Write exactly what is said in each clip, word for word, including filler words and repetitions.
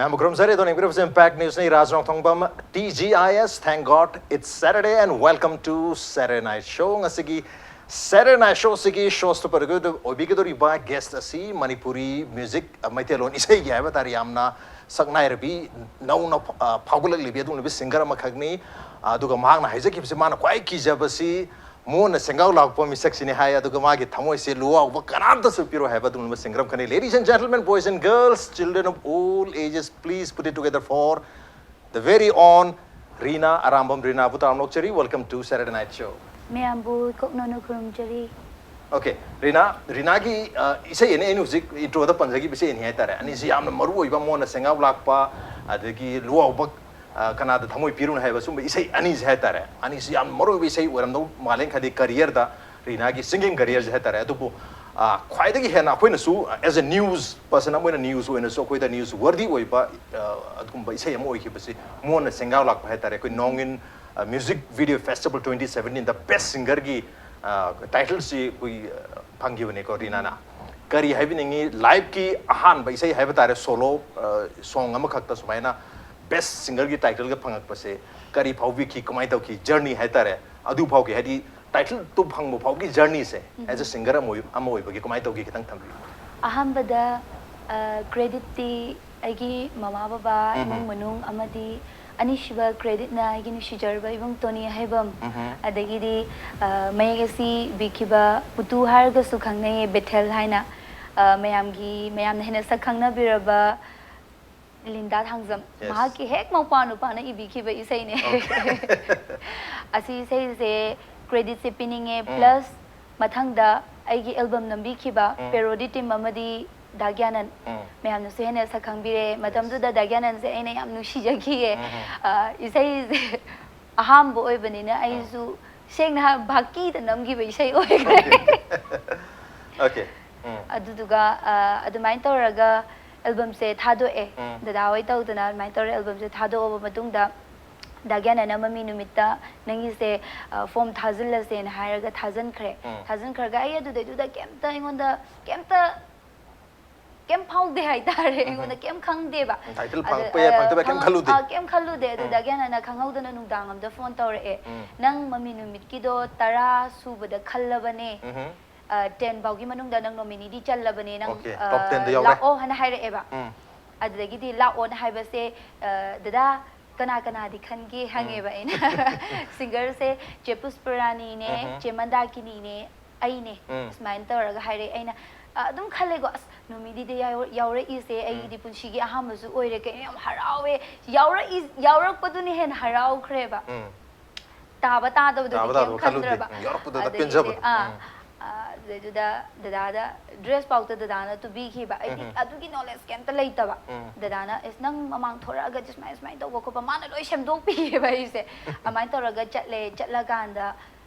ꯃꯌꯥꯝꯕꯨ ꯈꯨꯔꯨꯝꯖꯔꯤ꯫ ꯑꯗꯣ ꯌꯦꯡꯕꯤꯔꯤꯕꯁꯤ Impact Newsꯅꯤ, Raj ꯔꯣꯡꯊꯣꯡꯕꯝ, T G I S, thank God it's Saturday and welcome to Saturday Night Show꯫ ꯉꯁꯤꯒꯤ Saturday Night Showꯁꯤꯒꯤ show stopper ꯑꯣꯏꯕꯤꯒꯗꯧꯔꯤꯕ guest ꯑꯁꯤ Manipuri music, Meiteilon ꯏꯁꯩꯒꯤ ꯍꯥꯏꯕ ꯇꯥꯔꯦ, ꯌꯥꯝꯅ ꯁꯛꯅꯥꯏꯔꯕꯤ, ꯅꯧꯅ ꯐ-, ꯑ, ꯐꯥꯎꯒꯠꯂꯛꯂꯤꯕꯤ ꯑꯗꯨꯒꯨꯝꯂꯕꯤ singer ꯑꯃꯈꯛꯅꯤ꯫ ꯑꯗꯨꯒ ꯃꯍꯥꯛꯅ ꯍꯥꯏꯖꯈꯤꯕꯁꯤ, ꯃꯥꯅ ꯈ꯭ꯋꯥꯏ ꯀꯤꯖꯕꯁꯤ ꯃꯣꯟꯅ ꯁꯦꯡꯒꯥꯎ ꯂꯥꯛꯄ ꯃꯤꯁꯛꯁꯤꯅꯤ ꯍꯥꯏ, ꯑꯗꯨꯒ ꯃꯥꯒꯤ ꯊꯃꯣꯏꯁꯦ ꯂꯨꯋꯥꯎꯕ ꯀꯅꯥꯝꯇꯁꯨ ꯄꯤꯔꯣꯏ ꯍꯥꯏꯕ ꯑꯗꯨꯒꯨꯝꯂꯕ singer ꯑꯃꯈꯛꯅꯤ꯫ Ladies and gentlemen, boys and girls, children of all ages, please put it together for the very own ꯔꯤꯅꯥ ꯑꯔꯥꯝꯕꯝ꯫ ꯔꯤꯅꯥꯕꯨ ꯇꯔꯥꯝꯅ ꯑꯣꯛꯆꯔꯤ꯫ Welcome to Saturday Night Show꯫ ꯃꯌꯥꯝꯕꯨ ꯏꯀꯣꯛꯅꯅ ꯈꯨꯔꯨꯝꯖꯔꯤ꯫ Okay, ꯔꯤꯅꯥ, ꯔꯤꯅꯥꯒꯤ, ꯑ, ꯏꯁꯩ ꯑꯅꯤ, ꯑꯩꯅ ꯍꯧꯖꯤꯛ introꯗ ꯄꯟꯖꯈꯤꯕ ꯏꯁꯩ ꯑꯅꯤ ꯍꯥꯏꯇꯥꯔꯦ, ꯑꯅꯤꯁꯤ ꯌꯥꯝꯅ ꯃꯔꯨ ꯑꯣꯏꯕ, ꯃꯣꯟꯅ ꯁꯦꯡꯒꯥꯎ ꯂꯥꯛꯄ, ꯑꯗꯒꯤ ꯂꯨꯋꯥꯎꯕ, ꯑ, ꯀꯅꯥꯗ ꯊꯃꯣꯏ ꯄꯤꯔꯨꯅ ꯍꯥꯏꯕ, ꯁꯨꯝꯕ ꯏꯁꯩ ꯑꯅꯤꯁꯦ ꯍꯥꯏꯇꯥꯔꯦ, ꯑꯅꯤꯁꯤ ꯌꯥꯝ ꯃꯔꯨ ꯑꯣꯏꯕ ꯏꯁꯩ ꯑꯣꯏꯔꯝꯗꯧ ꯃꯥꯜꯂꯦꯅ ꯈꯜꯂꯤ careerꯗ, ꯔꯤꯅꯥꯒꯤ singing careerꯁꯦ ꯍꯥꯏꯇꯥꯔꯦ꯫ ꯑꯗꯨꯕꯨ, ꯑ, ꯈ꯭ꯋꯥꯏꯗꯒꯤ ꯍꯦꯟꯅ ꯑꯩꯈꯣꯏꯅꯁꯨ, as a news person ꯑꯃ ꯑꯣꯏꯅ, news ꯑꯣꯏꯅꯁꯨ ꯑꯩꯈꯣꯏꯗ news worthy ꯑꯣꯏꯕ, ꯑ, ꯑꯗꯨꯒꯨꯝꯕ ꯏꯁꯩ ꯑꯃ ꯑꯣꯏꯈꯤꯕꯁꯤ ꯃꯣꯟꯅ ꯁꯦꯡꯒꯥꯎ ꯂꯥꯛꯄ ꯍꯥꯏꯇꯥꯔꯦ꯫ ꯑꯩꯈꯣꯏ Nongin, ꯑ, Music Video Festival twenty seventeenꯗ best singerꯒꯤ, ꯑ, titleꯁꯤ ꯑꯩꯈꯣꯏ, ꯑ, ꯐꯪꯈꯤꯕꯅꯦꯀꯣ ꯔꯤꯅꯥꯅ꯫ ꯀꯔꯤ ꯍꯥꯏꯕꯤꯅꯤꯡꯉꯤ? Lifeꯀꯤ ꯑꯍꯥꯟꯕ ꯏꯁꯩ ꯍꯥꯏꯕ ꯇꯥꯔꯦ, solo, ꯑ, song ꯑꯃꯈꯛꯇ ꯁꯨꯃꯥꯏꯅ best singerꯒꯤ titleꯒ ꯐꯪꯉꯛꯄꯁꯦ ꯀꯔꯤ ꯐꯥꯎꯕꯤꯈꯤ? ꯀꯃꯥꯏꯅ ꯇꯧꯈꯤ? Journey ꯍꯥꯏꯇꯥꯔꯦ, ꯑꯗꯨ ꯐꯥꯎꯒꯤ, ꯍꯥꯏꯗꯤ titleꯗꯨ ꯐꯪꯕ ꯐꯥꯎꯒꯤ journeyꯁꯦ, as a singer ꯑꯃ ꯑꯣꯏ-, ꯑꯃ ꯑꯣꯏꯕꯒꯤ ꯀꯃꯥꯏꯅ ꯇꯧꯒꯦ? ꯈꯤꯇꯪ ꯊꯝꯕꯤꯌꯨ꯫ ꯑꯍꯥꯟꯕꯗ, ꯑ, creditꯇꯤ ꯑꯩꯒꯤ ꯃꯃꯥ ꯕꯕꯥ, ꯏꯃꯨꯡ ꯃꯅꯨꯡ, ꯑꯃꯗꯤ ꯑꯅꯤꯁꯨꯕ creditꯅ ꯑꯩꯒꯤ ꯅꯨꯡꯁꯤꯖꯔꯕ ꯏꯕꯨꯡ ꯇꯣꯅꯤ ꯍꯩꯕꯝ, ꯑꯗꯒꯤꯗꯤ, ꯑ, ꯃꯌꯦꯛ ꯑꯁꯤ ꯏꯕꯤꯈꯤꯕ ꯄꯨꯇꯨ ꯍꯥꯏꯔꯒꯁꯨ ꯈꯪꯅꯩꯌꯦ, ꯕꯦꯊꯦꯜ ꯍꯥꯏꯅ, ꯑ, ꯃꯌꯥꯝꯒꯤ, ꯃꯌꯥꯝꯅ ꯍꯦꯟꯅ ꯁꯛ ꯈꯪꯅꯕꯤꯔꯕ ꯂꯤꯟꯗꯥ ꯊꯥꯡꯖꯝ, Yes. ꯃꯍꯥꯛꯀꯤ ꯍꯦꯛ ꯃꯧꯄ꯭ꯋꯥ ꯅꯨꯄꯥꯅ ꯏꯕꯤꯈꯤꯕ ꯏꯁꯩꯅꯦ꯫ Okay. ꯑꯁꯤ ꯏꯁꯩꯁꯦ creditꯁꯦ ꯄꯤꯅꯤꯡꯉꯦ, ꯎꯝ꯫ Plus ꯃꯊꯪꯗ ꯑꯩꯒꯤ album ꯅꯝꯕꯤꯈꯤꯕ ꯎꯝ꯫ Parody team ꯑꯃꯗꯤ ꯗꯥ ꯒ꯭ꯌꯥꯅꯟ, ꯎꯝ꯫ ꯃꯌꯥꯝꯅꯁꯨ ꯍꯦꯟꯅ ꯁꯛ ꯈꯪꯕꯤꯔꯦ꯫ Yes. ꯃꯇꯝꯗꯨꯗ ꯗꯥ ꯒ꯭ꯌꯥꯅꯟꯁꯦ ꯑꯩꯅ ꯌꯥꯝ ꯅꯨꯡꯁꯤꯖꯈꯤꯌꯦ꯫ ꯎꯝ꯫ ꯑ, ꯏꯁꯩꯁꯦ ꯑꯍꯥꯝꯕ ꯑꯣꯏꯕꯅꯤꯅ ꯎꯝ꯫ ꯑꯩꯁꯨ ꯁꯦꯡꯅ ꯍꯥꯏ, ꯚꯥꯀꯤꯗ ꯅꯝꯈꯤꯕ ꯏꯁꯩ ꯑꯣꯏꯈ꯭ꯔꯦ꯫ Okay. ꯎꯝ꯫ ꯑꯗꯨꯗꯨꯒ, ꯑ, ꯑꯗꯨꯃꯥꯏꯅ ꯇꯧꯔꯒ albumꯁꯦ ꯊꯥꯗꯣꯛꯑꯦ꯫ ꯎꯝ꯫ ꯗꯗꯥ ꯍꯣꯏ ꯇꯧꯗꯅ ꯑꯗꯨꯃꯥꯏꯅ ꯇꯧꯔꯒ albumꯁꯦ ꯊꯥꯗꯣꯛꯑꯕ ꯃꯇꯨꯡꯗ, ꯗꯥ ꯒ꯭ꯌꯥꯅꯟꯅ ꯃꯃꯤ ꯅꯨꯃꯤꯠꯇ ꯅꯪꯒꯤꯁꯦ, ꯑ, form ꯊꯥꯖꯤꯜꯂꯁꯦꯅ ꯍꯥꯏꯔꯒ ꯊꯥꯖꯤꯟꯈ꯭ꯔꯦ꯫ ꯎꯝ꯫ ꯊꯥꯖꯤꯟꯈ꯭ꯔꯒ ꯑꯩ ꯑꯗꯨꯗꯩꯗꯨꯗ ꯀꯩꯝꯇ, ꯑꯩꯉꯣꯟꯗ ꯀꯩꯝꯇ ꯀꯩꯝ ꯐꯥꯎꯗꯦ ꯍꯥꯏꯇꯥꯔꯦ, ꯑꯩꯉꯣꯟꯗ ꯀꯩꯝ ꯈꯪꯗꯦꯕ꯫ Title ꯑꯗ- ꯐꯪꯉꯛꯄ ꯌꯥꯏ, ꯑ, ꯐꯪꯉꯛꯇꯕ ꯌꯥꯏ, ꯀꯩꯝ ꯈꯪ- ꯈꯜꯂꯨꯗꯦ꯫ ꯑ, ꯀꯩꯝ ꯈꯜꯂꯨꯗꯦ꯫ ꯑꯗꯨꯗꯒꯤ ꯍꯦꯟꯅ ꯈꯪꯍꯧꯗꯅ ꯅꯨꯡꯗꯥꯡ ꯑꯃꯗ ꯐꯣꯟ ꯇꯧꯔꯛꯑꯦ, "ꯅꯪ ꯃꯃꯤ ꯅꯨꯃꯤꯠꯀꯤꯗꯣ ꯇꯔꯥ ꯁꯨꯕꯗ ꯈꯜꯂꯕꯅꯦ, ꯎꯝ꯫ ꯇꯦꯟ ꯐꯥꯎꯒꯤ ꯃꯅꯨꯡꯗ ꯅꯪ ꯅꯣꯃꯤꯅꯤꯗꯤ ꯆꯜꯂꯕꯅꯦ, ꯅꯪ Okay, ꯑ, top ten ꯗ ꯌꯥꯎꯔꯦ꯫ ꯂꯥꯛꯑꯣ" ꯍꯥꯏꯅ ꯍꯥꯏꯔꯛꯑꯦꯕ꯫ ꯎꯝ꯫ ꯑꯗꯨꯗꯒꯤꯗꯤ ꯂꯥꯛꯑꯣꯅ ꯍꯥꯏꯕꯁꯦ, ꯑ, "ꯗꯗꯥ, ꯀꯅꯥ ꯀꯅꯥꯗꯤ ꯈꯟꯒꯦ?" ꯍꯪꯉꯦꯕ ꯑꯩꯅ꯫ Singerꯁꯦ ꯆꯦ ꯄꯨꯁꯄꯔꯥꯅꯤꯅꯦ, ꯎꯝ꯫ ꯆꯦ ꯃꯟꯗꯥꯀꯤꯅꯤꯅꯦ, ꯑꯩꯅꯦ꯫ ꯎꯝ꯫ ꯁꯨꯃꯥꯏꯅ ꯇꯧꯔꯒ ꯍꯥꯏꯔꯛꯑꯦ꯫ ꯑꯩꯅ, ꯑ, ꯑꯗꯨꯝ ꯈꯜꯂꯦꯀꯣ, "ꯑꯁ, ꯅꯣꯃꯤꯅꯤꯗ ꯌꯥꯎ- ꯌꯥꯎꯔꯛꯏꯁꯦ ꯑꯩꯒꯤꯗꯤ ꯄꯨꯟꯁꯤꯒꯤ ꯑꯍꯥꯟꯕꯁꯨ ꯑꯣꯏꯔꯦ, ꯀꯩꯅꯣ, ꯌꯥꯝ ꯍꯔꯥꯎꯋꯦ"꯫ ꯌꯥꯎꯔꯛꯏ- ꯌꯥꯎꯔꯛꯄꯗꯨꯅ ꯍꯦꯟꯅ ꯍꯔꯥꯎꯈ꯭ꯔꯦꯕ꯫ ꯎꯝ꯫ ꯇꯥꯕ ꯇꯥꯗꯕꯗꯨꯗꯤ ꯇꯥꯕ ꯀꯩꯝ ꯇꯥꯗꯕ ꯈꯜꯂꯨꯗꯦ꯫ ꯈꯟꯗ꯭ꯔꯕ꯫ ꯎꯝ, ꯌꯥꯎꯔꯛꯄꯗꯨꯗ ꯑꯗꯒꯤꯗꯤ, ꯄꯦꯟꯖꯕ꯫ ꯑꯥ, ꯎꯝ꯫ ꯑ, ꯑꯗꯨꯗꯩꯗꯨꯗ ꯗꯗꯥꯗ dress ꯐꯥꯎꯇ ꯗꯗꯥꯅ ꯇꯨꯕꯤꯈꯤꯕ꯫ ꯑꯩꯗꯤ ꯎꯝ꯫ ꯑꯗꯨꯒꯤ knowledge ꯀꯩꯝꯇ ꯂꯩꯇꯕ꯫ ꯎꯝ꯫ ꯗꯗꯥꯅ, "ꯑꯦꯁ, ꯅꯪ ꯃꯃꯥꯡ ꯊꯣꯔꯛꯑꯒꯗꯤ ꯁꯨꯃꯥꯏꯅ ꯁꯨꯃꯥꯏꯅ ꯇꯧꯕ ꯈꯣꯠꯄ", ꯃꯥꯅ ꯂꯣꯏ ꯁꯦꯝꯗꯣꯛꯄꯤꯌꯦꯕ ꯑꯩꯁꯦ꯫ ꯑꯗꯨꯃꯥꯏꯅ ꯇꯧꯔꯒ ꯆꯠꯂꯦ꯫ ꯆꯠꯂꯀꯥꯟꯗ,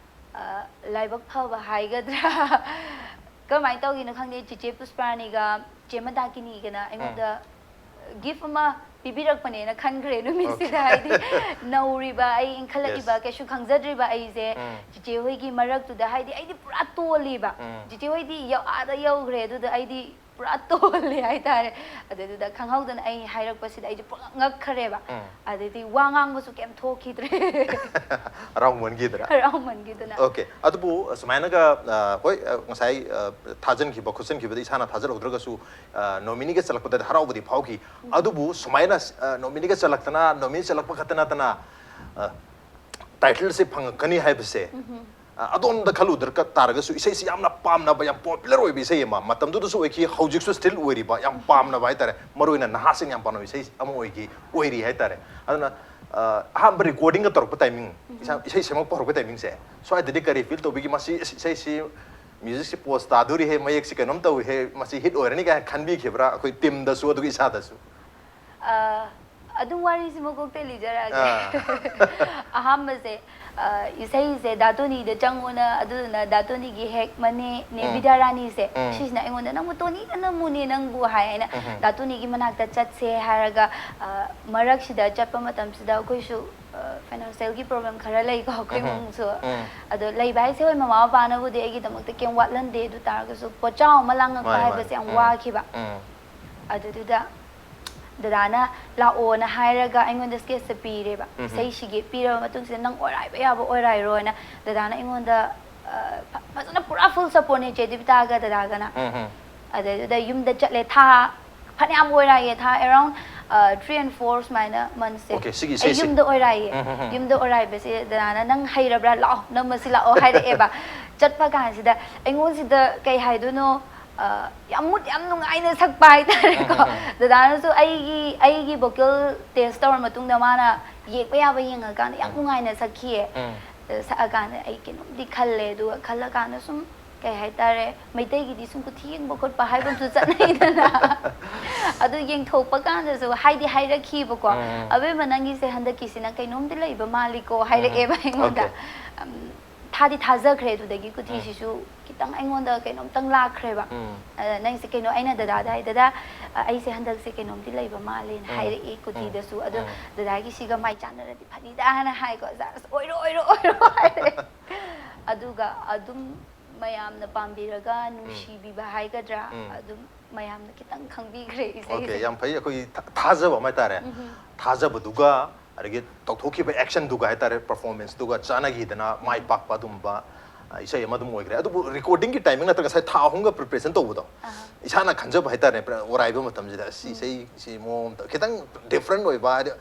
ꯑ, ꯂꯥꯏꯕꯛ ꯐꯕ ꯍꯥꯏꯒꯗ꯭ꯔꯥ, ꯀꯃꯥꯏꯅ ꯇꯧꯒꯤꯅꯣ ꯈꯪꯗꯦ, ꯆꯤꯆꯦ ꯄꯨꯁꯄꯥꯔꯥꯅꯤꯒ ꯆꯦ ꯃꯟꯗꯥꯀꯤꯅꯤꯒꯅ ꯑꯩꯉꯣꯟꯗ gift ꯑꯃ ꯄꯤꯕꯤꯔꯛꯄꯅꯦꯅ ꯈꯟꯈ꯭ꯔꯦ ꯅꯨꯃꯤꯠꯁꯤꯗ꯫ Okay. ꯍꯥꯏꯗꯤ ꯅꯧꯔꯤꯕ ꯑꯩ, ꯏꯟꯈꯠꯂꯛꯏꯕ, Yes. ꯀꯩꯁꯨ ꯈꯪꯖꯗ꯭ꯔꯤꯕ ꯑꯩꯁꯦ ꯎꯝ꯫ ꯆꯤꯆꯦ ꯍꯣꯏꯒꯤ ꯃꯔꯛꯇꯨꯗ, ꯍꯥꯏꯗꯤ ꯑꯩꯗꯤ ꯄꯨꯔꯥ ꯇꯣꯜꯂꯤꯕ꯫ ꯎꯝ꯫ ꯆꯤꯆꯦ ꯍꯣꯏꯗꯤ ꯌꯧ- ꯑꯥꯗ ꯌꯧꯈ꯭ꯔꯦ, ꯑꯗꯨꯗ ꯑꯩꯗꯤ ꯄꯨꯔꯥ ꯇꯣꯜꯂꯦ ꯍꯥꯏꯇꯥꯔꯦ꯫ ꯑꯗꯨꯗꯨꯗ ꯈꯪꯍꯧꯗꯅ ꯑꯩ ꯍꯥꯏꯔꯛꯄꯁꯤꯗ ꯑꯩꯁꯦ ꯄꯨꯔꯥ ꯉꯛꯈ꯭ꯔꯦꯕ꯫ ꯎꯝ꯫ ꯑꯗꯩꯗꯤ ꯋꯥ ꯉꯥꯡꯕꯁꯨ ꯀꯩꯝ ꯊꯣꯛꯈꯤꯗ꯭ꯔꯦ꯫ ꯍꯔꯥꯎꯃꯟꯈꯤꯗꯅ꯫ ꯍꯔꯥꯎꯃꯟꯈꯤꯗꯅ꯫ Okay, ꯑꯗꯨꯕꯨ ꯁꯨꯃꯥꯏꯅꯒ, ꯑ, ꯍꯣꯏ, ꯑ, ꯉꯁꯥꯏ, ꯑ, ꯊꯥꯖꯤꯟꯈꯤꯕ ꯈꯣꯠꯆꯤꯟꯈꯤꯕꯗ ꯏꯁꯥꯅ ꯊꯥꯖꯜꯍꯧꯗ꯭ꯔꯒꯁꯨ, ꯑ, ꯅꯣꯃꯤꯅꯤꯒ ꯆꯜꯂꯛꯄꯗꯗꯤ ꯍꯔꯥꯎꯕꯗꯤ ꯐꯥꯎꯈꯤ꯫ ꯑꯗꯨꯕꯨ ꯁꯨꯃꯥꯏꯅ, ꯑ, ꯅꯣꯃꯤꯅꯤꯒ ꯆꯜꯂꯛꯇꯅ, ꯅꯣꯃꯤꯅꯤ ꯆꯜꯂꯛꯄ ꯈꯛꯇ ꯅꯠꯇꯅ, ꯑ, title ꯁꯦ ꯐꯪꯉꯛꯀꯅꯤ ꯍꯥꯏꯕꯁꯦ, ꯑ, ꯑꯗꯣꯝꯗ ꯈꯜꯂꯨꯗ꯭ꯔ ꯇꯥꯔꯒꯁꯨ ꯏꯁꯩꯁꯤ ꯌꯥꯝꯅ ꯄꯥꯝꯅꯕ, ꯌꯥꯝ popular ꯑꯣꯏꯕ ꯏꯁꯩ ꯑꯃ, ꯃꯇꯝꯗꯨꯗꯁꯨ ꯑꯣꯏꯈꯤ, ꯍꯧꯖꯤꯛꯁꯨ still ꯑꯣꯏꯔꯤꯕ, ꯌꯥꯝ ꯄꯥꯝꯅꯕ ꯍꯥꯏꯇꯥꯔꯦ, ꯃꯔꯨꯑꯣꯏꯅ ꯅꯍꯥꯁꯤꯡ ꯌꯥꯝ ꯄꯥꯝꯅꯕ ꯏꯁꯩ ꯑꯃ ꯑꯣꯏꯈꯤ, ꯑꯣꯏꯔꯤ ꯍꯥꯏꯇꯥꯔꯦ꯫ ꯑꯗꯨꯅ, ꯑ, ꯑꯍꯥꯟꯕ recording ꯒ ꯇꯧꯔꯛꯄ timing, ꯏꯁꯥ, ꯏꯁꯩ ꯁꯦꯝꯃꯛꯄ ꯍꯧꯔꯛꯄ timing ꯁꯦ, ꯁ꯭ꯋꯥꯏꯗꯗꯤ ꯀꯔꯤ feel ꯇꯧꯕꯤꯒꯤ? "ꯃꯁꯤ ꯏꯁꯩꯁꯤ, music ꯁꯤ pose ꯇꯥꯗꯣꯔꯤꯍꯦ, ꯃꯌꯦꯛꯁꯤ ꯀꯩꯅꯣꯝ ꯇꯧꯏꯍꯦ, ꯃꯁꯤ hit ꯑꯣꯏꯔꯅꯤ" ꯀꯥꯏꯅ ꯈꯟꯕꯤꯈꯤꯕ꯭ꯔꯥ? ꯑꯩꯈꯣꯏ team ꯗꯁꯨ, ꯑꯗꯨꯒ ꯏꯁꯥꯗꯁꯨ? ꯑ, ꯑꯗꯨꯝ ꯋꯥꯔꯤꯁꯤ ꯃꯀꯣꯛꯇꯩ ꯂꯤꯖꯔꯛꯑꯒꯦ꯫ ꯑꯥ꯫ ꯑꯍꯥꯟꯕꯁꯦ, ꯑ, ꯏꯁꯩꯁꯦ ꯗꯥ ꯇꯣꯅꯤꯗ ꯆꯪꯉꯣꯅ, ꯑꯗꯨꯗꯨꯅ ꯗꯥ ꯇꯣꯅꯤꯒꯤ ꯍꯦꯛ ꯃꯅꯦ, ꯅꯦ ꯎꯝ꯫ ꯕꯤꯗ꯭ꯌꯥꯔꯥꯅꯤꯁꯦ, ꯎꯝ꯫ ꯁꯤꯁꯤꯅ ꯑꯩꯉꯣꯟꯗ, "ꯅꯪꯕꯨ ꯇꯣꯅꯤꯅ ꯅꯝꯃꯨꯅꯦ ꯅꯪꯕꯨ" ꯍꯥꯏ꯫ ꯑꯩꯅ ꯎꯝ꯫ ꯗꯥ ꯇꯣꯅꯤꯒꯤ ꯃꯅꯥꯛꯇ ꯆꯠꯁꯦ ꯍꯥꯏꯔꯒ, ꯑ, ꯃꯔꯛꯁꯤꯗ ꯆꯠꯄ ꯃꯇꯝꯁꯤꯗ ꯑꯩꯈꯣꯏꯁꯨ, ꯑ, financial ꯒꯤ problem ꯈꯔ ꯂꯩꯀꯣ, ꯑꯩꯈꯣꯏ ꯎꯝ꯫ ꯏꯃꯨꯡꯁꯨ꯫ ꯎꯝ꯫ ꯑꯗꯣ ꯂꯩꯕ ꯍꯥꯏꯁꯦ, ꯍꯣꯏ, ꯃꯃꯥ ꯕꯕꯥꯅꯕꯨꯗꯤ ꯑꯩꯒꯤꯗꯃꯛꯇ ꯀꯩꯝ ꯋꯥꯠꯂꯝꯗꯦ, ꯑꯗꯨ ꯇꯥꯔꯒꯁꯨ ꯄꯣꯠꯆꯥꯎ ꯑꯃ ꯂꯥꯡꯉꯛꯄ ꯃꯥꯅꯦ, ꯍꯥꯏꯕꯁꯦ ꯃꯥꯅꯦ꯫ ꯌꯥꯝ ꯎꯝ꯫ ꯋꯥꯈꯤꯕ꯫ ꯎꯝ꯫ ꯑꯗꯨꯗꯨꯗ ꯗꯗꯥꯅ ꯂꯥꯛꯑꯣꯅ ꯍꯥꯏꯔꯒ ꯑꯩꯉꯣꯟꯗ ꯁ꯭ꯀꯦꯠꯁꯇ ꯄꯤꯔꯦꯕ꯫ ꯏꯁꯩꯁꯤꯒꯤ ꯄꯤꯔꯕ ꯃꯇꯨꯡꯁꯤꯗ ꯅꯪ ꯑꯣꯏꯔꯥꯏꯕ ꯌꯥꯕ ꯑꯣꯏꯔꯥꯏꯔꯣꯅ ꯗꯗꯥꯅ ꯑꯩꯉꯣꯟꯗ ꯑ, ꯐ- ꯐꯖꯅ ꯄꯨꯔꯥ ꯐꯨꯜ ꯁꯞꯄꯣꯔꯠꯅꯦ ꯆꯦ ꯗꯤꯕꯤꯇꯥꯒ ꯗꯗꯥꯒꯅ꯫ ꯑꯗꯨꯗꯨꯗ ꯌꯨꯝꯗ ꯆꯠꯂꯦ, ꯊꯥ ꯐꯅꯌꯥꯝ ꯑꯣꯏꯔꯥꯏꯌꯦ, ꯊꯥ ꯑꯦꯔꯥꯎꯟ ꯊ꯭ꯔꯤ ꯑꯦꯟ ꯐꯣꯔ ꯁꯨꯃꯥꯏꯅ ꯃꯟꯁꯦ꯫ Okay, ꯁꯤꯒꯤ ꯑꯩ ꯏꯁꯩꯁꯤ꯫ ꯌꯨꯝꯗ ꯑꯣꯏꯔꯥꯏꯌꯦ꯫ ꯌꯨꯝꯗ ꯑꯣꯏꯔꯥꯏꯕꯁꯦ ꯗꯗꯥꯅ ꯅꯪ ꯍꯩꯔꯕ꯭ꯔꯥ, ꯂꯥꯛꯑꯣ ꯅꯝꯃꯁꯤ ꯂꯥꯛꯑꯣ ꯍꯥꯏꯔꯛꯑꯦꯕ꯫ ꯆꯠꯄ ꯀꯥꯟꯁꯤꯗ ꯑꯩꯉꯣꯟꯁꯤꯗ ꯀꯩ ꯍꯥꯏꯗꯣꯏꯅꯣ, ꯑ, ꯌꯥꯝ ꯃꯨꯠ ꯌꯥꯝ ꯅꯨꯡꯉꯥꯏꯅ ꯁꯛꯄ ꯍꯥꯏꯇꯥꯔꯦꯀꯣ꯫ ꯗꯗꯥꯅꯁꯨ ꯑꯩꯒꯤ ꯑꯩꯒꯤ ꯚꯣꯀꯦꯜ ꯇꯦꯁ ꯇꯧꯔ ꯃꯇꯨꯡꯗ ꯃꯥꯅ ꯌꯦꯡꯕ ꯌꯥꯕ ꯌꯦꯡꯉꯀꯥꯟꯗ ꯌꯥꯝ ꯅꯨꯡꯉꯥꯏꯅ ꯁꯛꯈꯤꯌꯦ꯫ ꯁꯛꯑꯀꯥꯟꯗ ꯑꯩ ꯀꯩꯅꯣꯝꯗꯤ ꯈꯜꯂꯦ, ꯑꯗꯨꯒ ꯈꯜꯂꯀꯥꯟꯗ ꯁꯨꯝ ꯀꯩ ꯍꯥꯏꯇꯥꯔꯦ, ꯃꯩꯇꯩꯒꯤꯗꯤ ꯁꯨꯝ ꯀꯨꯊꯤ ꯌꯦꯡꯕ ꯈꯣꯠꯄ ꯍꯥꯏꯕ ꯑꯃꯁꯨ ꯆꯠꯅꯩꯗꯅ꯫ ꯑꯗꯨ ꯌꯦꯡꯊꯣꯛꯄ ꯀꯥꯟꯗꯁꯨ ꯍꯥꯏꯗꯤ ꯍꯥꯏꯔꯛꯈꯤꯕꯀꯣ, "ꯑꯕꯦꯝꯃ, ꯅꯪꯒꯤꯁꯦ ꯍꯟꯗꯛꯀꯤꯁꯤꯅ ꯀꯩꯅꯣꯝꯗꯤ ꯂꯩꯕ ꯃꯥꯜꯂꯤꯀꯣ", ꯍꯥꯏꯔꯛꯑꯦꯕ ꯑꯩꯉꯣꯟꯗ꯫ Okay. ꯎꯝ, ꯊꯥꯗꯤ ꯊꯥꯖꯈ꯭ꯔꯦ ꯑꯗꯨꯗꯒꯤ ꯀꯨꯊꯤꯁꯤꯁꯨ ꯈꯤꯇꯪ ꯑꯩꯉꯣꯟꯗ ꯀꯩꯅꯣꯝꯇꯪ ꯂꯥꯛꯈ꯭ꯔꯦꯕ꯫ ꯑꯗ ꯅꯪꯁꯦ ꯀꯩꯅꯣ, ꯑꯩꯅ ꯗꯗꯥꯗ ꯍꯥꯏ, "ꯗꯗꯥ, ꯑ, ꯑꯩꯁꯦ ꯍꯟꯗꯛꯁꯦ ꯀꯩꯅꯣꯝꯗꯤ ꯂꯩꯕ ꯃꯥꯜꯂꯦꯅ" ꯍꯥꯏꯔꯛꯏ ꯀꯨꯊꯤꯗꯁꯨ꯫ ꯑꯗꯣ ꯗꯗꯥꯒꯤꯁꯤꯒ ꯃꯥꯏ ꯆꯥꯟꯅꯔꯗꯤ ꯐꯅꯤꯗꯥꯅ ꯍꯥꯏꯀꯣ꯫ "ꯑꯁ, ꯑꯣꯏꯔꯣ, ꯑꯣꯏꯔꯣ, ꯑꯣꯏꯔꯣ" ꯍꯥꯏꯔꯦ꯫ ꯑꯗꯨꯒ ꯑꯗꯨꯝ ꯃꯌꯥꯝꯅ ꯄꯥꯝꯕꯤꯔꯒ ꯅꯨꯡꯁꯤꯕꯤꯕ ꯍꯥꯏꯒꯗ꯭ꯔꯥ, ꯑꯗꯨꯝ ꯃꯌꯥꯝꯅ ꯈꯤꯇꯪ ꯈꯪꯕꯤꯈ꯭ꯔꯦ Okay, ꯏꯁꯩꯁꯦ꯫ ꯌꯥꯝ ꯐꯩ꯫ ꯑꯩꯈꯣꯏꯒꯤ ꯊꯥ- ꯊꯥꯖꯕ ꯑꯃ ꯍꯥꯏꯇꯥꯔꯦ꯫ ꯊꯥꯖꯕꯗꯨꯒ ꯑꯗꯒꯤ ꯇꯧꯊꯣꯛꯈꯤꯕ actionꯗꯨꯒ ꯍꯥꯏꯇꯥꯔꯦ, performanceꯗꯨꯒ ꯆꯥꯟꯅꯈꯤꯗꯅ ꯃꯥꯏ ꯄꯥꯛꯄ ꯑꯗꯨꯝꯕ, ꯑ, ꯏꯁꯩ ꯑꯃ ꯑꯗꯨꯝ ꯑꯣꯏꯈ꯭ꯔꯦ꯫ ꯑꯗꯨꯕꯨ recordingꯒꯤ timing ꯅꯠꯇ꯭ꯔꯒ ꯉꯁꯥꯏ ꯊꯥ ꯑꯍꯨꯝꯒ preparation ꯇꯧꯕꯗꯣ, ꯏꯁꯥꯅ ꯈꯟꯖꯕ ꯍꯥꯏꯇꯥꯔꯦ, ꯑꯣꯔꯥꯏꯕ ꯃꯇꯝꯁꯤꯗ ꯑꯁ ꯏꯁꯩꯁꯤ ꯃꯑꯣꯡ ꯑꯃ ꯈꯤꯇꯪ different ꯑꯣꯏꯕ, ꯍꯥꯏꯗꯤ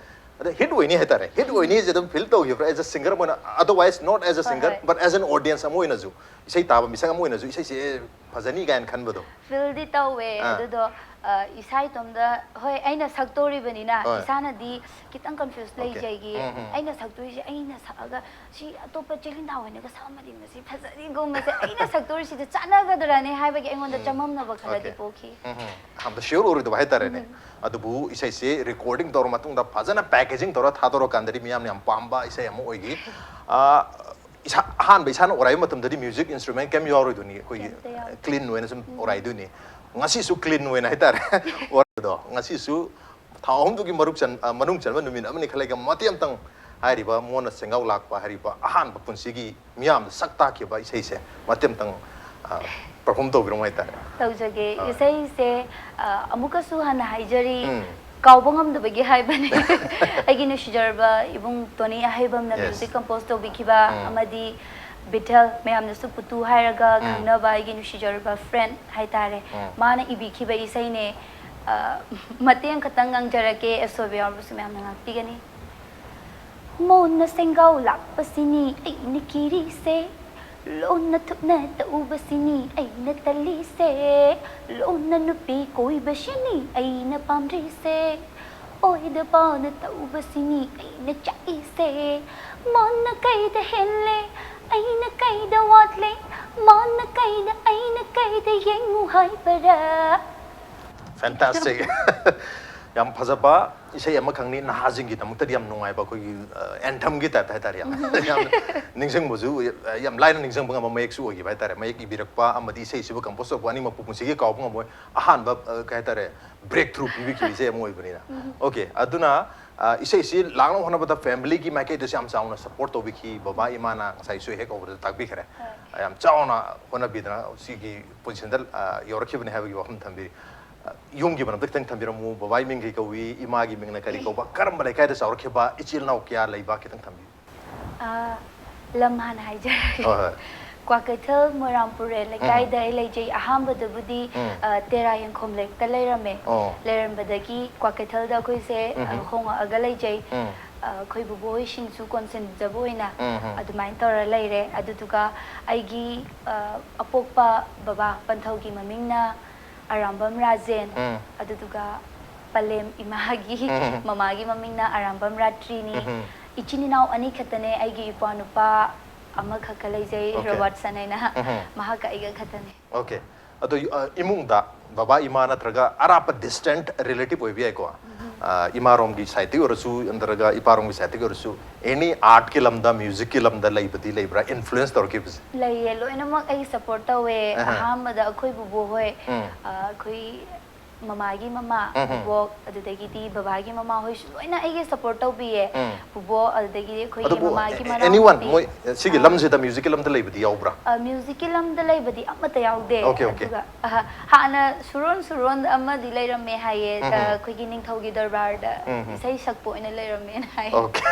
ꯑꯗ hit ꯑꯣꯏꯅꯤ ꯍꯥꯏꯇꯥꯔꯦ꯫ Hit ꯑꯣꯏꯅꯤ ꯍꯥꯏꯁꯦ ꯑꯗꯨꯝ feel ꯇꯧꯈꯤꯕ꯭ꯔꯥ, as a singer ꯑꯃ ꯑꯣꯏꯅ? Otherwise, not as a ꯍꯣꯏ, singer, ꯍꯣꯏ꯫ But as an audience ꯑꯃ ꯑꯣꯏꯅꯁꯨ, ꯏꯁꯩ ꯇꯥꯕ ꯃꯤꯁꯛ ꯑꯃ ꯑꯣꯏꯅꯁꯨ ꯏꯁꯩꯁꯦ ꯐꯖꯅꯤ ꯀꯥꯏꯅ ꯈꯟꯕꯗꯣ꯫ Feelꯗꯤ ꯇꯧꯋꯦ꯫ ꯑꯥ꯫ ꯑꯗꯨꯗꯣ, ꯑ, ꯏꯁꯥ ꯏꯇꯣꯝꯗ, ꯍꯣꯏ, ꯑꯩꯅ ꯁꯛꯇꯣꯔꯤꯕꯅꯤꯅ ꯍꯣꯏ꯫ ꯏꯁꯥꯅꯗꯤ ꯈꯤꯇꯪ confuse Okay. ꯂꯩꯖꯩꯒꯤ꯫ ꯎꯝ, ꯎꯝ꯫ ꯑꯩꯅ ꯁꯛꯇꯣꯏꯁꯦ, ꯑꯩꯅ ꯁꯛꯑꯒ ꯁꯤ ꯑꯇꯣꯞꯄ ꯆꯦ ꯂꯤꯟꯗꯥ ꯍꯣꯏꯅꯒ ꯁꯛꯑꯝꯃꯗꯤ ꯃꯁꯤ ꯐꯖꯅꯤꯒꯨꯝꯕꯁꯦ ꯑꯩꯅ ꯁꯛꯇꯣꯔꯤꯁꯤꯗ ꯆꯥꯟꯅꯒꯗ꯭ꯔꯅꯦ ꯍꯥꯏꯕꯒꯤ ꯑꯩꯉꯣꯟꯗ ꯆꯃꯝꯅꯕ ꯈꯔꯗꯤ Okay. ꯄꯣꯛꯈꯤ꯫ ꯎꯝ, ꯎꯝ꯫ ꯑꯝꯇ sure ꯑꯣꯏꯔꯣꯏꯗꯕ ꯍꯥꯏꯇꯥꯔꯦꯅꯦ꯫ ꯑꯗꯨꯕꯨ ꯏꯁꯩꯁꯦ recording ꯇꯧꯔ ꯃꯇꯨꯡꯗ ꯐꯖꯅ packaging ꯇꯧꯔ ꯊꯥꯗꯣꯔꯀꯥꯟꯗꯗꯤ ꯃꯤꯌꯥꯝꯅ ꯌꯥꯝ ꯄꯥꯝꯕ ꯏꯁꯩ ꯑꯃ ꯑꯣꯏꯈꯤ꯫ ꯑ, ꯏꯁꯥ, ꯑꯍꯥꯟꯕ ꯏꯁꯥꯅ ꯑꯣꯔꯥꯏꯕ ꯃꯇꯝꯗꯗꯤ music instrument ꯀꯩꯝ ꯌꯥꯎꯔꯣꯏꯗꯣꯏꯅꯤ, ꯑꯩꯈꯣꯏꯒꯤ ꯀꯩꯝꯇ ꯌꯥꯎꯔꯣꯏ꯫ Clean ꯑꯣꯏꯅ ꯁꯨꯝ ꯑꯣꯔꯥꯏꯗꯣꯏꯅꯤ꯫ ꯉꯁꯤꯁꯨ clean ꯑꯣꯏꯅ ꯍꯥꯏꯇꯥꯔꯦ꯫ ꯑꯣꯔꯥꯏꯕꯗꯣ ꯉꯁꯤꯁꯨ ꯊꯥ ꯑꯍꯨꯝꯗꯨꯒꯤ ꯃꯔꯨꯛ ꯆꯟ-, ꯑ, ꯃꯅꯨꯡ ꯆꯟꯕ ꯅꯨꯃꯤꯠ ꯑꯃꯅꯤ ꯈꯔ ꯂꯩꯒ ꯃꯇꯦꯛ ꯑꯃꯇꯪ ꯍꯥꯏꯔꯤꯕ ꯃꯣꯟꯅ ꯁꯦꯡꯒꯥꯎ ꯂꯥꯛꯄ ꯍꯥꯏꯔꯤꯕ ꯑꯍꯥꯟꯕ ꯄꯨꯟꯁꯤꯒꯤ ꯃꯤꯌꯥꯝꯗ ꯁꯛ ꯇꯥꯛꯈꯤꯕ ꯏꯁꯩꯁꯦ ꯃꯇꯦꯛ ꯑꯃꯇꯪ, ꯑ, perform ꯇꯧꯕꯤꯔꯝꯃꯣ ꯍꯥꯏꯇꯥꯔꯦ꯫ ꯇꯧꯖꯒꯦ꯫ ꯍꯣꯏ꯫ ꯏꯁꯩꯁꯦ ꯑ, ꯑꯃꯨꯛꯀꯁꯨ ꯍꯟꯅ ꯍꯥꯏꯖꯔꯤ, ꯎꯝ꯫ ꯀꯥꯎꯕ ꯉꯝꯗꯕꯒꯤ ꯍꯥꯏꯕꯅꯤ꯫ ꯑꯩꯒꯤ ꯅꯨꯡꯁꯤꯖꯔꯕ ꯏꯕꯨꯡ ꯇꯣꯅꯤ ꯑꯍꯩꯕꯝꯅ Yes. ꯃ꯭ꯌꯨꯖꯤꯛ ꯀꯝꯄꯣꯖ ꯇꯧꯕꯤꯈꯤꯕ ꯎꯝ꯫ ꯑꯃꯗꯤ ꯕꯤꯊꯦꯜ, ꯃꯌꯥꯝꯅꯁꯨ ꯄꯨꯇꯨ ꯍꯥꯏꯔꯒ ꯎꯝ꯫ ꯈꯪꯅꯕ ꯑꯩꯒꯤ ꯅꯨꯡꯁꯤꯖꯔꯕ ꯐ꯭ꯔꯦꯟ ꯍꯥꯏꯇꯥꯔꯦ, ꯎꯝ꯫ ꯃꯥꯅ ꯏꯕꯤꯈꯤꯕ ꯏꯁꯩꯅꯦ꯫ ꯑ, ꯃꯇꯦꯛ ꯑꯃꯈꯛꯇꯪ ꯉꯪꯖꯔꯛꯀꯦ, ꯑꯁꯣꯏꯕ ꯌꯥꯎꯔꯕꯁꯨ ꯃꯌꯥꯝꯅ ꯉꯥꯛꯄꯤꯒꯅꯤ꯫ ꯃꯣꯟꯅ ꯁꯦꯡꯒꯥꯎ ꯂꯥꯛꯄꯁꯤꯅꯤ ꯑꯩꯅ ꯀꯤꯔꯤꯁꯦ, ꯂꯣꯟꯅ ꯊꯨꯞꯅ ꯇꯧꯕꯁꯤꯅꯤ ꯑꯩꯅ ꯇꯜꯂꯤꯁꯦ, ꯂꯣꯟꯅ ꯅꯨꯄꯤ ꯀꯣꯏꯕꯁꯤꯅꯤ ꯑꯩꯅ ꯄꯥꯝꯗ꯭ꯔꯤꯁꯦ, ꯑꯣꯏꯗ ꯄꯥꯅ ꯇꯧꯕꯁꯤꯅꯤ ꯑꯩꯅ ꯆꯥꯛꯏꯁꯦ꯫ ꯃꯣꯟꯅ ꯀꯩꯗ ꯍꯦꯜꯂꯦ, ꯑꯩꯅ ꯀꯩꯗ ꯋꯥꯠꯂꯦ, ꯃꯣꯟꯅ ꯀꯩꯗ, ꯑꯩꯅ ꯀꯩꯗ ꯌꯦꯡꯉꯨ ꯍꯥꯏꯕꯔꯥ? Fantastic. ꯌꯥꯝ ꯐꯖꯕ ꯏꯁꯩ ꯑꯃꯈꯛꯅꯤ, ꯅꯍꯥꯁꯤꯡꯒꯤꯗꯃꯛꯇꯗꯤ ꯌꯥꯝ ꯅꯨꯡꯉꯥꯏꯕ, ꯑꯩꯈꯣꯏꯒꯤ ꯑꯦꯟꯊꯝꯒꯤ ꯇꯥꯏꯞꯇ ꯍꯥꯏꯇꯥꯔꯦ꯫ ꯌꯥꯝ ꯌꯥꯝ ꯅꯤꯡꯁꯤꯡꯕꯁꯨ, ꯌꯥꯝ ꯂꯥꯏꯅ ꯅꯤꯡꯁꯤꯡꯕ ꯉꯝꯕ ꯃꯌꯦꯛꯁꯨ ꯑꯣꯏꯈꯤꯕ ꯍꯥꯏꯇꯥꯔꯦ꯫ ꯃꯌꯦꯛ ꯏꯕꯤꯔꯛꯄ ꯑꯃꯗꯤ ꯏꯁꯩꯁꯤꯕꯨ ꯀꯝꯄꯣꯖ ꯇꯧꯔꯛꯄ, ꯑꯅꯤꯃꯛꯄꯨ ꯄꯨꯟꯁꯤꯒꯤ ꯀꯥꯎꯕ ꯉꯝꯃꯣꯏ꯫ ꯑꯍꯥꯟꯕ, ꯑ, ꯀꯩ ꯍꯥꯏꯇꯥꯔꯦ, breakthrough ꯄꯤꯕꯤꯈꯤꯕ ꯏꯁꯩ ꯑꯃ ꯑꯣꯏꯕꯅꯤꯅ꯫ Okay, ꯑꯗꯨꯅ, ꯑ, ꯏꯁꯩꯁꯤ ꯂꯥꯛꯅꯕ ꯍꯣꯠꯅꯕꯗ family ꯒꯤ ꯃꯥꯏꯀꯩꯗꯁꯨ ꯌꯥꯝ ꯆꯥꯎꯅ support ꯇꯧꯕꯤꯈꯤ꯫ ꯕꯕꯥ ꯏꯃꯥꯅ ꯉꯁꯥꯏꯁꯨ ꯍꯦꯛ ꯍꯧꯕꯗ ꯇꯥꯛꯄꯤꯈ꯭ꯔꯦ꯫ ꯌꯥꯝ ꯆꯥꯎꯅ ꯍꯣꯠꯅꯕꯤꯗꯅ ꯁꯤꯒꯤ position ꯗ, ꯑ, ꯌꯧꯔꯛꯈꯤꯕꯅꯤ ꯍꯥꯏꯕꯒꯤ ꯋꯥꯐꯝ ꯊꯝꯕꯤꯔꯤ꯫ ꯑ, ꯌꯨꯝꯒꯤ ꯃꯔꯝꯗ ꯈꯤꯇꯪ ꯊꯝꯕꯤꯔꯝꯃꯨ, ꯕꯕꯥꯒꯤ ꯃꯤꯡ ꯀꯩ ꯀꯧꯏ, ꯏꯃꯥꯒꯤ ꯃꯤꯡꯅ ꯀꯔꯤ ꯀꯧꯕ, ꯀꯔꯝꯕ ꯂꯩꯀꯥꯏꯗ ꯆꯥꯎꯔꯛꯈꯤꯕ, ꯏꯆꯤꯜ ꯏꯅꯥꯎ ꯀꯌꯥ ꯂꯩꯕ, ꯈꯤꯇꯪ ꯊꯝꯕꯤꯌꯨ꯫ ꯑ, ꯂꯝ ꯍꯥꯟꯅ ꯍꯥꯏꯖꯔꯒꯦ꯫ ꯍꯣꯏ, ꯍꯣꯏ꯫ ꯀ꯭ꯋꯥꯀꯩꯊꯦꯜ ꯃꯣꯏꯔꯥꯡꯄꯨꯔꯦꯜ ꯂꯩꯀꯥꯏꯗ ꯑꯩ ꯂꯩꯖꯩ꯫ ꯑꯍꯥꯟꯕꯗꯕꯨꯗꯤ, ꯎꯝ꯫ ꯑ, ꯇꯦꯔꯥ ꯌꯦꯡꯈꯣꯝ ꯂꯩꯔꯛꯇ ꯂꯩꯔꯝꯃꯦ꯫ ꯑꯣ꯫ ꯂꯩꯔꯝꯕꯗꯒꯤ ꯀ꯭ꯋꯥꯀꯩꯊꯦꯜꯗ ꯑꯩꯈꯣꯏꯁꯦ, ꯑ, ꯎꯝꯍꯨꯝ꯫ ꯍꯣꯡꯉꯛꯑꯒ ꯂꯩꯖꯩ꯫ ꯎꯝ꯫ ꯑ, ꯑꯩꯈꯣꯏ ꯕꯨꯕꯣꯛ ꯍꯣꯏꯁꯤꯡꯁꯨ ꯀꯣꯟꯁꯤꯟꯖꯕ ꯑꯣꯏꯅ ꯎꯝꯍꯨꯝ꯫ ꯑꯗꯨꯃꯥꯏꯅ ꯇꯧꯔ ꯂꯩꯔꯦ꯫ ꯑꯗꯨꯗꯨꯒ ꯑꯩꯒꯤ, ꯑ, ꯑꯄꯣꯛꯄ ꯕꯕꯥ ꯄꯟꯊꯧꯒꯤ ꯃꯃꯤꯡꯅ ꯑꯔꯥꯝꯕꯝ ꯔꯥꯖꯦꯟ, ꯎꯝ꯫ ꯑꯗꯨꯗꯨꯒ ꯄꯂꯦꯝ ꯏꯃꯥꯒꯤ ꯎꯝ꯫ ꯃꯃꯥꯒꯤ ꯃꯃꯤꯡꯅ ꯑꯔꯥꯝꯕꯝ ꯔꯥꯇ꯭ꯔꯤꯅꯤ꯫ ꯎꯝ꯫ ꯏꯆꯤꯟ ꯏꯅꯥꯎ ꯑꯅꯤ ꯈꯛꯇꯅꯦ, ꯑꯩꯒꯤ ꯏꯄ꯭ꯋꯥ ꯅꯨꯄꯥ ꯑꯃꯈꯛꯀ ꯂꯩꯖꯩ, Okay. ꯔꯣꯕꯥꯔꯠꯁꯟ ꯍꯥꯏꯅ꯫ ꯎꯝ꯫ ꯃꯍꯥꯛꯀ ꯑꯩꯒ ꯈꯛꯇꯅꯦ꯫ Okay. ꯑꯗꯣ, ꯑ, ꯏꯃꯨꯡꯗ ꯕꯕꯥ ꯏꯃꯥ ꯅꯠꯇ꯭ꯔꯒ ꯑꯔꯥꯞꯄ distant relative ꯑꯣꯏꯕ ꯌꯥꯏꯀꯣ꯫ ꯑ, ꯏꯃꯥꯔꯣꯝꯒꯤ side ꯇꯒꯤ ꯑꯣꯏꯔꯁꯨ ꯅꯠꯇ꯭ꯔꯒ ꯏꯄꯥꯔꯣꯝꯒꯤ side ꯇꯒꯤ ꯑꯣꯏꯔꯁꯨ, any art ꯀꯤ ꯂꯝꯗ, music ꯀꯤ ꯂꯝꯗ ꯂꯩꯕꯗꯤ ꯂꯩꯕ꯭ꯔꯥ, influence ꯇꯧꯔꯛꯈꯤꯕꯁꯦ? ꯂꯩꯌꯦ, ꯂꯣꯏꯅꯃꯛ ꯑꯩ support ꯇꯧꯋꯦ꯫ ꯑꯍ꯫ ꯑꯍꯥꯟꯕꯗ ꯑꯩꯈꯣꯏ ꯕꯨꯕꯣꯛ ꯍꯣꯏ, ꯎꯝ꯫ ꯑ, ꯑꯩꯈꯣꯏ ꯃꯃꯥꯒꯤ ꯃꯃꯥ, ꯎꯝ, ꯎꯝ꯫ ꯕꯨꯕꯣꯛ, ꯑꯗꯨꯗꯒꯤꯗꯤ ꯕꯕꯥꯒꯤ ꯃꯃꯥ ꯍꯣꯏꯁꯨ ꯂꯣꯏꯅ ꯑꯩꯒꯤ ꯁꯞꯄꯣꯔꯠ ꯇꯧꯕꯤꯌꯦ꯫ ꯎꯝ꯫ ꯕꯨꯕꯣꯛ, ꯑꯗꯨꯗꯒꯤꯗꯤ ꯑꯩꯈꯣꯏꯒꯤ ꯑꯗꯨꯕꯨ ꯃꯃꯥꯒꯤ ꯑꯦꯅꯤ ꯋꯥꯟ ꯃꯅꯥꯎꯅꯨꯄꯤ꯫ ꯃꯣꯏ ꯁꯤꯒꯤ ꯂꯝꯁꯤꯗ, ꯃ꯭ꯌꯨꯖꯤꯛꯀꯤ ꯂꯝꯗ ꯂꯩꯕꯗꯤ ꯌꯥꯎꯕ꯭ꯔꯥ? ꯑ, ꯃ꯭ꯌꯨꯖꯤꯛꯀꯤ ꯂꯝꯗ ꯂꯩꯕꯗꯤ ꯑꯃꯠꯇ ꯌꯥꯎꯗꯦ꯫ Okay, okay. ꯑꯗꯨꯒ ꯑꯍ, ꯍꯥꯟꯅ ꯁꯨꯔꯣꯟ ꯁꯨꯔꯣꯟ ꯑꯃꯗꯤ ꯂꯩꯔꯝꯃꯦ ꯍꯥꯏꯌꯦ꯫ ꯎꯝ, ꯑ, ꯎꯝ꯫ ꯑꯩꯈꯣꯏꯒꯤ ꯅꯤꯡꯊꯧꯒꯤ ꯗꯔꯕꯥꯔꯗ ꯎꯝ, ꯎꯝ꯫ ꯏꯁꯩ ꯁꯛꯄ ꯑꯣꯏꯅ ꯂꯩꯔꯝꯃꯦꯅ ꯍꯥꯏꯌꯦ꯫ Okay.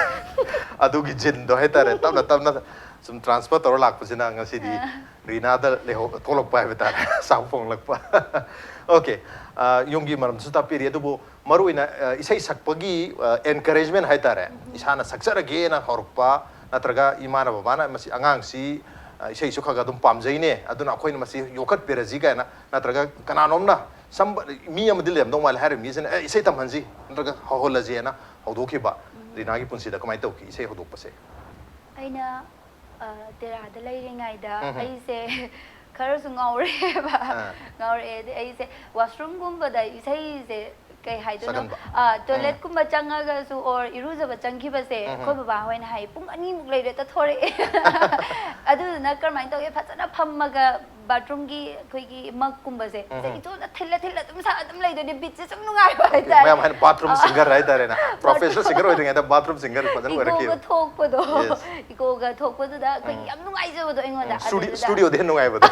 ꯑꯗꯨꯒꯤ ꯖꯤꯟꯗꯣ ꯍꯥꯏꯇꯥꯔꯦ, ꯇꯞꯅ ꯇꯞꯅ ꯁꯨꯝ ꯇ꯭ꯔꯥꯟꯁꯐꯔ ꯇꯧꯔ ꯂꯥꯛꯄꯁꯤꯅ ꯉꯁꯤꯗꯤ ꯑ꯫ ꯔꯤꯅꯥꯗ ꯂꯩꯍꯧ ꯊꯣꯛꯂꯛꯄ ꯍꯥꯏꯕ ꯇꯥꯔꯦ, ꯁꯥꯎ ꯐꯣꯡꯂꯛꯄ꯫ Okay. ꯑ, ꯌꯨꯝꯒꯤ ꯃꯔꯝꯁꯨ ꯇꯥꯛꯄꯤꯔꯤ, ꯑꯗꯨꯕꯨ ꯃꯔꯨꯑꯣꯏꯅ, ꯑ, ꯏꯁꯩ ꯁꯛꯄꯒꯤ, ꯑ, ꯑꯦꯟꯀꯔꯦꯖꯃꯦꯟ ꯍꯥꯏꯇꯥꯔꯦ, ꯏꯁꯥꯅ ꯁꯛꯆꯔꯒꯦꯅ ꯍꯧꯔꯛꯄ, ꯅꯠꯇ꯭ꯔꯒ ꯏꯃꯥꯅ ꯕꯕꯥꯅ ꯃꯁꯤ ꯑꯉꯥꯡꯁꯤ, ꯑ, ꯏꯁꯩꯁꯨ ꯈꯔ ꯈꯔ ꯑꯗꯨꯝ ꯄꯥꯝꯖꯩꯅꯦ, ꯑꯗꯨꯅ ꯑꯩꯈꯣꯏꯅ ꯃꯁꯤ ꯌꯣꯛꯈꯠꯄꯤꯔꯁꯤ ꯀꯥꯏꯅ, ꯅꯠꯇ꯭ꯔꯒ ꯀꯅꯥꯅꯣꯝꯅ, ꯁꯝꯕ-, ꯃꯤ ꯑꯃꯗꯤ ꯂꯩꯔꯝꯗꯧ ꯃꯥꯜꯂꯦ ꯍꯥꯏꯔꯤꯕ ꯃꯤꯁꯤꯅ, "ꯑꯦ, ꯏꯁꯩ ꯇꯝꯍꯟꯁꯤ ꯅꯠꯇ꯭ꯔꯒ ꯍꯧꯍꯜꯂꯁꯦꯅ" ꯍꯧꯗꯣꯛꯈꯤꯕ ꯔꯤꯅꯥꯒꯤ ꯄꯨꯟꯁꯤꯗ ꯀꯃꯥꯏꯅ ꯇꯧꯈꯤ ꯏꯁꯩ ꯍꯧꯗꯣꯛꯄꯁꯦ? ꯑꯩꯅ, ꯑ, ꯇꯦꯔꯥꯗ ꯂꯩꯔꯤꯉꯩꯗ ꯎꯝ, ꯎꯝ꯫ ꯑꯩꯁꯦ ꯈꯔꯁꯨ ꯉꯥꯎꯔꯛꯑꯦꯕ꯫ ꯑꯥ꯫ ꯉꯥꯎꯔꯛꯑꯦ꯫ ꯑꯗꯩ ꯑꯩꯁꯦ ꯋꯥꯁꯔꯨꯝꯒꯨꯝꯕꯗ ꯏꯁꯩꯁꯦ ꯀꯩ ꯍꯥꯏꯗꯣꯏꯅꯣ? ꯁꯛꯍꯟꯕ꯫ ꯑ, ꯎꯝ꯫ ꯇꯣꯏꯂꯦꯠꯀꯨꯝꯕ ꯆꯪꯉꯒꯁꯨ or ꯏꯔꯨꯖꯕ ꯆꯪꯈꯤꯕꯁꯦ, ꯎꯝ, ꯎꯝ꯫ ꯑꯩꯈꯣꯏ ꯕꯕꯥ ꯍꯣꯏꯅ ꯍꯥꯏ, "ꯄꯨꯡ ꯑꯅꯤꯃꯨꯛ ꯂꯩꯔꯦ, ꯇꯊꯣꯔꯛꯑꯦ"꯫ ꯑꯗꯨꯗꯨꯅ ꯀꯔꯝꯍꯥꯏꯅ ꯇꯧꯒꯦ? ꯐꯖꯅ ꯐꯝꯃꯒ ꯕꯥꯊꯔꯨꯝꯒꯤ ꯑꯩꯈꯣꯏꯒꯤ ꯃꯛꯀꯨꯝꯕꯁꯦ, ꯎꯝ, ꯁꯦ ꯎꯝ꯫ ꯏꯇꯣꯝꯇ ꯊꯤꯜꯂ ꯊꯤꯜꯂ ꯑꯗꯨꯝ ꯁꯛꯑ ꯑꯗꯨꯝ ꯂꯩꯗꯣꯏꯅꯦ, ꯕꯤꯠꯁꯦ ꯁꯨꯝ ꯅꯨꯡꯉꯥꯏꯕ ꯍꯥꯏꯇꯥꯔꯦ꯫ ꯃꯌꯥꯝ ꯍꯥꯏꯅ ꯕꯥꯊꯔꯨꯝ ꯑ, ꯁꯤꯡꯒꯔ ꯍꯥꯏꯇꯥꯔꯦꯅꯦ, ꯄ꯭ꯔꯣꯐꯦꯁꯅꯦꯜ ꯕꯥꯊꯔꯨꯝ ꯁꯤꯡꯒꯔ ꯑꯣꯏꯗ꯭ꯔꯤꯉꯩꯗ ꯕꯥꯊꯔꯨꯝ ꯁꯤꯡꯒꯔ ꯐꯖꯅ ꯏꯀꯣꯒ ꯑꯣꯏꯔꯛꯈꯤꯕ꯫ ꯊꯣꯛꯄꯗꯣ, Yes. ꯏꯀꯣꯒ ꯊꯣꯛꯄꯗꯨꯗ ꯑꯩꯈꯣꯏꯒꯤ ꯎꯝ꯫ ꯌꯥꯝ ꯅꯨꯡꯉꯥꯏꯖꯕꯗꯣ ꯑꯩꯉꯣꯟꯗ꯫ ꯎꯝ, ꯁ꯭ꯇꯨꯗꯤ-, ꯑꯗꯨꯗꯨꯗ ꯁ꯭ꯇꯨꯗꯤꯑꯣꯗ ꯍꯦꯟꯅ ꯅꯨꯡꯉꯥꯏꯕꯗꯣ꯫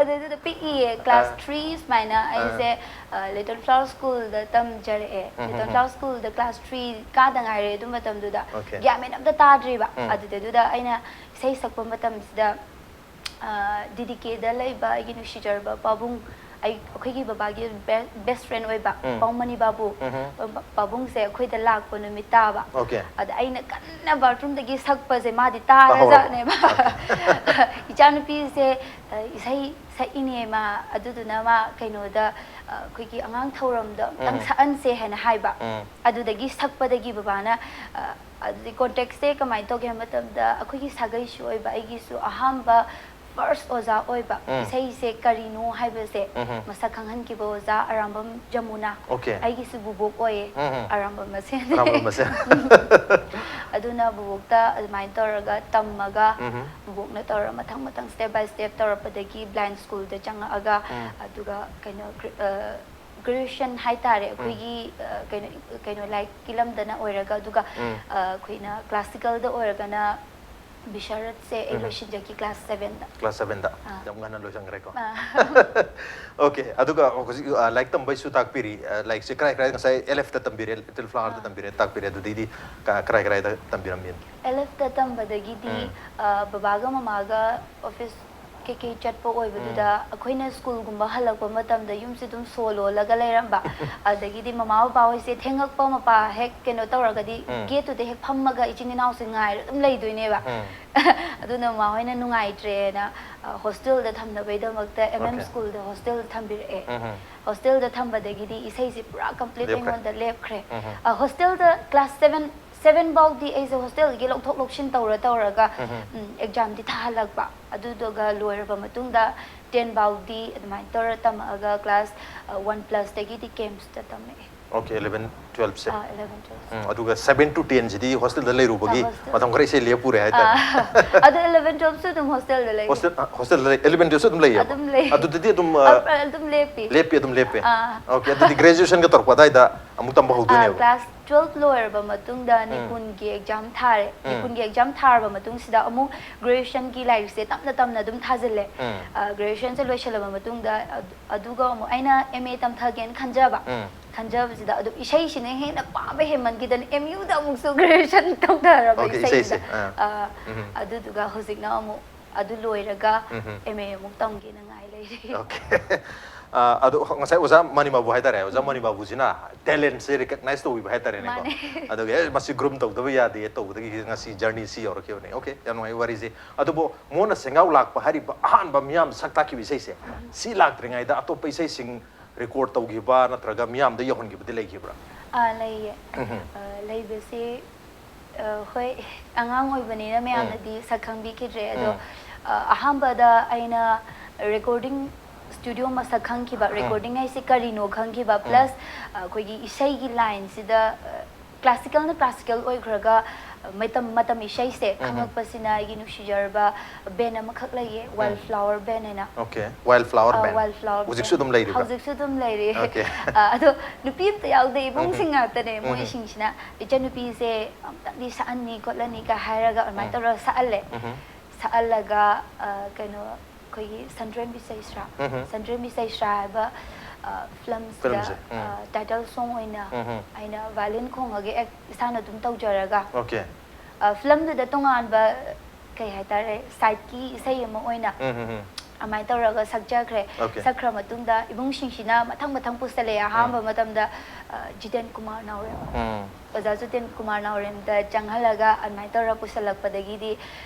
ꯑꯗꯨꯗꯨꯗ ꯄꯤꯛꯏꯌꯦ, ꯀ꯭ꯂꯥꯁ ꯑꯥ꯫ ꯊ꯭ꯔꯤ ꯁꯨꯃꯥꯏꯅ ꯑꯥ꯫ ꯑꯩꯁꯦ, ꯑ, ꯂꯤꯇꯜ ꯐ꯭ꯂꯥꯋꯔ ꯁ꯭ꯀꯨꯜꯗ ꯇꯝꯖꯔꯛꯑꯦ꯫ ꯎꯝ, ꯂꯤꯇꯜ ꯎꯝ, ꯐ꯭ꯂꯥꯋꯔ ꯁ꯭ꯀꯨꯜꯗ ꯀ꯭ꯂꯥꯁ ꯊ꯭ꯔꯤ ꯀꯥꯗ ꯉꯥꯏꯔꯦ ꯑꯗꯨ ꯃꯇꯝꯗꯨꯗ꯫ Okay. ꯒ꯭ꯌꯥꯟ ꯃꯦꯟ ꯑꯝꯇ ꯇꯥꯗ꯭ꯔꯤꯕ꯫ ꯎꯝ꯫ ꯑꯗꯨꯗꯩꯗꯨꯗ ꯑꯩꯅ ꯏꯁꯩ ꯁꯛꯄ ꯃꯇꯝꯁꯤꯗ, ꯑ, ꯗꯤ ꯗꯤ ꯀꯦꯗ ꯂꯩꯕ ꯑꯩꯒꯤ ꯅꯨꯡꯁꯤꯖꯔꯕ ꯄꯥꯕꯨꯡ, ꯑꯩ, ꯑꯩꯈꯣꯏꯒꯤ ꯕꯕꯥꯒꯤ ꯕꯦ-, ꯕꯦꯁ ꯐ꯭ꯔꯦꯟ ꯑꯣꯏꯕ ꯎꯝ꯫ ꯄꯥꯎꯃꯅꯤ ꯕꯥꯕꯨ, ꯎꯝꯍꯨꯝ꯫ ꯄꯥꯕꯨꯡꯁꯦ ꯑꯩꯈꯣꯏꯗ ꯂꯥꯛꯄ ꯅꯨꯃꯤꯠ ꯇꯥꯕ꯫ Okay. ꯑꯗ ꯑꯩꯅ ꯀꯟꯅ ꯕꯥꯊꯔꯨꯝꯗꯒꯤ ꯁꯛꯄꯁꯦ ꯃꯥꯗꯤ ꯇꯥꯔꯖꯥꯠꯅꯦꯕ꯫ ꯏꯆꯥꯅꯨꯄꯤꯁꯦ, ꯑ, ꯏꯁꯩ ꯁꯛꯏꯅꯦ ꯃꯥ, ꯑꯗꯨꯗꯨꯅ ꯃꯥ ꯀꯩꯅꯣꯗ, ꯑ, ꯑꯩꯈꯣꯏꯒꯤ ꯑꯉꯥꯡ ꯊꯧꯔꯝꯗ ꯑꯝꯇꯪ ꯎꯝ꯫ ꯁꯛꯍꯟꯁꯦ ꯍꯥꯏꯅ ꯍꯥꯏꯕ꯫ ꯎꯝ꯫ ꯑꯗꯨꯗꯒꯤ ꯁꯛꯄꯗꯒꯤ ꯕꯕꯥꯅ, ꯑ, ꯑꯗꯨꯗꯤ ꯀꯣꯟꯇꯦꯛꯁꯁꯦ ꯀꯃꯥꯏꯅ ꯇꯧꯒꯦ ꯍꯥꯏꯕ ꯃꯇꯝꯗ, ꯑꯩꯈꯣꯏꯒꯤ ꯁꯥꯒꯩꯁꯨ ꯑꯣꯏꯕ, ꯑꯩꯒꯤꯁꯨ ꯑꯍꯥꯟꯕ first ꯑꯣꯖꯥ ꯑꯣꯏꯕ, ꯎꯝ꯫ ꯏꯁꯩꯁꯦ ꯀꯔꯤꯅꯣ ꯍꯥꯏꯕꯁꯦ ꯎꯝ꯫ ꯃꯁꯛ ꯈꯪꯍꯟꯈꯤꯕ ꯑꯣꯖꯥ ꯑꯔꯥꯝꯕꯝ ꯖꯃꯨꯅꯥ꯫ Okay꯫ ꯑꯩꯒꯤꯁꯨ ꯕꯨꯕꯣꯛ ꯑꯣꯏꯌꯦ꯫ ꯎꯝ꯫ ꯑꯔꯥꯝꯕꯝ ꯃꯁꯦꯟ꯫ ꯑꯔꯥꯝꯕꯝ ꯃꯁꯦꯟ꯫ ꯑꯗꯨꯅ ꯕꯨꯕꯣꯛꯇ ꯑꯗꯨꯃꯥꯏꯅ ꯇꯧꯔꯒ ꯇꯝꯃꯒ, ꯎꯝ꯫ ꯕꯨꯕꯣꯛꯅ ꯇꯧꯔ ꯃꯊꯪ ꯃꯊꯪ step by step ꯇꯧꯔꯛꯄꯗꯒꯤ blind schoolꯗ ꯆꯪꯉꯛꯑꯒ, ꯎꯝ꯫ ꯑꯗꯨꯒ ꯀꯩꯅꯣ, ꯒ꯭ꯔꯦ-, ꯑ, graduation ꯍꯥꯏꯇꯥꯔꯦ, ꯑꯩꯈꯣꯏꯒꯤ, ꯑ, ꯀꯩꯅꯣ, ꯀꯩꯅꯣ, ꯂꯥꯏꯔꯤꯛꯀꯤ ꯂꯝꯗꯅ ꯑꯣꯏꯔꯒ, ꯑꯗꯨꯒ, ꯎꯝ꯫ ꯑ, ꯑꯩꯈꯣꯏꯅ classicalꯗ ꯑꯣꯏꯔꯒꯅ ꯕꯤꯁꯥꯔꯠꯁꯦ ꯑꯩ ꯎꯝ꯫ ꯂꯣꯏꯁꯤꯟꯖꯈꯤ class sevenꯗ꯫ Class sevenꯗ꯫ ꯑꯥ꯫ ꯌꯥꯝ ꯉꯟꯅ ꯂꯣꯏꯁꯟꯈ꯭ꯔꯦꯀꯣ꯫ ꯑꯥ꯫ Okay, ꯑꯗꯨꯒ ꯍꯧꯖꯤꯛ, ꯑ, ꯂꯥꯏꯔꯤꯛ ꯇꯝꯕꯩꯁꯨ ꯇꯥꯛꯄꯤꯔꯤ, ꯑ, ꯂꯥꯏꯔꯤꯛꯁꯦ ꯀꯔꯥꯏ ꯀꯔꯥꯏ, ꯉꯁꯥꯏ ꯑꯦꯜ ꯑꯦꯐꯇ ꯇꯝꯕꯤꯔꯦ, ꯂꯤꯇꯜ ꯐ꯭ꯂꯥꯋꯔꯗ ꯑꯥ꯫ ꯇꯝꯕꯤꯔꯦ, ꯇꯥꯛꯄꯤꯔꯦ, ꯑꯗꯨꯗꯩꯗꯤ ꯀ-, ꯀꯔꯥꯏ ꯀꯔꯥꯏꯗ ꯇꯝꯕꯤꯔꯝꯃꯤ? ꯑꯦꯜ ꯑꯦꯐꯇ ꯇꯝꯕꯗꯒꯤꯗꯤ, ꯎꯝ꯫ ꯑ, ꯕꯕꯥꯒ ꯃꯃꯥꯒ office ꯀꯩꯀꯩ ꯆꯠꯄ ꯑꯣꯏꯕꯗꯨꯗ, ꯎꯝ꯫ ꯑꯩꯈꯣꯏꯅ schoolꯒꯨꯝꯕ ꯍꯜꯂꯛꯄ ꯃꯇꯝꯗ ꯌꯨꯝꯁꯦ ꯑꯗꯨꯝ ꯁꯣ ꯂꯣꯜꯂꯒ ꯂꯩꯔꯝꯕ꯫ ꯑꯗꯒꯤꯗꯤ ꯃꯃꯥ ꯕꯕꯥ ꯍꯣꯏꯁꯦ ꯊꯦꯡꯉꯛꯄ ꯃꯄꯥ ꯍꯦꯛ ꯀꯩꯅꯣ ꯇꯧꯔꯒꯗꯤ, ꯎꯝ꯫ gateꯇꯨꯗ ꯍꯦꯛ ꯐꯝꯃꯒ ꯏꯆꯤꯟ ꯏꯅꯥꯎꯁꯦ ꯉꯥꯏꯔ ꯑꯗꯨꯝ ꯂꯩꯗꯣꯏꯅꯦꯕ꯫ ꯎꯝ꯫ ꯑꯗꯨꯅ ꯃꯃꯥ ꯍꯣꯏꯅ ꯅꯨꯡꯉꯥꯏꯇ꯭ꯔꯦꯅ, ꯑ, hostelꯗ ꯊꯝꯅꯕꯩꯗꯃꯛꯇ ꯑꯦꯝ ꯑꯦꯝ Okay꯫ schoolꯗ hostelꯗ ꯊꯝꯕꯤꯔꯛꯑꯦ꯫ ꯎꯝ꯫ Hostelꯗ ꯊꯝꯕꯗꯒꯤꯗꯤ ꯏꯁꯩꯁꯦ ꯄꯨꯔꯥ complete ꯂꯦꯞꯈ꯭ꯔꯦ꯫ ꯑꯩꯉꯣꯟꯗ ꯂꯦꯞꯈ꯭ꯔꯦ꯫ ꯎꯝ꯫ ꯑ, hostelꯗ class seven, seven ꯐꯥꯎꯗꯤ ꯑꯩꯁꯦ hostelꯗꯒꯤ ꯂꯧꯊꯣꯛ ꯂꯧꯁꯤꯟ ꯇꯧꯔ ꯇꯧꯔꯒ, ꯎꯝ꯫ ꯎꯝ, examꯗꯤ ꯊꯥꯍꯜꯂꯛꯄ꯫ ꯑꯗꯨꯗꯨꯒ ꯂꯣꯏꯔꯕ ꯃꯇꯨꯡꯗ ten ꯐꯥꯎꯗꯤ ꯑꯗꯨꯃꯥꯏꯅ ꯇꯧꯔ ꯇꯝꯃꯛꯑꯒ class, ꯑ, one plusꯇꯒꯤꯗꯤ ꯀꯦꯝꯁꯇ ꯇꯝꯃꯛꯑꯦ꯫ Okay, eleven twelveꯁꯦ꯫ ꯑꯥ, eleven twelve꯫ ꯎꯝ, ꯑꯗꯨꯒ seven to tenꯁꯤꯗꯤ hostelꯗ ꯂꯩꯔꯨꯕꯒꯤ ꯑꯥ, hostel꯫ ꯃꯇꯝ ꯈꯔ ꯏꯁꯩ ꯂꯦꯞꯄꯨꯔꯦ ꯍꯥꯏꯇꯥꯔꯦ꯫ ꯑꯥ, ꯑꯗꯣ eleven twelveꯁꯨ ꯑꯗꯨꯝ hostelꯗ ꯂꯩ꯫ Hostel, ꯑ, hostelꯗ ꯂꯩ, eleven twelveꯁꯨ ꯑꯗꯨꯝ ꯂꯩꯌꯦꯕ? ꯑꯗꯨꯝ ꯂꯩ꯫ ꯑꯗꯨꯗꯗꯤ ꯑꯗꯨꯝ, ꯑ, ꯑ, ꯑꯗꯨꯝ ꯂꯦꯞꯄꯤ꯫ ꯂꯦꯞꯄꯤ, ꯑꯗꯨꯝ ꯂꯦꯞꯄꯤ? ꯑꯥ꯫ Okay, ꯑꯗꯨꯗꯤ graduationꯒ ꯇꯧꯔꯛꯄ ꯑꯗꯥꯏꯗ ꯑꯃꯨꯛ ꯇꯝꯕ ꯑꯥ, ꯍꯧꯗꯣꯏꯅꯦꯕ? class twelve ꯂꯣꯏꯔꯕ ꯃꯇꯨꯡꯗ ꯎꯝ꯫ ꯅꯤꯀꯨꯟꯒꯤ exam ꯊꯥꯔꯦ꯫ ꯎꯝ꯫ ꯅꯤꯀꯨꯟꯒꯤ exam ꯊꯥꯔꯕ ꯃꯇꯨꯡꯁꯤꯗ ꯑꯃꯨꯛ graduationꯒꯤ ꯂꯥꯏꯔꯤꯛꯁꯦ ꯇꯞꯅ ꯇꯞꯅ ꯑꯗꯨꯝ ꯊꯥꯖꯤꯜꯂꯦ꯫ ꯎꯝ꯫ ꯑ, graduationꯁꯦ ꯂꯣꯏꯁꯤꯜꯂꯕ ꯃꯇꯨꯡꯗ ꯑꯗꯨ-, ꯑꯗꯨꯒ ꯑꯃꯨꯛ ꯑꯩꯅ M A ꯇꯝꯊꯒꯦꯅ ꯈꯟꯖꯕ꯫ ꯎꯝ꯫ ꯈꯟꯖꯕꯁꯤꯗ ꯑꯗꯨꯝ ꯏꯁꯩꯁꯤꯅ ꯍꯦꯟꯅ ꯄꯥꯝꯕ ꯍꯦꯟꯃꯟꯈꯤꯗꯅ M Uꯗ ꯑꯃꯨꯛꯁꯨ graduation ꯇꯧꯊꯔꯕ Okay, ꯏꯁꯩꯁꯤꯗ꯫ ꯏꯁꯩꯁꯦ, ꯑꯥ꯫ ꯑ, ꯎꯝ꯫ ꯑꯗꯨꯗꯨꯒ ꯍꯧꯖꯤꯛꯅ ꯑꯃꯨꯛ ꯑꯗꯨ ꯂꯣꯏꯔꯒ ꯎꯝ꯫ M A ꯑꯃꯨꯛ ꯇꯝꯒꯦꯅ ꯉꯥꯏ ꯂꯩꯔꯤ꯫ Okay꯫ ꯑ, ꯑꯗꯣ ꯉꯁꯥꯏ ꯑꯣꯖꯥ ꯃꯅꯤ ꯕꯥꯕꯨ ꯍꯥꯏꯇꯥꯔꯦ, ꯑꯣꯖꯥ ꯃꯅꯤ ꯕꯥꯕꯨꯁꯤꯅ talentꯁꯦ recognize ꯇꯧꯕꯤꯕ ꯍꯥꯏꯇꯥꯔꯦꯅꯦꯀꯣ꯫ ꯃꯥꯅꯦ꯫ ꯑꯗꯨꯒꯤ, "ꯑꯦ, ꯃꯁꯤ groom ꯇꯧꯗꯕ ꯌꯥꯗꯦ" ꯇꯧꯕꯗꯒꯤ ꯉꯁꯤ journey ꯁꯤ ꯌꯧꯔꯛꯈꯤꯕꯅꯦ꯫ Okay, ꯌꯥꯝ ꯅꯨꯡꯉꯥꯏ ꯋꯥꯔꯤꯁꯦ꯫ ꯑꯗꯨꯕꯨ ꯃꯣꯟꯅ ꯁꯦꯡꯒꯥꯎ ꯂꯥꯛꯄ ꯍꯥꯏꯔꯤꯕ ꯑꯍꯥꯟꯕ ꯃꯤꯌꯥꯝ ꯁꯛ ꯇꯥꯛꯈꯤꯕ ꯏꯁꯩꯁꯦ, ꯁꯤ ꯂꯥꯛꯇ꯭ꯔꯤꯉꯩꯗ ꯑꯇꯣꯞꯄ ꯏꯁꯩꯁꯤꯡ record ꯇꯧꯈꯤꯕ ꯅꯠꯇ꯭ꯔꯒ ꯃꯤꯌꯥꯝꯗ ꯌꯧꯍꯟꯈꯤꯕꯗꯤ ꯂꯩꯈꯤꯕ꯭ꯔꯥ? ꯑꯥ, ꯂꯩꯌꯦ꯫ ꯎꯝ꯫ ꯑ, ꯂꯩꯕꯁꯤ, ꯑ, ꯍꯣꯏ, ꯑꯉꯥꯡ ꯑꯣꯏꯕꯅꯤꯅ ꯃꯌꯥꯝꯅꯗꯤ ꯁꯛ ꯈꯪꯕꯤꯈꯤꯗ꯭ꯔꯦ꯫ ꯑꯗꯣ, ꯎꯝ꯫ ꯑ, ꯑꯍꯥꯟꯕꯗ ꯑꯩꯅ recording studio ꯃꯁꯛ ꯈꯪꯈꯤꯕ, recording ꯍꯥꯏꯁꯦ ꯀꯔꯤꯅꯣ ꯈꯪꯈꯤꯕ, plus ꯑꯩꯈꯣꯏꯒꯤ ꯏꯁꯩꯒꯤ lineꯁꯤꯗ, ꯑ, classicalꯅ classical ꯑꯣꯏꯈ꯭ꯔꯒ, ꯑ, ꯃꯇꯝ, ꯃꯇꯝ ꯏꯁꯩꯁꯦ ꯈꯪꯉꯛꯄꯁꯤꯅ ꯑꯩꯒꯤ ꯅꯨꯡꯁꯤꯖꯔꯕ band ꯑꯃꯈꯛ ꯂꯩꯌꯦ, Wildflower Band ꯍꯥꯏꯅ꯫ Okay, Wildflower ꯑ, Band. Wildflower ꯍꯧꯖꯤꯛꯁꯨ Band. ꯑꯗꯨꯝ ꯂꯩꯔꯤꯕ꯭ꯔꯥ? ꯍꯧꯖꯤꯛꯁꯨ ꯑꯗꯨꯝ ꯂꯩꯔꯤ꯫ Okay. ꯑ, ꯑꯗꯣ ꯅꯨꯄꯤ ꯑꯝꯇ ꯌꯥꯎꯗꯦ, ꯏꯕꯨꯡꯁꯤꯡ ꯉꯥꯛꯇꯅꯦ꯫ ꯃꯣꯏꯁꯤꯡꯁꯤꯅ, "ꯏꯆꯟꯅꯨꯄꯤꯁꯦ ꯑꯝꯇꯪꯗꯤ ꯁꯛꯍꯟꯅꯤ ꯈꯣꯠꯍꯟꯅꯤꯒ" ꯍꯥꯏꯔꯒ ꯑꯗꯨꯃꯥꯏꯅ ꯇꯧꯔꯒ ꯁꯛꯍꯜꯂꯦ꯫ ꯁꯛꯍꯜꯂꯒ, ꯑ, ꯀꯩꯅꯣ, ꯑꯩꯈꯣꯏꯒꯤ ꯁꯟꯗ꯭ꯔꯦꯝꯕꯤ ꯆꯩꯁ꯭ꯔꯥ, ꯁꯟꯗ꯭ꯔꯦꯝꯕꯤ ꯆꯩꯁ꯭ꯔꯥ ꯍꯥꯏꯕ, ꯑ, filmꯁꯤꯗ, Filmꯁꯦ, ꯎꯝ. ꯑ, title song ꯑꯣꯏꯅ ꯑꯩꯅ violin ꯈꯣꯡꯉꯒ act ꯏꯁꯥꯅ ꯑꯗꯨꯝ ꯇꯧꯖꯔꯒ, Okay. ꯑ, filmꯗꯨꯗ ꯇꯣꯉꯥꯟꯕ, ꯀꯩ ꯍꯥꯏꯇꯥꯔꯦ, sideꯀꯤ ꯏꯁꯩ ꯑꯃ ꯑꯣꯏꯅ ꯎꯝ, ꯎꯝ, ꯎꯝ. ꯑꯗꯨꯃꯥꯏꯅ ꯇꯧꯔꯒ ꯁꯛꯆꯈ꯭ꯔꯦ꯫ Okay. ꯁꯛꯈ꯭ꯔ ꯃꯇꯨꯡꯗ ꯏꯕꯨꯡꯁꯤꯡꯁꯤꯅ ꯃꯊꯪ ꯃꯊꯪ ꯄꯨꯁꯜꯂꯛꯑꯦ꯫ ꯑꯍꯥꯟꯕ ꯃꯇꯝꯗ, ꯑ, ꯖꯤꯇꯦꯟ ꯀꯨꯃꯥꯔ ꯅꯥꯎꯔꯦꯝ, ꯎꯝ. ꯑꯣꯖꯥ ꯖꯤꯇꯦꯟ ꯀꯨꯃꯥꯔ ꯅꯥꯎꯔꯦꯝꯗ ꯆꯪꯍꯜꯂꯒ ꯑꯗꯨꯃꯥꯏꯅ ꯇꯧꯔꯒ ꯄꯨꯁꯜꯂꯛꯄꯗꯒꯤꯗꯤ,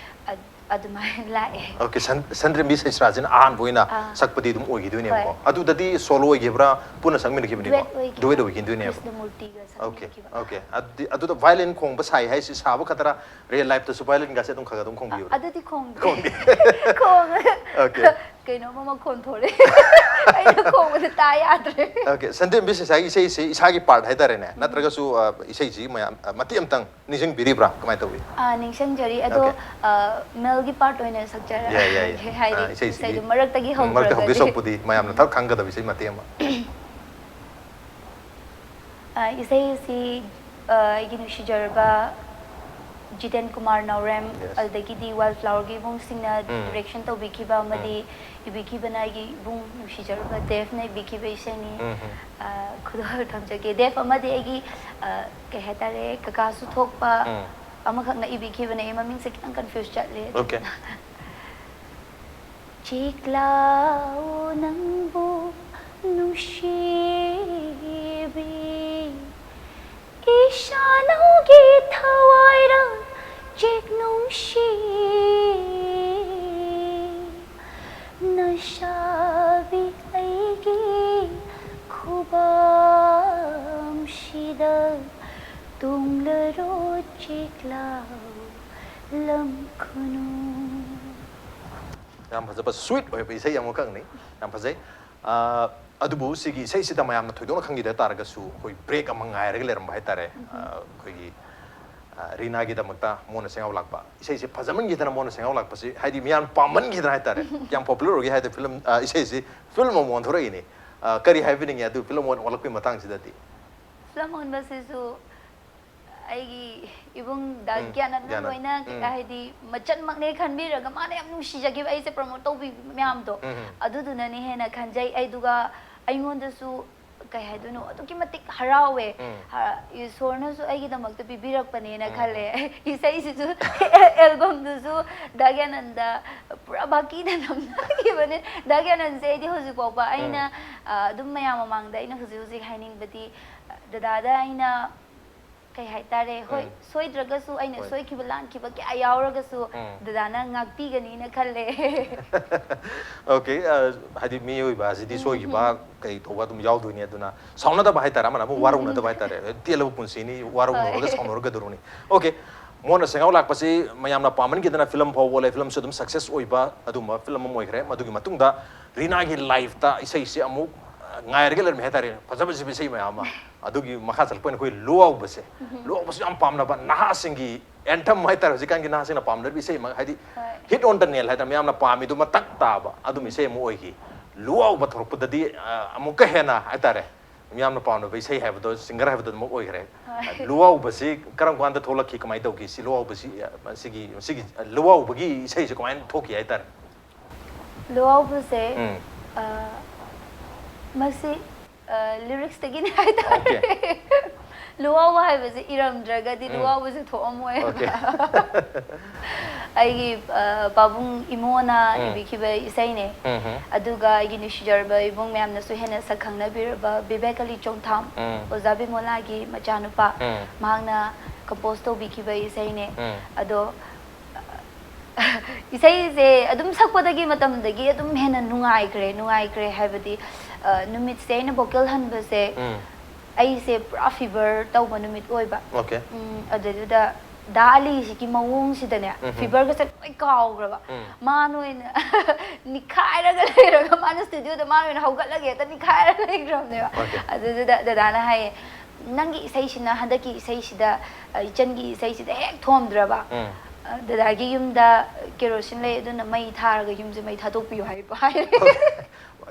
ꯑ-, ꯑꯗꯨꯃꯥꯏꯅ ꯂꯥꯛꯑꯦ꯫ Okay, ꯁꯟ-, ꯁꯟꯗ꯭ꯔꯦꯝꯕꯤ ꯆꯩꯁ꯭ꯔꯥꯁꯤꯅ ꯑꯍꯥꯟꯕ ꯑꯣꯏꯅ ꯑꯥ. ꯁꯛꯄꯗꯤ ꯑꯗꯨꯝ ꯑꯣꯏꯈꯤꯗꯣꯏꯅꯦꯕꯀꯣ꯫ ꯍꯣꯏ. ꯑꯗꯨꯗꯗꯤ solo ꯑꯣꯏꯈꯤꯕ꯭ꯔꯥ, ꯄꯨꯟꯅ ꯁꯛꯃꯤꯟꯅꯈꯤꯕꯅꯤꯀꯣ? Duet ꯑꯣꯏꯈꯤꯕ꯫ Duet ꯑꯣꯏꯈꯤꯗꯣꯏꯅꯦꯕ꯫ ꯀ꯭ꯔꯤꯁꯅꯃꯨꯔꯇꯤꯒ Okay, ꯁꯛꯃꯤꯟꯅꯈꯤꯕ꯫ okay. ꯑꯗꯨꯗꯤ, ꯑꯗꯨꯗ violin ꯈꯣꯡꯕ ꯁꯥꯏ ꯍꯥꯏꯁꯤ ꯁꯥꯕ ꯈꯛꯇꯔꯥ? Real lifeꯇꯁꯨ violinꯒꯥꯁꯦ ꯑꯗꯨꯝ ꯈꯔ ꯈꯔ ꯑꯗꯨꯝ ꯈꯣꯡꯕꯤꯕ꯭ꯔꯥ? ꯑꯗꯨꯗꯤ ꯈꯣꯡꯗꯦ꯫ ꯈꯣꯡꯗꯦ꯫ ꯈꯣꯡꯉ-, Okay. ꯀꯩꯅꯣꯝꯃ ꯃꯈꯣꯟ ꯊꯣꯛꯂꯛꯑꯦ꯫ ꯑꯩꯅ ꯈꯣꯡꯕꯗ ꯇꯥ ꯌꯥꯗ꯭ꯔꯦ꯫ Okay, ꯁꯟꯗ꯭ꯔꯦꯝꯕꯤ ꯆꯩꯁ꯭ꯔꯥꯒꯤ ꯏꯁꯩꯁꯤ ꯏꯁꯥꯒꯤ part ꯍꯥꯏꯇꯥꯔꯦꯅꯦ, ꯅꯠꯇ꯭ꯔꯒꯁꯨ, ꯑ, ꯏꯁꯩꯁꯤ ꯃꯌꯥꯝ, ꯑ, ꯃꯇꯦꯛ ꯑꯃꯇꯪ ꯅꯤꯡꯁꯤꯡꯕꯤꯔꯤꯕ꯭ꯔꯥ? ꯀꯃꯥꯏꯅ ꯇꯧꯏ? ꯑꯥ, ꯅꯤꯡꯁꯤꯡꯖꯔꯤ꯫ ꯑꯗꯣ, Okay. ꯑ, maleꯒꯤ part ꯑꯣꯏꯅ ꯁꯛꯆꯔꯛꯑꯒꯦ꯫ ꯌꯥꯏ, ꯌꯥꯏ, ꯌꯥꯏ꯫ ꯍꯥꯏꯗꯤ ꯑ, ꯏꯁꯩꯁꯤꯒꯤ, ꯏꯁꯩꯗꯣ ꯃꯔꯛꯇꯒꯤ ꯎꯝ, ꯃꯔꯛꯇ ꯍꯧꯒꯦ ꯍꯧꯈ꯭ꯔꯒꯗꯤ꯫ ꯁꯔꯨꯛꯄꯨꯗꯤ ꯃꯌꯥꯝꯅ ꯊꯛ ꯈꯪꯒꯗꯕ ꯏꯁꯩ ꯃꯇꯦꯛ ꯑꯃ꯫ ꯑ, ꯏꯁꯩꯁꯤ, ꯑ, ꯑꯩꯒꯤ ꯅꯨꯡꯁꯤꯖꯔꯕ ꯖꯤꯇꯦꯟ ꯀꯨꯃꯥꯔ ꯅꯥꯎꯔꯦꯝ, Yes. ꯑꯗꯨꯗꯒꯤꯗꯤ Wildflowerꯒꯤ ꯏꯕꯨꯡꯁꯤꯡꯅ ꯎꯝ. direction ꯇꯧꯕꯤꯈꯤꯕ ꯑꯃꯗꯤ ꯏꯕꯤꯈꯤꯕꯅ ꯑꯩꯒꯤ ꯏꯕꯨꯡ ꯅꯨꯡꯁꯤꯖꯔꯕ ꯗꯦꯕꯅ ꯏꯕꯤꯈꯤꯕ ꯏꯁꯩꯅꯤ꯫ ꯎꯝ, ꯎꯝ. ꯑ, ꯈꯨꯗꯣꯜ ꯊꯝꯖꯒꯦ꯫ ꯗꯦꯕ ꯑꯃꯗꯤ ꯑꯩꯒꯤ, ꯑ, ꯀꯩ ꯍꯥꯏꯇꯥꯔꯦ, ꯀꯀꯥꯁꯨ ꯊꯣꯛꯄ ꯎꯝ. ꯑꯃꯈꯛꯅ ꯏꯕꯤꯈꯤꯕꯅꯦ꯫ ꯑꯩ ꯃꯃꯤꯡꯁꯦ ꯈꯤꯇꯪ confuse ꯆꯠꯂꯦ꯫ Okay. ꯆꯦꯛꯂꯥꯎ ꯅꯪꯕꯨ ꯅꯨꯡꯁꯤꯕꯤ, ꯏꯁꯥꯅꯧꯒꯤ ꯊꯋꯥꯏꯔ ꯆꯦꯛ ꯅꯨꯡꯁꯤ, ꯅꯁꯥꯕꯤ ꯑꯩꯒꯤ ꯈꯨꯕꯥꯝꯁꯤꯗ ꯇꯣꯡꯂꯔꯣ ꯆꯦꯛꯂꯥꯎ ꯂꯝ ꯈꯨꯅꯨ꯫ ꯌꯥꯝ ꯐꯖꯕ ꯁ꯭ꯋꯤꯠ ꯑꯣꯏꯕ ꯏꯁꯩ ꯑꯃꯈꯛꯅꯤ꯫ ꯌꯥꯝ ꯐꯖꯩ꯫ ꯑ, ꯑꯗꯨꯕꯨ ꯁꯤꯒꯤ ꯏꯁꯩꯁꯤꯗ ꯃꯌꯥꯝꯅ ꯊꯣꯏꯗꯣꯛꯅ ꯈꯪꯈꯤꯗ ꯇꯥꯔꯒꯁꯨ ꯑꯩꯈꯣꯏ ꯕ꯭ꯔꯦꯛ ꯑꯃ ꯉꯥꯏꯔꯒ ꯂꯩꯔꯝꯕ ꯍꯥꯏꯇꯥꯔꯦ꯫ ꯑ, ꯑꯩꯈꯣꯏꯒꯤ, ꯑ, ꯔꯤꯅꯥꯒꯤꯗꯃꯛꯇ ꯃꯣꯟꯅ ꯁꯦꯡꯍꯥꯎ ꯂꯥꯛꯄ ꯏꯁꯩꯁꯦ ꯐꯖꯃꯟꯈꯤꯗꯅ ꯃꯣꯟꯅ ꯁꯦꯡꯍꯥꯎ ꯂꯥꯛꯄꯁꯤ ꯍꯥꯏꯗꯤ ꯃꯤꯌꯥꯝ ꯄꯥꯝꯃꯟꯈꯤꯗꯅ ꯍꯥꯏꯇꯥꯔꯦ꯫ ꯀꯌꯥꯝ ꯄꯣꯄꯨꯂꯔ ꯑꯣꯏꯒꯦ ꯍꯥꯏꯗꯤ ꯐꯤꯂꯝ, ꯑ, ꯏꯁꯩꯁꯤ ꯐꯤꯂꯝ ꯑꯃ ꯑꯣꯟꯊꯣꯔꯛꯏꯅꯤ꯫ ꯑ, ꯀꯔꯤ ꯍꯥꯏꯕꯤꯅꯤꯡꯉꯤ ꯑꯗꯨ ꯐꯤꯂꯝ ꯑꯣꯟ-, ꯑꯣꯜꯂꯛꯄꯒꯤ ꯃꯇꯥꯡꯁꯤꯗꯗꯤ? ꯐꯤꯂꯝ ꯑꯣꯟꯕꯁꯤꯁꯨ ꯑꯩꯒꯤ ꯏꯕꯨꯡ ꯗꯥ ꯎꯝ, ꯒ꯭ꯌꯥꯅꯟꯅ ꯒ꯭ꯌꯥꯅꯟ꯫ ꯂꯣꯏꯅ ꯎꯝ꯫ ꯍꯥꯏꯗꯤ ꯃꯆꯟꯃꯛꯅꯦ ꯈꯟꯕꯤꯔꯒ ꯃꯥꯅ ꯌꯥꯝ ꯅꯨꯡꯁꯤꯖꯈꯤꯕ ꯑꯩꯁꯦ ꯄ꯭ꯔꯃꯣꯠ ꯇꯧꯕꯤꯕ ꯃꯌꯥꯝꯗꯣ ꯎꯝ, ꯎꯝ꯫ ꯑꯗꯨꯗꯨꯅꯅꯦ ꯍꯦꯟꯅ ꯈꯟꯖꯩ꯫ ꯑꯗꯨꯒ ꯑꯩꯉꯣꯟꯗꯁꯨ ꯀꯩ ꯍꯥꯏꯗꯣꯏꯅꯣ ꯑꯗꯨꯛꯀꯤ ꯃꯇꯤꯛ ꯍꯔꯥꯎꯋꯦ꯫ ꯎꯝ꯫ ꯍ-, ꯏꯁꯣꯔꯅꯁꯨ ꯑꯩꯒꯤꯗꯃꯛꯇ ꯄꯤꯕꯤꯔꯛꯄꯅꯦꯅ ꯎꯝ꯫ ꯈꯜꯂꯦ꯫ ꯏꯁꯩꯁꯤꯁꯨ ꯑꯦꯜꯕꯝꯗꯨꯁꯨ ꯗꯥ ꯒ꯭ꯌꯥꯅꯟꯗ ꯄꯨꯔꯥ ꯚꯥꯀꯤꯗ ꯅꯝꯅꯈꯤꯕꯅꯦ꯫ ꯗꯥ ꯒ꯭ꯌꯥꯅꯟꯁꯦ ꯑꯩꯗꯤ ꯍꯧꯖꯤꯛ ꯐꯥꯎꯕ ꯑꯩꯅ ꯑ, ꯑꯗꯨꯝ ꯃꯌꯥꯝ ꯃꯃꯥꯡꯗ ꯑꯩꯅ ꯍꯧꯖꯤꯛ ꯍꯧꯖꯤꯛ ꯍꯥꯏꯅꯤꯡꯕꯗꯤ, ꯑ, ꯗꯗꯥꯗ ꯑꯩꯅ ꯀꯩ ꯍꯥꯏꯇꯥꯔꯦ, ꯍꯣꯏ, ꯎꯝ꯫ ꯁꯣꯏꯗ꯭ꯔꯒꯁꯨ ꯑꯩꯅ ꯍꯣꯏ꯫ ꯁꯣꯏꯈꯤꯕ ꯂꯥꯟꯈꯤꯕ ꯀꯌꯥ ꯌꯥꯎꯔꯒꯁꯨ ꯎꯝ꯫ ꯗꯗꯥꯅ ꯉꯥꯛꯄꯤꯒꯅꯤꯅ ꯈꯜꯂꯦ꯫ ꯑꯣꯀꯦ, ꯑ, ꯍꯥꯏꯗꯤ ꯃꯤꯑꯣꯏꯕ ꯑꯁꯤꯗꯤ ꯁꯣꯏꯈꯤꯕ ꯀꯩ ꯇꯧꯕ ꯑꯗꯨꯝ ꯌꯥꯎꯗꯣꯏꯅꯤ꯫ ꯑꯗꯨꯅ ꯁꯥꯎꯅꯗꯕ ꯍꯥꯏꯇꯥꯔꯦ, ꯑꯃꯅ ꯑꯃꯨꯛ ꯋꯥꯔꯧꯅꯗꯕ ꯍꯥꯏꯇꯥꯔꯦ꯫ ꯇꯦꯜꯂꯕ ꯄꯨꯟꯁꯤꯅꯤ, ꯋꯥꯔꯧꯅꯔꯨꯔꯒ ꯍꯣꯏ꯫ ꯁꯥꯎꯅꯔꯒꯗꯧꯔꯅꯤ꯫ ꯑꯣꯀꯦ, ꯃꯣꯟꯅ ꯁꯦꯡꯍꯥꯎ ꯂꯥꯛꯄꯁꯤ ꯃꯌꯥꯝꯅ ꯄꯥꯝꯃꯟꯈꯤꯗꯅ ꯐꯤꯂꯝ ꯐꯥꯎꯕ ꯑꯣꯜꯂꯦ, ꯐꯤꯂꯝꯁꯨ ꯑꯗꯨꯝ ꯁꯛꯁꯦꯁ ꯑꯣꯏꯕ ꯑꯗꯨꯒꯨꯝꯕ ꯐꯤꯂꯝ ꯑꯃ ꯑꯣꯏꯈ꯭ꯔꯦ꯫ ꯃꯗꯨꯒꯤ ꯃꯇꯨꯡꯗ ꯔꯤꯅꯥꯒꯤ ꯂꯥꯏꯐꯇ ꯏꯁꯩꯁꯤ ꯑꯃꯨꯛ, ꯑ, ꯉꯥꯏꯔꯒ ꯂꯩꯔꯝꯃꯤ ꯍꯥꯏꯇꯥꯔꯦ꯫ ꯐꯖ ꯐꯖꯕ ꯏꯁꯩ ꯃꯌꯥꯝ ꯑꯃ꯫ ꯑꯗꯨꯒꯤ ꯃꯈꯥ ꯆꯠꯂꯛꯄ ꯑꯣꯏꯅ ꯑꯩꯈꯣꯏ ꯂꯨꯋꯥꯎꯕꯁꯦ, ꯂꯨꯋꯥꯎꯕꯁꯨ ꯌꯥꯝ ꯄꯥꯝꯅꯕ ꯅꯍꯥꯁꯤꯡꯒꯤ anthem ꯍꯥꯏꯇꯥꯔꯦ, ꯍꯧꯖꯤꯛꯀꯥꯟꯒꯤ ꯅꯍꯥꯁꯤꯡꯅ ꯄꯥꯝꯅꯔꯤꯕ ꯏꯁꯩ ꯑꯃ, ꯍꯥꯏꯗꯤ ꯍꯣꯏ꯫ hit on the nail ꯍꯥꯏꯇꯥꯔꯦ, ꯃꯌꯥꯝꯅ ꯄꯥꯝꯃꯤꯗꯨ ꯃꯇꯛ ꯇꯥꯕ ꯑꯗꯨꯝ ꯏꯁꯩ ꯑꯃ ꯑꯣꯏꯈꯤ꯫ ꯂꯨꯋꯥꯎꯕ ꯊꯣꯛꯂꯛꯄꯗꯗꯤ, ꯑ, ꯑꯃꯨꯛꯀ ꯍꯦꯟꯅ ꯍꯥꯏꯇꯥꯔꯦ, ꯃꯤꯌꯥꯝꯅ ꯄꯥꯝꯅꯕ ꯏꯁꯩ ꯍꯥꯏꯕꯗꯣ, ꯁꯤꯡꯒꯔ ꯍꯥꯏꯕꯗꯣ ꯑꯗꯨꯃꯛ ꯑꯣꯏꯈ꯭ꯔꯦ꯫ ꯍꯣꯏ꯫ ꯂꯨꯋꯥꯎꯕꯁꯤ ꯀꯔꯝ ꯀꯥꯟꯗ ꯊꯣꯛꯂꯛꯈꯤ, ꯀꯃꯥꯏꯅ ꯇꯧꯈꯤ? ꯁꯤ ꯂꯨꯋꯥꯎꯕꯁꯤ, ꯑ, ꯁꯤꯒꯤ, ꯁꯤꯒꯤ ꯂꯨꯋꯥꯎꯕꯒꯤ ꯏꯁꯩꯁꯦ ꯀꯃꯥꯏꯅ ꯊꯣꯛꯈꯤ ꯍꯥꯏꯇꯥꯔꯦ? ꯂꯨꯋꯥꯎꯕꯁꯦ, ꯎꯝ꯫ ꯑ, ꯃꯁꯤ, ꯑ, ꯂꯤꯔꯤꯛꯁꯇꯒꯤꯅꯤ ꯍꯥꯏꯇꯥꯔꯦ꯫ ꯑꯣꯀꯦ꯫ ꯂꯨꯋꯥꯎꯕ ꯍꯥꯏꯕꯁꯦ ꯏꯔꯝꯗ꯭ꯔꯒꯗꯤ ꯎꯝ꯫ ꯂꯨꯋꯥꯎꯕꯁꯦ ꯊꯣꯛꯑꯝꯃꯣꯏꯕ꯫ ꯑꯣꯀꯦ꯫ ꯑꯩꯒꯤ, ꯑ, ꯄꯥꯕꯨꯡ ꯏꯃꯣꯅ ꯎꯝ꯫ ꯏꯕꯤꯈꯤꯕ ꯏꯁꯩꯅꯦ꯫ ꯎꯝ ꯍꯝ꯫ ꯑꯗꯨꯒ ꯑꯩꯒꯤ ꯅꯨꯡꯁꯤꯖꯔꯕ ꯏꯕꯨꯡ ꯃꯌꯥꯝꯅꯁꯨ ꯍꯦꯟꯅ ꯁꯛ ꯈꯪꯅꯕꯤꯔꯕ ꯕꯤꯕꯦꯛ ꯑꯂꯤ ꯆꯣꯡꯊꯥꯝ, ꯎꯝ꯫ ꯑꯣꯖꯥ ꯕꯤꯃꯣꯂꯥꯒꯤ ꯃꯆꯥꯅꯨꯄꯥ, ꯎꯝ꯫ ꯃꯍꯥꯛꯅ ꯀꯝꯄꯣꯖ ꯇꯧꯕꯤꯈꯤꯕ ꯏꯁꯩꯅꯦ꯫ ꯎꯝ꯫ ꯑꯗꯣ, ꯏꯁꯩꯁꯦ ꯑꯗꯨꯝ ꯁꯛꯄꯗꯒꯤ ꯃꯇꯝꯗꯒꯤ ꯑꯗꯨꯝ ꯍꯦꯟꯅ ꯅꯨꯡꯉꯥꯏꯈ꯭ꯔꯦ, ꯅꯨꯡꯉꯥꯏꯈ꯭ꯔꯦ ꯍꯥꯏꯕꯗꯤ, ꯑ, ꯅꯨꯃꯤꯠꯁꯦ ꯑꯩꯅ ꯚꯣꯀꯦꯜ ꯍꯟꯕꯁꯦ, ꯎꯝ꯫ ꯑꯩꯁꯦ ꯄꯨꯔꯥ ꯐꯤꯚꯔ ꯇꯧꯕ ꯅꯨꯃꯤꯠ ꯑꯣꯏꯕ꯫ ꯑꯣꯀꯦ꯫ ꯎꯝ, ꯑꯗꯨꯗꯨꯗ ꯗꯥ ꯑꯂꯤꯁꯤꯒꯤ ꯃꯑꯣꯡꯁꯤꯗꯅꯦ, ꯎꯝ꯫ ꯐꯤꯕꯔꯒꯁꯦ ꯂꯣꯏ ꯀꯥꯎꯈ꯭ꯔꯕ꯫ ꯎꯝ꯫ ꯃꯥꯅ ꯑꯣꯏꯅ ꯅꯤꯈꯥꯏꯔꯒ ꯂꯩꯔꯒ, ꯃꯥꯅ ꯁ꯭ꯇꯨꯗꯤꯑꯣꯗ ꯃꯥꯅ ꯑꯣꯏꯅ ꯍꯧꯒꯠꯂꯒ ꯍꯦꯛꯇ ꯅꯤꯈꯥꯏꯔꯒ ꯂꯩꯈ꯭ꯔꯕꯅꯦꯕ꯫ Okay. ꯑꯗꯨꯗꯨꯗ ꯗꯗꯥꯅ ꯍꯥꯏꯌꯦ, "ꯅꯪꯒꯤ ꯏꯁꯩꯁꯤꯅ, ꯍꯟꯗꯛꯀꯤ ꯏꯁꯩꯁꯤꯗ, ꯑ, ꯏꯆꯟꯒꯤ ꯏꯁꯩꯁꯤꯗ ꯍꯦꯛ ꯊꯣꯝꯗ꯭ꯔꯕ, ꯎꯝ꯫ ꯑ, ꯗꯗꯥꯒꯤ ꯌꯨꯝꯗ ꯀꯦꯔꯣꯁꯤꯟ ꯂꯩ, ꯑꯗꯨꯅ ꯃꯩ ꯊꯥꯔꯒ ꯌꯨꯝꯁꯦ ꯃꯩ ꯊꯥꯗꯣꯛꯄꯤꯌꯨ" ꯍꯥꯏꯕ ꯍꯥꯏꯔꯦ꯫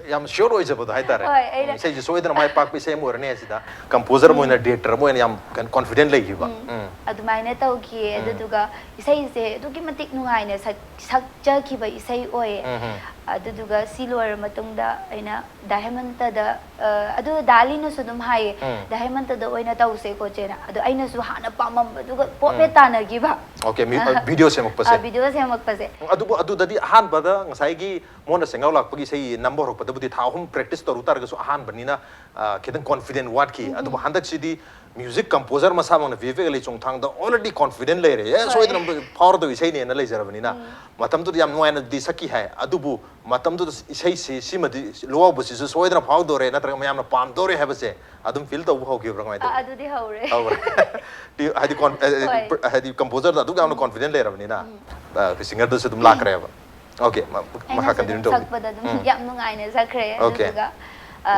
ꯌꯥꯝ ꯁꯤꯌꯣꯔ ꯑꯣꯏꯖꯕꯗꯣ ꯍꯥꯏꯇꯥꯔꯦ꯫ ꯍꯣꯏ, ꯑꯩꯅ ꯎꯝ, ꯏꯁꯩꯁꯦ ꯁꯣꯏꯗꯅ ꯃꯥꯏ ꯄꯥꯛꯄ ꯏꯁꯩ ꯑꯃ ꯑꯣꯏꯔꯅꯤ ꯍꯥꯏꯁꯤꯗ, ꯀꯝꯄꯣꯖꯔ ꯑꯃ ꯑꯣꯏꯅ, ꯗꯤꯔꯦꯛꯇꯔ ꯑꯃ ꯑꯣꯏꯅ ꯌꯥꯝ ꯀꯩꯅꯣ ꯀꯣꯟꯐꯤꯗꯦꯟ ꯂꯩꯈꯤꯕ꯫ ꯎꯝ, ꯎꯝ꯫ ꯑꯗꯨꯃꯥꯏꯅ ꯇꯧꯈꯤꯌꯦ꯫ ꯎꯝ꯫ ꯑꯗꯨꯗꯨꯒ ꯏꯁꯩꯁꯦ ꯑꯗꯨꯛꯀꯤ ꯃꯇꯤꯛ ꯅꯨꯡꯉꯥꯏꯅ ꯁꯛ-, ꯁꯛꯆꯈꯤꯕ ꯏꯁꯩ ꯑꯣꯏꯌꯦ꯫ ꯎꯝ, ꯎꯝ꯫ ꯑꯗꯨꯗꯨꯒ ꯁꯤ ꯂꯣꯏꯔ ꯃꯇꯨꯡꯗ ꯑꯩꯅ ꯗꯥ ꯍꯦꯃꯟꯇꯗ, ꯑ, ꯑꯗꯨ ꯗꯥ ꯑꯂꯤꯅꯁꯨ ꯑꯗꯨꯝ ꯍꯥꯏꯌꯦ, ꯎꯝ꯫ "ꯗꯥ ꯍꯦꯃꯟꯇꯗ ꯑꯣꯏꯅ ꯇꯧꯁꯦ" ꯈꯣꯠꯁꯦꯅ꯫ ꯑꯗꯣ ꯑꯩꯅꯁꯨ ꯍꯥꯟꯅ ꯄꯥꯝꯃꯝꯕꯗꯨꯒ ꯄꯣꯞ ꯎꯝ꯫ ꯍꯦꯛ ꯇꯥꯅꯈꯤꯕ꯫ Okay, ꯃ꯭ꯌꯨ-, ꯑ, ꯚꯤꯗꯤꯑꯣ ꯁꯦꯝꯃꯛꯄꯁꯦ꯫ ꯑ, ꯚꯤꯗꯤꯑꯣ ꯁꯦꯝꯃꯛꯄꯁꯦ꯫ ꯑꯗꯨꯕꯨ ꯑꯗꯨꯗꯗꯤ ꯑꯍꯥꯟꯕꯗ ꯉꯁꯥꯏꯒꯤ ꯃꯣꯟꯅ ꯁꯦꯡꯒꯥꯎ ꯂꯥꯛꯄꯒꯤ ꯏꯁꯩ ꯅꯝꯕ ꯍꯧꯔꯛꯄꯗꯕꯨꯗꯤ ꯊꯥ ꯑꯍꯨꯝ ꯄ꯭ꯔꯦꯛꯇꯤꯁ ꯇꯧꯔꯨ ꯇꯥꯔꯒꯁꯨ ꯑꯍꯥꯟꯕꯅꯤꯅ, ꯑ, ꯈꯤꯇꯪ ꯀꯣꯟꯐꯤꯗꯦꯟ ꯋꯥꯠꯈꯤ꯫ ꯑꯗꯨꯕꯨ ꯍꯟꯗꯛꯁꯤꯗꯤ music composer ꯃꯁꯥꯃꯛꯅ V F A ꯂꯩꯆꯣꯡꯊꯥꯡꯗ already confident ꯂꯩꯔꯦ꯫ ꯑꯦ, ꯍꯣꯏ꯫ ꯁꯣꯏꯗꯅ ꯐꯥꯎꯔꯗꯧꯕ ꯏꯁꯩꯅꯦꯅ ꯂꯩꯖꯔꯕꯅꯤꯅ, ꯃꯇꯝꯗꯨꯗ ꯌꯥꯝ ꯅꯨꯡꯉꯥꯏꯅꯗꯤ ꯁꯛꯈꯤ ꯍꯥꯏ꯫ ꯑꯗꯨꯕꯨ ꯃꯇꯝꯗꯨꯗ ꯏꯁꯩꯁꯤ ꯁꯤꯃꯗꯤ ꯂꯨꯋꯥꯎꯕꯁꯤꯁꯨ ꯁꯣꯏꯗꯅ ꯐꯥꯎꯗꯣꯔꯦ ꯅꯠꯇ꯭ꯔꯒ ꯃꯌꯥꯝꯅ ꯄꯥꯝꯗꯣꯔꯦ ꯍꯥꯏꯕꯁꯦ ꯑꯗꯨꯝ ꯐꯤꯜ ꯇꯧꯕ ꯍꯧꯈꯤꯕ꯭ꯔꯥ, ꯀꯃꯥꯏꯅ ꯑ, ꯇꯧꯏ? ꯑꯗꯨꯗꯤ ꯍꯧꯔꯦ꯫ ꯍꯧꯔꯦ꯫ ꯍꯥꯏꯗꯤ ꯀꯣꯟ-, ꯑ, ꯑ, ꯍꯣꯏ꯫ ꯍꯥꯏꯗꯤ ꯀꯝꯄꯣꯖꯔꯗ ꯑꯗꯨꯛ ꯌꯥꯝꯅ ꯀꯣꯟꯐꯤꯗꯦꯟ ꯂꯩꯔꯕꯅꯤꯅ, ꯑ, ꯁꯤꯡꯒꯔꯗꯁꯨ ꯑꯗꯨꯝ ꯂꯥꯛꯈ꯭ꯔꯦꯕ꯫ Okay, ꯃ-, ꯑꯩꯅ ꯃꯈꯥ ꯐꯖꯅ ꯀꯟꯇꯤꯅ꯭ꯌꯨ ꯇꯧꯕꯤꯌꯨ꯫ ꯁꯛꯄꯗ ꯑꯗꯨꯝ ꯎꯝ꯫ ꯌꯥꯝ ꯅꯨꯡꯉꯥꯏꯅ ꯁꯛꯈ꯭ꯔꯦ꯫ Okay. ꯑꯗꯨꯗꯨꯒ,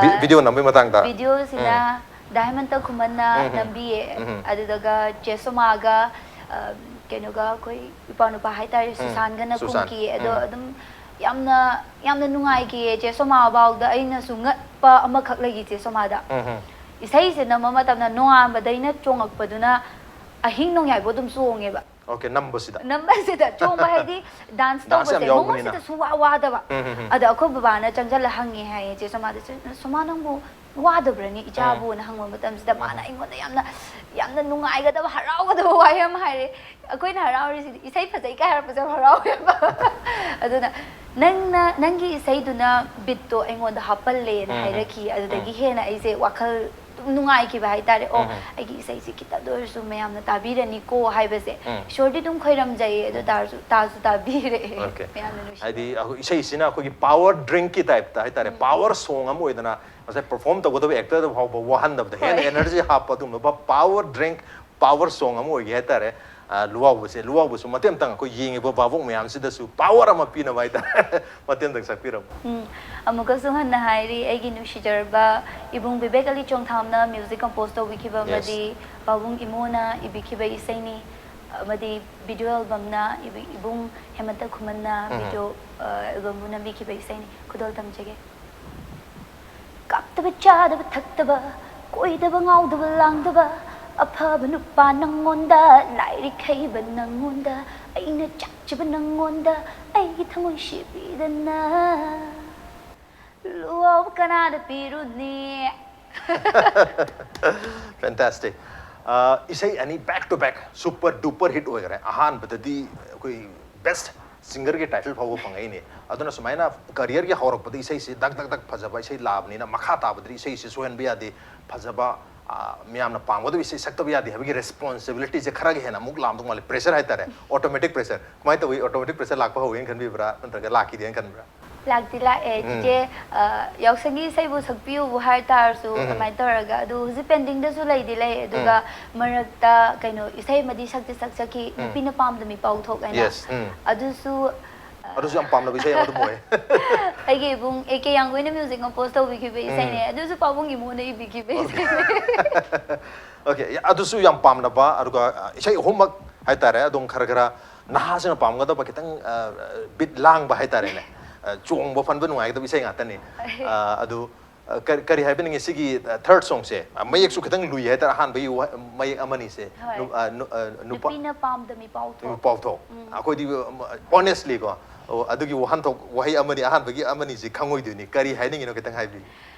ꯚꯤ-, ꯑ, ꯚꯤꯗꯤꯑꯣ ꯅꯝꯕꯒꯤ ꯃꯇꯥꯡꯗ? ꯚꯤꯗꯤꯑꯣꯁꯤꯅ ꯎꯝ꯫ ꯗꯥ ꯍꯦꯃꯟꯇ ꯈꯨꯃꯟꯅ ꯎꯝ, ꯎꯝ꯫ ꯅꯝꯕꯤꯌꯦ꯫ ꯎꯝ, ꯎꯝ꯫ ꯑꯗꯨꯗꯨꯒ ꯆꯦ ꯁꯣꯃꯥꯒ, ꯑ, ꯀꯩꯅꯣꯒ ꯑꯩꯈꯣꯏ ꯏꯄꯥ ꯅꯨꯄꯥ ꯍꯥꯏꯇꯥꯔꯦ, ꯁꯨꯁꯥꯟꯒꯅ ꯁꯨꯁꯥꯟ꯫ ꯀꯨꯝꯈꯤꯌꯦ꯫ ꯑꯗꯣ ꯎꯝ꯫ ꯑꯗꯨꯝ ꯌꯥꯝꯅ, ꯌꯥꯝꯅ ꯅꯨꯡꯉꯥꯏꯈꯤꯌꯦ꯫ ꯆꯦ ꯁꯣꯃꯥ ꯐꯥꯎꯗ ꯑꯩꯅꯁꯨ ꯉꯛꯄ ꯑꯃꯈꯛ ꯂꯩꯈꯤ ꯆꯦ ꯁꯣꯃꯥꯗ꯫ ꯎꯝ, ꯎꯝ꯫ ꯏꯁꯩꯁꯦ ꯅꯝꯕ ꯃꯇꯝꯗ ꯅꯣꯡꯉꯥꯟꯕꯗꯩꯅ ꯆꯣꯡꯉꯛꯄꯗꯨꯅ ꯑꯍꯤꯡ ꯅꯣꯡꯌꯥꯏꯕꯧ ꯑꯗꯨꯝ ꯆꯣꯡꯉꯦꯕ꯫ Okay, ꯅꯝꯕꯁꯤꯗ꯫ ꯅꯝꯕꯁꯤꯗ ꯆꯣꯡꯕ ꯍꯥꯏꯗꯤ ꯗꯥꯟꯁ ꯗꯥꯟꯁ ꯌꯥꯝ ꯇꯧꯕꯁꯦ ꯌꯥꯎꯕꯅꯤꯅ꯫ ꯃꯉꯣꯟꯁꯤꯗ ꯁꯨꯡꯋꯥ ꯋꯥꯗꯕ꯫ ꯎꯝ, ꯎꯝ, ꯎꯝ꯫ ꯑꯗ ꯑꯩꯈꯣꯏ ꯕꯕꯥꯅ ꯆꯪꯁꯤꯜꯂ ꯍꯪꯉꯦ ꯍꯥꯏꯌꯦ ꯆꯦ ꯁꯣꯃꯥꯗ, "ꯁꯣꯃꯥ, ꯅꯪꯕꯨ ꯋꯥꯗꯕ꯭ꯔꯅꯤ ꯏꯆꯥꯕꯨꯅ?" ꯍꯪꯕ ꯃꯇꯝꯁꯤꯗ ꯃꯥꯅ ꯑꯩꯉꯣꯟꯗ ꯌꯥꯝꯅ, ꯌꯥꯝꯅ ꯅꯨꯡꯉꯥꯏꯒꯗꯕ, ꯍꯔꯥꯎꯒꯗꯕ ꯋꯥꯍꯩ ꯑꯃ ꯍꯥꯏꯔꯦ꯫ ꯑꯩꯈꯣꯏꯅ ꯍꯔꯥꯎꯔꯤꯁꯤꯗꯤ ꯏꯁꯩ ꯐꯖꯩ ꯀꯥꯏ ꯍꯥꯏꯔꯛꯄꯁꯦ ꯌꯥꯝ ꯍꯔꯥꯎꯋꯦꯕ꯫ ꯑꯗꯨꯅ ꯅꯪꯅ, ꯅꯪꯒꯤ ꯏꯁꯩꯗꯨꯅ ꯕꯤꯠꯇꯣ ꯑꯩꯉꯣꯟꯗ ꯍꯥꯞꯄꯜꯂꯦꯅ ꯎꯝ, ꯎꯝ꯫ ꯍꯥꯏꯔꯛꯈꯤ꯫ ꯑꯗꯨꯗꯒꯤ ꯍꯦꯟꯅ ꯑꯩꯁꯦ ꯋꯥꯈꯜ ꯑꯗꯨꯝ ꯅꯨꯡꯉꯥꯏꯈꯤꯕ ꯍꯥꯏꯇꯥꯔꯦ꯫ "ꯑꯣ, ꯎꯝ, ꯎꯝ꯫ ꯑꯩꯒꯤ ꯏꯁꯩꯁꯦ ꯈꯤꯇꯪꯗ ꯑꯣꯏꯔꯁꯨ ꯃꯌꯥꯝꯅ ꯇꯥꯕꯤꯔꯅꯤꯀꯣ" ꯍꯥꯏꯕꯁꯦ꯫ ꯎꯝ꯫ ꯏꯁꯣꯔꯗꯤ ꯑꯗꯨꯝ ꯈꯣꯏꯔꯝꯖꯩꯌꯦ, ꯑꯗꯨ ꯇꯥꯔꯁꯨ ꯇꯥꯁꯨ ꯇꯥꯕꯤꯔꯛꯑꯦ꯫ Okay. ꯃꯌꯥꯝꯅ ꯅꯨꯡꯁꯤ꯫ ꯍꯥꯏꯗꯤ ꯑꯩꯈꯣꯏ ꯏꯁꯩꯁꯤꯅ ꯑꯩꯈꯣꯏꯒꯤ ꯄꯥꯋꯔ ꯗ꯭ꯔꯤꯡꯀꯤ ꯇꯥꯏꯞꯇ ꯍꯥꯏꯇꯥꯔꯦ, ꯄꯥꯋꯔ ꯁꯣꯡ ꯑꯃ ꯑꯣꯏꯗꯅ ꯉꯁꯥꯏ ꯄꯔꯐꯣꯔꯝ ꯇꯧꯒꯗꯕ ꯑꯦꯛꯇꯔꯗ ꯐꯥꯎꯕ ꯋꯥꯍꯟꯗꯕꯗ ꯍꯦꯟꯅ ꯍꯣꯏ꯫ ꯑꯦꯅꯔꯖꯤ ꯍꯥꯞꯄ ꯑꯗꯨꯒꯨꯝꯂꯕ ꯄꯥꯋꯔ ꯗ꯭ꯔꯤꯡ, ꯄꯥꯋꯔ ꯁꯣꯡ ꯑꯃ ꯑꯣꯏꯒꯦ ꯍꯥꯏꯇꯥꯔꯦ꯫ ꯑ, ꯂꯨꯋꯥꯎꯕꯁꯦ, ꯂꯨꯋꯥꯎꯕꯁꯨ ꯃꯇꯦꯛ ꯑꯃꯇꯪ ꯑꯩꯈꯣꯏ ꯌꯦꯡꯉꯤꯕ ꯚꯥꯕꯣꯛ ꯃꯌꯥꯝꯁꯤꯗꯁꯨ power ꯑꯃ ꯄꯤꯅꯕ ꯍꯥꯏꯇꯥꯔꯦ꯫ ꯃꯇꯦꯛ ꯑꯃꯇꯪ ꯁꯛꯄꯤꯔꯝꯃꯨ꯫ ꯎꯝ, ꯑꯃꯨꯛꯀꯁꯨ ꯍꯟꯅ ꯍꯥꯏꯔꯤ, ꯑꯩꯒꯤ ꯅꯨꯡꯁꯤꯖꯔꯕ ꯏꯕꯨꯡ ꯕꯤꯕꯦꯛ ꯑꯂꯤ ꯆꯣꯡꯊꯥꯝꯅ music compose ꯇꯧꯕꯤꯈꯤꯕ Yes. ꯑꯃꯗꯤ ꯄꯥꯕꯨꯡ ꯏꯃꯣꯅ ꯏꯕꯤꯈꯤꯕ ꯏꯁꯩꯅꯤ, ꯑꯃꯗꯤ video albumꯅ ꯏꯕꯤ-, ꯏꯕꯨꯡ ꯍꯦꯃꯟꯇ ꯈꯨꯃꯟꯅ ꯎꯝ꯫ video, ꯑ, albumꯕꯨ ꯅꯝꯕꯤꯈꯤꯕ ꯏꯁꯩꯅꯤ꯫ ꯈꯨꯗꯣꯜ ꯇꯝꯖꯒꯦ꯫ ꯀꯥꯞꯇꯕ ꯆꯥꯗꯕ ꯊꯛꯇꯕ, ꯀꯣꯏꯗꯕ ꯉꯥꯎꯗꯕ ꯂꯥꯡꯗꯕ, ꯑꯐꯕ ꯅꯨꯄꯥ ꯅꯪꯉꯣꯟꯗ, ꯂꯥꯏꯔꯤꯛ ꯍꯩꯕ ꯅꯪꯉꯣꯟꯗ, ꯑꯩꯅ ꯆꯥꯛꯆꯕ ꯅꯪꯉꯣꯟꯗ, ꯑꯩꯒꯤ ꯊꯃꯣꯏ ꯁꯤꯕꯤꯗꯅ ꯂꯨꯋꯥꯎꯕ ꯀꯅꯥꯗ ꯄꯤꯔꯨꯅꯤ? Fantastic. ꯑ, ꯏꯁꯩ ꯑꯅꯤ back to back super duper hit ꯑꯣꯏꯈ꯭ꯔꯦ꯫ ꯑꯍꯥꯟꯕꯗꯗꯤ ꯑꯩꯈꯣꯏ best singerꯒꯤ title ꯐꯥꯎꯕ ꯐꯪꯉꯛꯏꯅꯦ꯫ ꯑꯗꯨꯅ ꯁꯨꯃꯥꯏꯅ careerꯒꯤ ꯍꯧꯔꯛꯄꯗ ꯏꯁꯩꯁꯤ ꯗꯛ ꯗꯛ ꯗꯛ ꯐꯖꯕ ꯏꯁꯩ ꯂꯥꯛꯑꯕꯅꯤꯅ ꯃꯈꯥ ꯇꯥꯕꯗꯗꯤ ꯏꯁꯩꯁꯤ ꯁꯣꯏꯍꯟꯕ ꯌꯥꯗꯦ, ꯐꯖꯕ, ꯑ, ꯃꯤꯌꯥꯝꯅ ꯄꯥꯝꯒꯗꯕ ꯏꯁꯩ ꯁꯛꯇꯕ ꯌꯥꯗꯦ ꯍꯥꯏꯕꯒꯤ responsibilityꯁꯦ ꯈꯔꯒ ꯍꯦꯟꯅ ꯑꯃꯨꯛ ꯂꯥꯛꯑꯝꯗꯧ ꯃꯥꯜꯂꯦ꯫ Pressure ꯍꯥꯏꯇꯥꯔꯦ, automatic pressure꯫ ꯀꯃꯥꯏꯅ ꯇꯧꯏ? Automatic pressure ꯂꯥꯛꯄ ꯍꯧꯋꯦꯅ ꯈꯟꯕꯤꯕ꯭ꯔꯥ, ꯅꯠꯇ꯭ꯔꯒ ꯂꯥꯛꯈꯤꯗꯦꯅ ꯈꯟꯕ꯭ꯔꯥ? ꯂꯥꯛꯇꯤ ꯂꯥꯛꯑꯦ꯫ ꯎꯝ꯫ ꯆꯤꯆꯦ, ꯑ, ꯌꯥꯎꯁꯪꯒꯤ ꯏꯁꯩꯕꯨ ꯁꯛꯄꯤꯌꯨꯕꯨ ꯍꯥꯏ ꯇꯥꯔꯁꯨ, ꯎꯝ꯫ ꯑꯗꯨꯃꯥꯏꯅ ꯇꯧꯔꯒ, ꯑꯗꯨ ꯍꯧꯖꯤꯛ pendingꯗꯁꯨ ꯂꯩꯗꯤ ꯂꯩ, ꯑꯗꯨꯒ ꯃꯔꯛꯇ ꯀꯩꯅꯣ ꯏꯁꯩ ꯑꯃꯗꯤ ꯁꯛꯇꯤ ꯁꯛꯆꯈꯤ, ꯎꯝ꯫ ꯅꯨꯄꯤꯅ ꯄꯥꯝꯗ ꯃꯤꯄꯥꯎ ꯊꯣꯛ ꯍꯥꯏꯅ꯫ Yes, ꯎꯝ꯫ ꯑꯗꯨꯁꯨ, ꯑ, ꯑꯗꯨꯁꯨ ꯌꯥꯝ ꯄꯥꯝꯅꯕ ꯏꯁꯩ ꯑꯃ ꯑꯗꯨꯝ ꯑꯣꯏ꯫ ꯑꯩꯒꯤ ꯏꯕꯨꯡ A K ꯌꯥꯡꯒꯣꯏꯅ music compose ꯇꯧꯕꯤꯈꯤꯕ ꯎꯝ꯫ ꯏꯁꯩꯅꯦ, ꯑꯗꯨꯁꯨ ꯄꯥꯕꯨꯡ ꯏꯃꯣꯅ ꯏꯕꯤꯈꯤꯕ ꯏꯁꯩꯅꯦ꯫ Okay, ꯑꯗꯨꯁꯨ ꯌꯥꯝ ꯄꯥꯝꯅꯕ, ꯑꯗꯨꯒ, ꯑ, ꯏꯁꯩ ꯑꯍꯨꯝꯃꯛ ꯍꯥꯏꯇꯥꯔꯦ, ꯑꯗꯨꯝ ꯈꯔ ꯈꯔ ꯅꯍꯥꯁꯤꯡꯅ ꯄꯥꯝꯒꯗꯕ, ꯈꯤꯇꯪ, ꯑ, beat ꯂꯥꯡꯕ ꯍꯥꯏꯇꯥꯔꯦꯅꯦ, ꯑ, ꯆꯣꯡꯕ ꯐꯟꯕ ꯅꯨꯡꯉꯥꯏꯒꯗꯕ ꯏꯁꯩ ꯉꯥꯛꯇꯅꯤ꯫ ꯑ, ꯑꯗꯨ, ꯑ, ꯀꯔꯤ, ꯀꯔꯤ ꯍꯥꯏꯕꯤꯅꯤꯡꯉꯤ ꯁꯤꯒꯤ, ꯑ, third songꯁꯦ? ꯑ, ꯃꯌꯦꯛꯁꯨ ꯈꯤꯇꯪ ꯂꯨꯏ ꯍꯥꯏꯇꯥꯔꯦ, ꯑꯍꯥꯟꯕꯒꯤ ꯋꯥ-, ꯃꯌꯦꯛ ꯑꯃꯅꯤꯁꯦ꯫ ꯍꯣꯏ꯫ ꯅꯨ-, ꯑ, ꯅꯨ-, ꯑ, ꯅꯨꯄꯥ ꯅꯨꯄꯤꯅ ꯄꯥꯝꯗ ꯃꯤꯄꯥꯎ ꯊꯣꯛ꯫ ꯄꯥꯎꯊꯣꯛ꯫ ꯎꯝ꯫ ꯑꯩꯈꯣꯏꯗꯤ, ꯑ, honestlyꯀꯣ, ꯑꯣ, ꯑꯗꯨꯒꯤ ꯋꯥꯍꯟꯊꯣꯛ ꯋꯥꯍꯩ ꯑꯃꯅꯤ, ꯑꯍꯥꯟꯕꯒꯤ ꯑꯃꯅꯤꯁꯤ ꯈꯪꯉꯣꯏꯗꯣꯏꯅꯤ꯫ ꯀꯔꯤ ꯍꯥꯏꯅꯤꯡꯉꯤꯅꯣ ꯈꯤꯇꯪ ꯍꯥꯏꯕꯤꯌꯨ꯫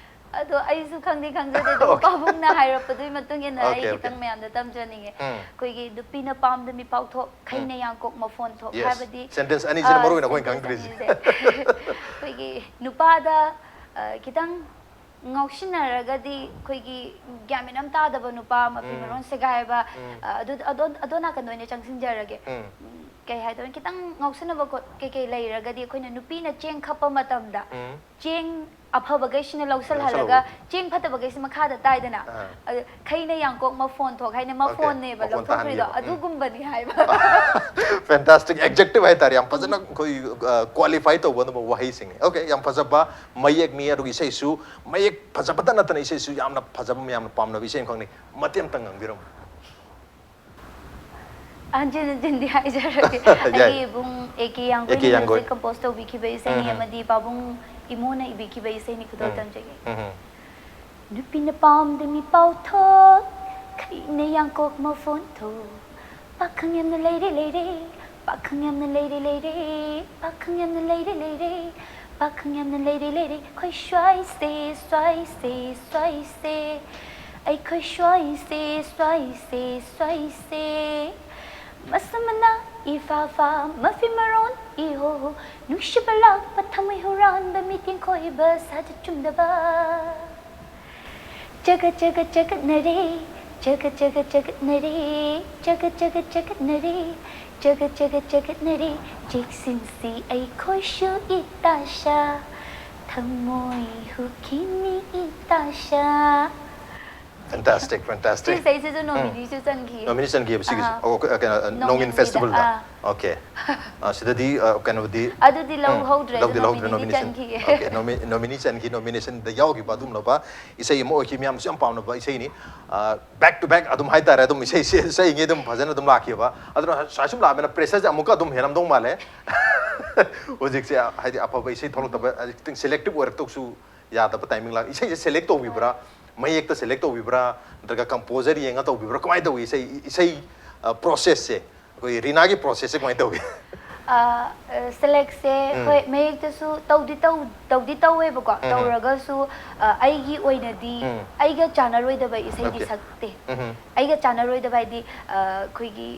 ꯑꯗꯣ ꯑꯩꯁꯨ ꯈꯪꯗꯤ ꯈꯪꯖꯗꯦ, ꯑꯗꯨꯝ Okay. ꯄꯥꯕꯨꯡꯅ ꯍꯥꯏꯔꯛꯄꯗꯨꯒꯤ ꯃꯇꯨꯡ ꯏꯟꯅ ꯑꯩ Okay, okay. ꯈꯤꯇꯪ ꯃꯌꯥꯝꯗ ꯇꯝꯖꯅꯤꯡꯉꯦ꯫ ꯎꯝ꯫ ꯑꯩꯈꯣꯏꯒꯤ ꯅꯨꯄꯤꯅ ꯄꯥꯝꯗ ꯃꯤꯄꯥꯎ ꯊꯣꯛ, ꯈꯩꯅ ꯌꯥꯡꯀꯣꯛ ꯃꯐꯣꯟ ꯊꯣꯛ Yes. ꯍꯥꯏꯕꯗꯤ, Sentence ꯑꯅꯤꯁꯤꯅ ꯑ, ꯃꯔꯨ ꯑꯣꯏꯅ ꯑꯩꯈꯣꯏꯅ sentence ꯈꯪꯗ꯭ꯔꯤꯁꯦ꯫ ꯑꯅꯤꯁꯦ꯫ ꯑꯩꯈꯣꯏꯒꯤ ꯅꯨꯄꯥꯗ, ꯑ, ꯈꯤꯇꯪ ꯉꯥꯎꯁꯤꯟꯅꯔꯒꯗꯤ ꯑꯩꯈꯣꯏꯒꯤ ꯒ꯭ꯌꯥꯟ ꯃꯦꯟ ꯑꯃ ꯇꯥꯗꯕ ꯅꯨꯄꯥ, ꯃꯐꯤ ꯎꯝ꯫ ꯃꯔꯣꯟ ꯁꯦꯒꯥꯏꯕ, ꯎꯝ꯫ ꯑ, ꯑꯗꯨ, ꯑꯗꯣ, ꯑꯗꯣ ꯅꯥꯀꯟꯗ ꯑꯣꯏꯅ ꯆꯪꯁꯤꯟꯖꯔꯒꯦ꯫ ꯎꯝ꯫ ꯎꯝ, ꯀꯩ ꯍꯥꯏꯗꯣꯏꯅꯣ, ꯈꯤꯇꯪ ꯉꯥꯎꯁꯤꯟꯅꯕ ꯈꯣꯠ-, ꯀꯩ ꯀꯩ ꯂꯩꯔꯒꯗꯤ ꯑꯩꯈꯣꯏꯅ ꯅꯨꯄꯤꯅ ꯆꯦꯡ ꯈꯞꯄ ꯃꯇꯝꯗ ꯎꯝ꯫ ꯆꯦꯡ ꯑꯐꯕꯈꯩꯁꯤꯅ ꯂꯧꯁꯜꯍꯜꯂꯒ ꯆꯦꯡ ꯐꯠꯇꯕꯈꯩꯁꯤ ꯃꯈꯥꯗ ꯇꯥꯏꯗꯅ꯫ ꯑꯥ. ꯑꯗ ꯈꯩꯅ ꯌꯥꯡꯀꯣꯛ ꯃꯐꯣꯟ ꯊꯣꯛ ꯍꯥꯏꯅ Okay. ꯃꯐꯣꯟꯅꯦꯕ ꯃꯐꯣꯟ ꯂꯧꯊꯣꯛꯈ꯭ꯔꯤꯗꯣ꯫ ꯇꯥꯍꯟꯈꯤꯕ꯫ ꯎꯝ. ꯑꯗꯨꯒꯨꯝꯕꯅꯤ ꯍꯥꯏꯕ꯫ Fantastic adjective ꯍꯥꯏꯇꯥꯔꯦ, ꯌꯥꯝ ꯐꯖꯅ ꯑꯩꯈꯣꯏ ꯀ꯭ꯋꯥꯂꯤꯐꯥꯏ ꯇꯧꯕ ꯑꯗꯨꯝꯕ ꯋꯥꯍꯩꯁꯤꯡꯅꯤ꯫ Okay, ꯌꯥꯝ ꯐꯖꯕ ꯃꯌꯦꯛꯅꯤ, ꯑꯗꯨꯒ ꯏꯁꯩꯁꯨ ꯃꯌꯦꯛ ꯐꯖꯕꯇ ꯅꯠꯇꯅ ꯏꯁꯩꯁꯨ ꯌꯥꯝꯅ ꯐꯖꯕ, ꯃꯌꯥꯝꯅ ꯄꯥꯝꯅꯕ ꯏꯁꯩ ꯑꯃꯈꯛꯅꯤ꯫ ꯃꯇꯦꯛ ꯑꯝꯇꯪ ꯉꯪꯕꯤꯔꯝꯃꯨ꯫ ꯍꯟꯖꯤꯟ ꯍꯟꯖꯤꯟꯗꯤ ꯍꯥꯏꯖꯔꯒꯦ꯫ ꯌꯥꯏ꯫ ꯑꯩꯒꯤ ꯏꯕꯨꯡ A K ꯌꯥꯡꯒꯣꯏꯅ A K ꯌꯥꯡꯒꯣꯏ꯫ Music compose ꯇꯧꯕꯤꯈꯤꯕ ꯏꯁꯩꯅꯤ ꯎꯝ꯫ ꯑꯃꯗꯤ ꯄꯥꯕꯨꯡ ꯏꯃꯣꯅ ꯏꯕꯤꯈꯤꯕ ꯏꯁꯩꯅꯤ꯫ ꯈꯨꯗꯣꯜ ꯎꯝ꯫ ꯇꯝꯖꯒꯦ꯫ ꯎꯝ꯫ ꯅꯨꯄꯤꯅ ꯄꯥꯝꯗ ꯃꯤ ꯄꯥꯎꯊꯣꯛ, ꯈꯩꯅ ꯌꯥꯡꯀꯣꯛ ꯃꯐꯣꯟ ꯊꯣꯛ, ꯄꯥꯈꯪ ꯌꯥꯝꯅ ꯂꯩꯔꯦ ꯂꯩꯔꯦ, ꯄꯥꯈꯪ ꯌꯥꯝꯅ ꯂꯩꯔꯦ ꯂꯩꯔꯦ, ꯄꯥꯈꯪ ꯌꯥꯝꯅ ꯂꯩꯔꯦ ꯂꯩꯔꯦ, ꯄꯥꯈꯪ ꯌꯥꯝꯅ ꯂꯩꯔꯦ ꯂꯩꯔꯦ, ꯑꯩꯈꯣꯏ ꯁ꯭ꯋꯥꯏꯁꯦ ꯁ꯭ꯋꯥꯏꯁꯦ ꯁ꯭ꯋꯥꯏꯁꯦ, ꯑꯩꯈꯣꯏ ꯁ꯭ꯋꯥꯏꯁꯦ ꯁ꯭ꯋꯥꯏꯁꯦ ꯁ꯭ꯋꯥꯏꯁꯦ꯫ ꯃꯁꯝ ꯃꯅꯥ ꯏꯐꯥ ꯐꯥ, ꯃꯐꯤ ꯃꯔꯣꯟ ꯏꯍꯣ ꯍꯣ, ꯅꯨꯡꯁꯤꯕ ꯂꯥꯛꯄ ꯊꯃꯣꯏ ꯍꯨꯔꯥꯟꯕ, ꯃꯤꯠꯌꯦꯡ ꯈꯣꯏꯕ ꯁꯥꯖꯠ ꯆꯨꯝꯗꯕ꯫ ꯆꯒꯠ ꯆꯒꯠ ꯆꯒꯠꯅꯔꯦ, ꯆꯒꯠ ꯆꯒꯠ ꯆꯒꯠꯅꯔꯦ, ꯆꯒꯠ ꯆꯒꯠ ꯆꯒꯠꯅꯔꯦ, ꯆꯒꯠ ꯆꯒꯠ ꯆꯒꯠꯅꯔꯦ, ꯆꯦꯛꯁꯤꯟꯁꯤ ꯑꯩꯈꯣꯏꯁꯨ ꯏꯇꯥꯁꯥ, ꯊꯃꯣꯏ ꯍꯨꯈꯤꯅꯤ ꯏꯇꯥꯁꯥ꯫ Fantastic, fantastic. ꯁꯤ ꯏꯁꯩꯁꯤꯁꯨ ꯅꯣꯃꯤꯅꯤꯁꯨ ꯆꯟꯈꯤ꯫ ꯅꯣꯃꯤꯅꯤ ꯆꯟꯈꯤꯕ ꯁꯤꯒꯤꯁꯦ? ꯑꯥ꯫ ꯑꯣ, ꯀ-, ꯀꯩꯅꯣ, ꯅꯣꯡ ꯏꯟ ꯅꯣꯡꯏꯟꯒꯤꯗ, ꯐꯦꯁꯇꯤꯚꯦꯜꯗ? ꯑꯥ꯫ Okay. ꯑ, ꯁꯤꯗꯗꯤ, ꯑ, ꯀꯩꯅꯣꯗꯤ ꯑꯗꯨꯗꯤ ꯂꯧ ꯎꯝ, ꯍꯧꯗ꯭ꯔꯦ, ꯂꯧꯗꯤ ꯑꯗꯨꯅ ꯂꯧꯍꯧꯗ꯭ꯔꯦ, ꯅꯣꯃꯤꯅꯤ ꯅꯣꯃꯤꯅꯦꯁꯟ꯫ ꯆꯟꯈꯤꯌꯦ꯫ Okay, ꯅꯣꯃꯤ-, ꯅꯣꯃꯤꯅꯤ ꯆꯟꯈꯤ, ꯅꯣꯃꯤꯅꯦꯁꯟꯗ ꯌꯥꯎꯈꯤꯕ ꯑꯗꯨꯒꯨꯝꯂꯕ ꯏꯁꯩ ꯑꯃ ꯑꯣꯏꯈꯤ, ꯃꯌꯥꯝꯁꯨ ꯌꯥꯝ ꯄꯥꯝꯅꯕ ꯏꯁꯩꯅꯤ꯫ ꯑ, back to back ꯑꯗꯨꯝ ꯍꯥꯏꯇꯥꯔꯦ, ꯑꯗꯨꯝ ꯏꯁꯩꯁꯦ, ꯏꯁꯩꯉꯩ ꯑꯗꯨꯝ ꯐꯖꯅ ꯑꯗꯨꯝ ꯂꯥꯛꯈꯤꯕ꯫ ꯑꯗꯨꯅ ꯁꯨꯃꯥꯏ ꯁꯨꯝ ꯂꯥꯛꯑꯕꯅꯤꯅ ꯄ꯭ꯔꯦꯁꯔꯁꯦ ꯑꯃꯨꯛꯀ ꯑꯗꯨꯝ ꯍꯦꯜꯂꯝꯗꯧ ꯃꯥꯜꯂꯦ꯫ ꯍꯧꯖꯤꯛꯁꯦ ꯍꯥꯏꯗꯤ ꯑꯐꯕ ꯏꯁꯩ ꯊꯣꯛꯂꯛꯇꯕ, ꯍꯥꯏꯗꯤ ꯈꯤꯇꯪ ꯁꯦꯂꯦꯛꯇꯤꯚ ꯑꯣꯏꯔꯛꯇꯧꯁꯨ ꯌꯥꯗꯕ ꯇꯥꯏꯃꯤꯡ ꯂꯥꯛ꯫ ꯏꯁꯩꯁꯦ ꯁꯦꯂꯦꯛ ꯇꯧꯕꯤꯕ꯭ꯔꯥ, ꯃꯌꯦꯛꯇ ꯁꯦꯂꯦꯛ ꯇꯧꯕꯤꯕ꯭ꯔꯥ, ꯅꯠꯇ꯭ꯔꯒ ꯀꯝꯄꯣꯖꯔ ꯌꯦꯡꯉ ꯇꯧꯕꯤꯕ꯭ꯔꯥ, ꯀꯃꯥꯏꯅ ꯇꯧꯏ ꯏꯁꯩ, ꯏꯁꯩ, ꯑ, ꯄ꯭ꯔꯣꯁꯦꯁꯁꯦ? ꯑꯩꯈꯣꯏ ꯔꯤꯅꯥꯒꯤ ꯄ꯭ꯔꯣꯁꯦꯁꯁꯦ ꯀꯃꯥꯏꯅ ꯇꯧꯏ? ꯑ, ꯑ, ꯁꯦꯂꯦꯛꯁꯦ ꯎꯝ꯫ ꯍꯣꯏ, ꯃꯌꯦꯛꯇꯁꯨ ꯇꯧꯗꯤ ꯇꯧ-, ꯇꯧꯗꯤ ꯇꯧꯋꯦꯕꯀꯣ꯫ ꯎꯝ꯫ ꯇꯧꯔꯒꯁꯨ, ꯑ, ꯑꯩꯒꯤ ꯑꯣꯏꯅꯗꯤ ꯎꯝ꯫ ꯑꯩꯒ ꯆꯥꯟꯅꯔꯣꯏꯗꯕ ꯏꯁꯩꯗꯤ Okay. ꯁꯛꯇꯦ꯫ ꯎꯝ꯫ ꯑꯩꯒ ꯆꯥꯟꯅꯔꯣꯏꯗꯕ ꯍꯥꯏꯗꯤ, ꯑ, ꯑꯩꯈꯣꯏꯒꯤ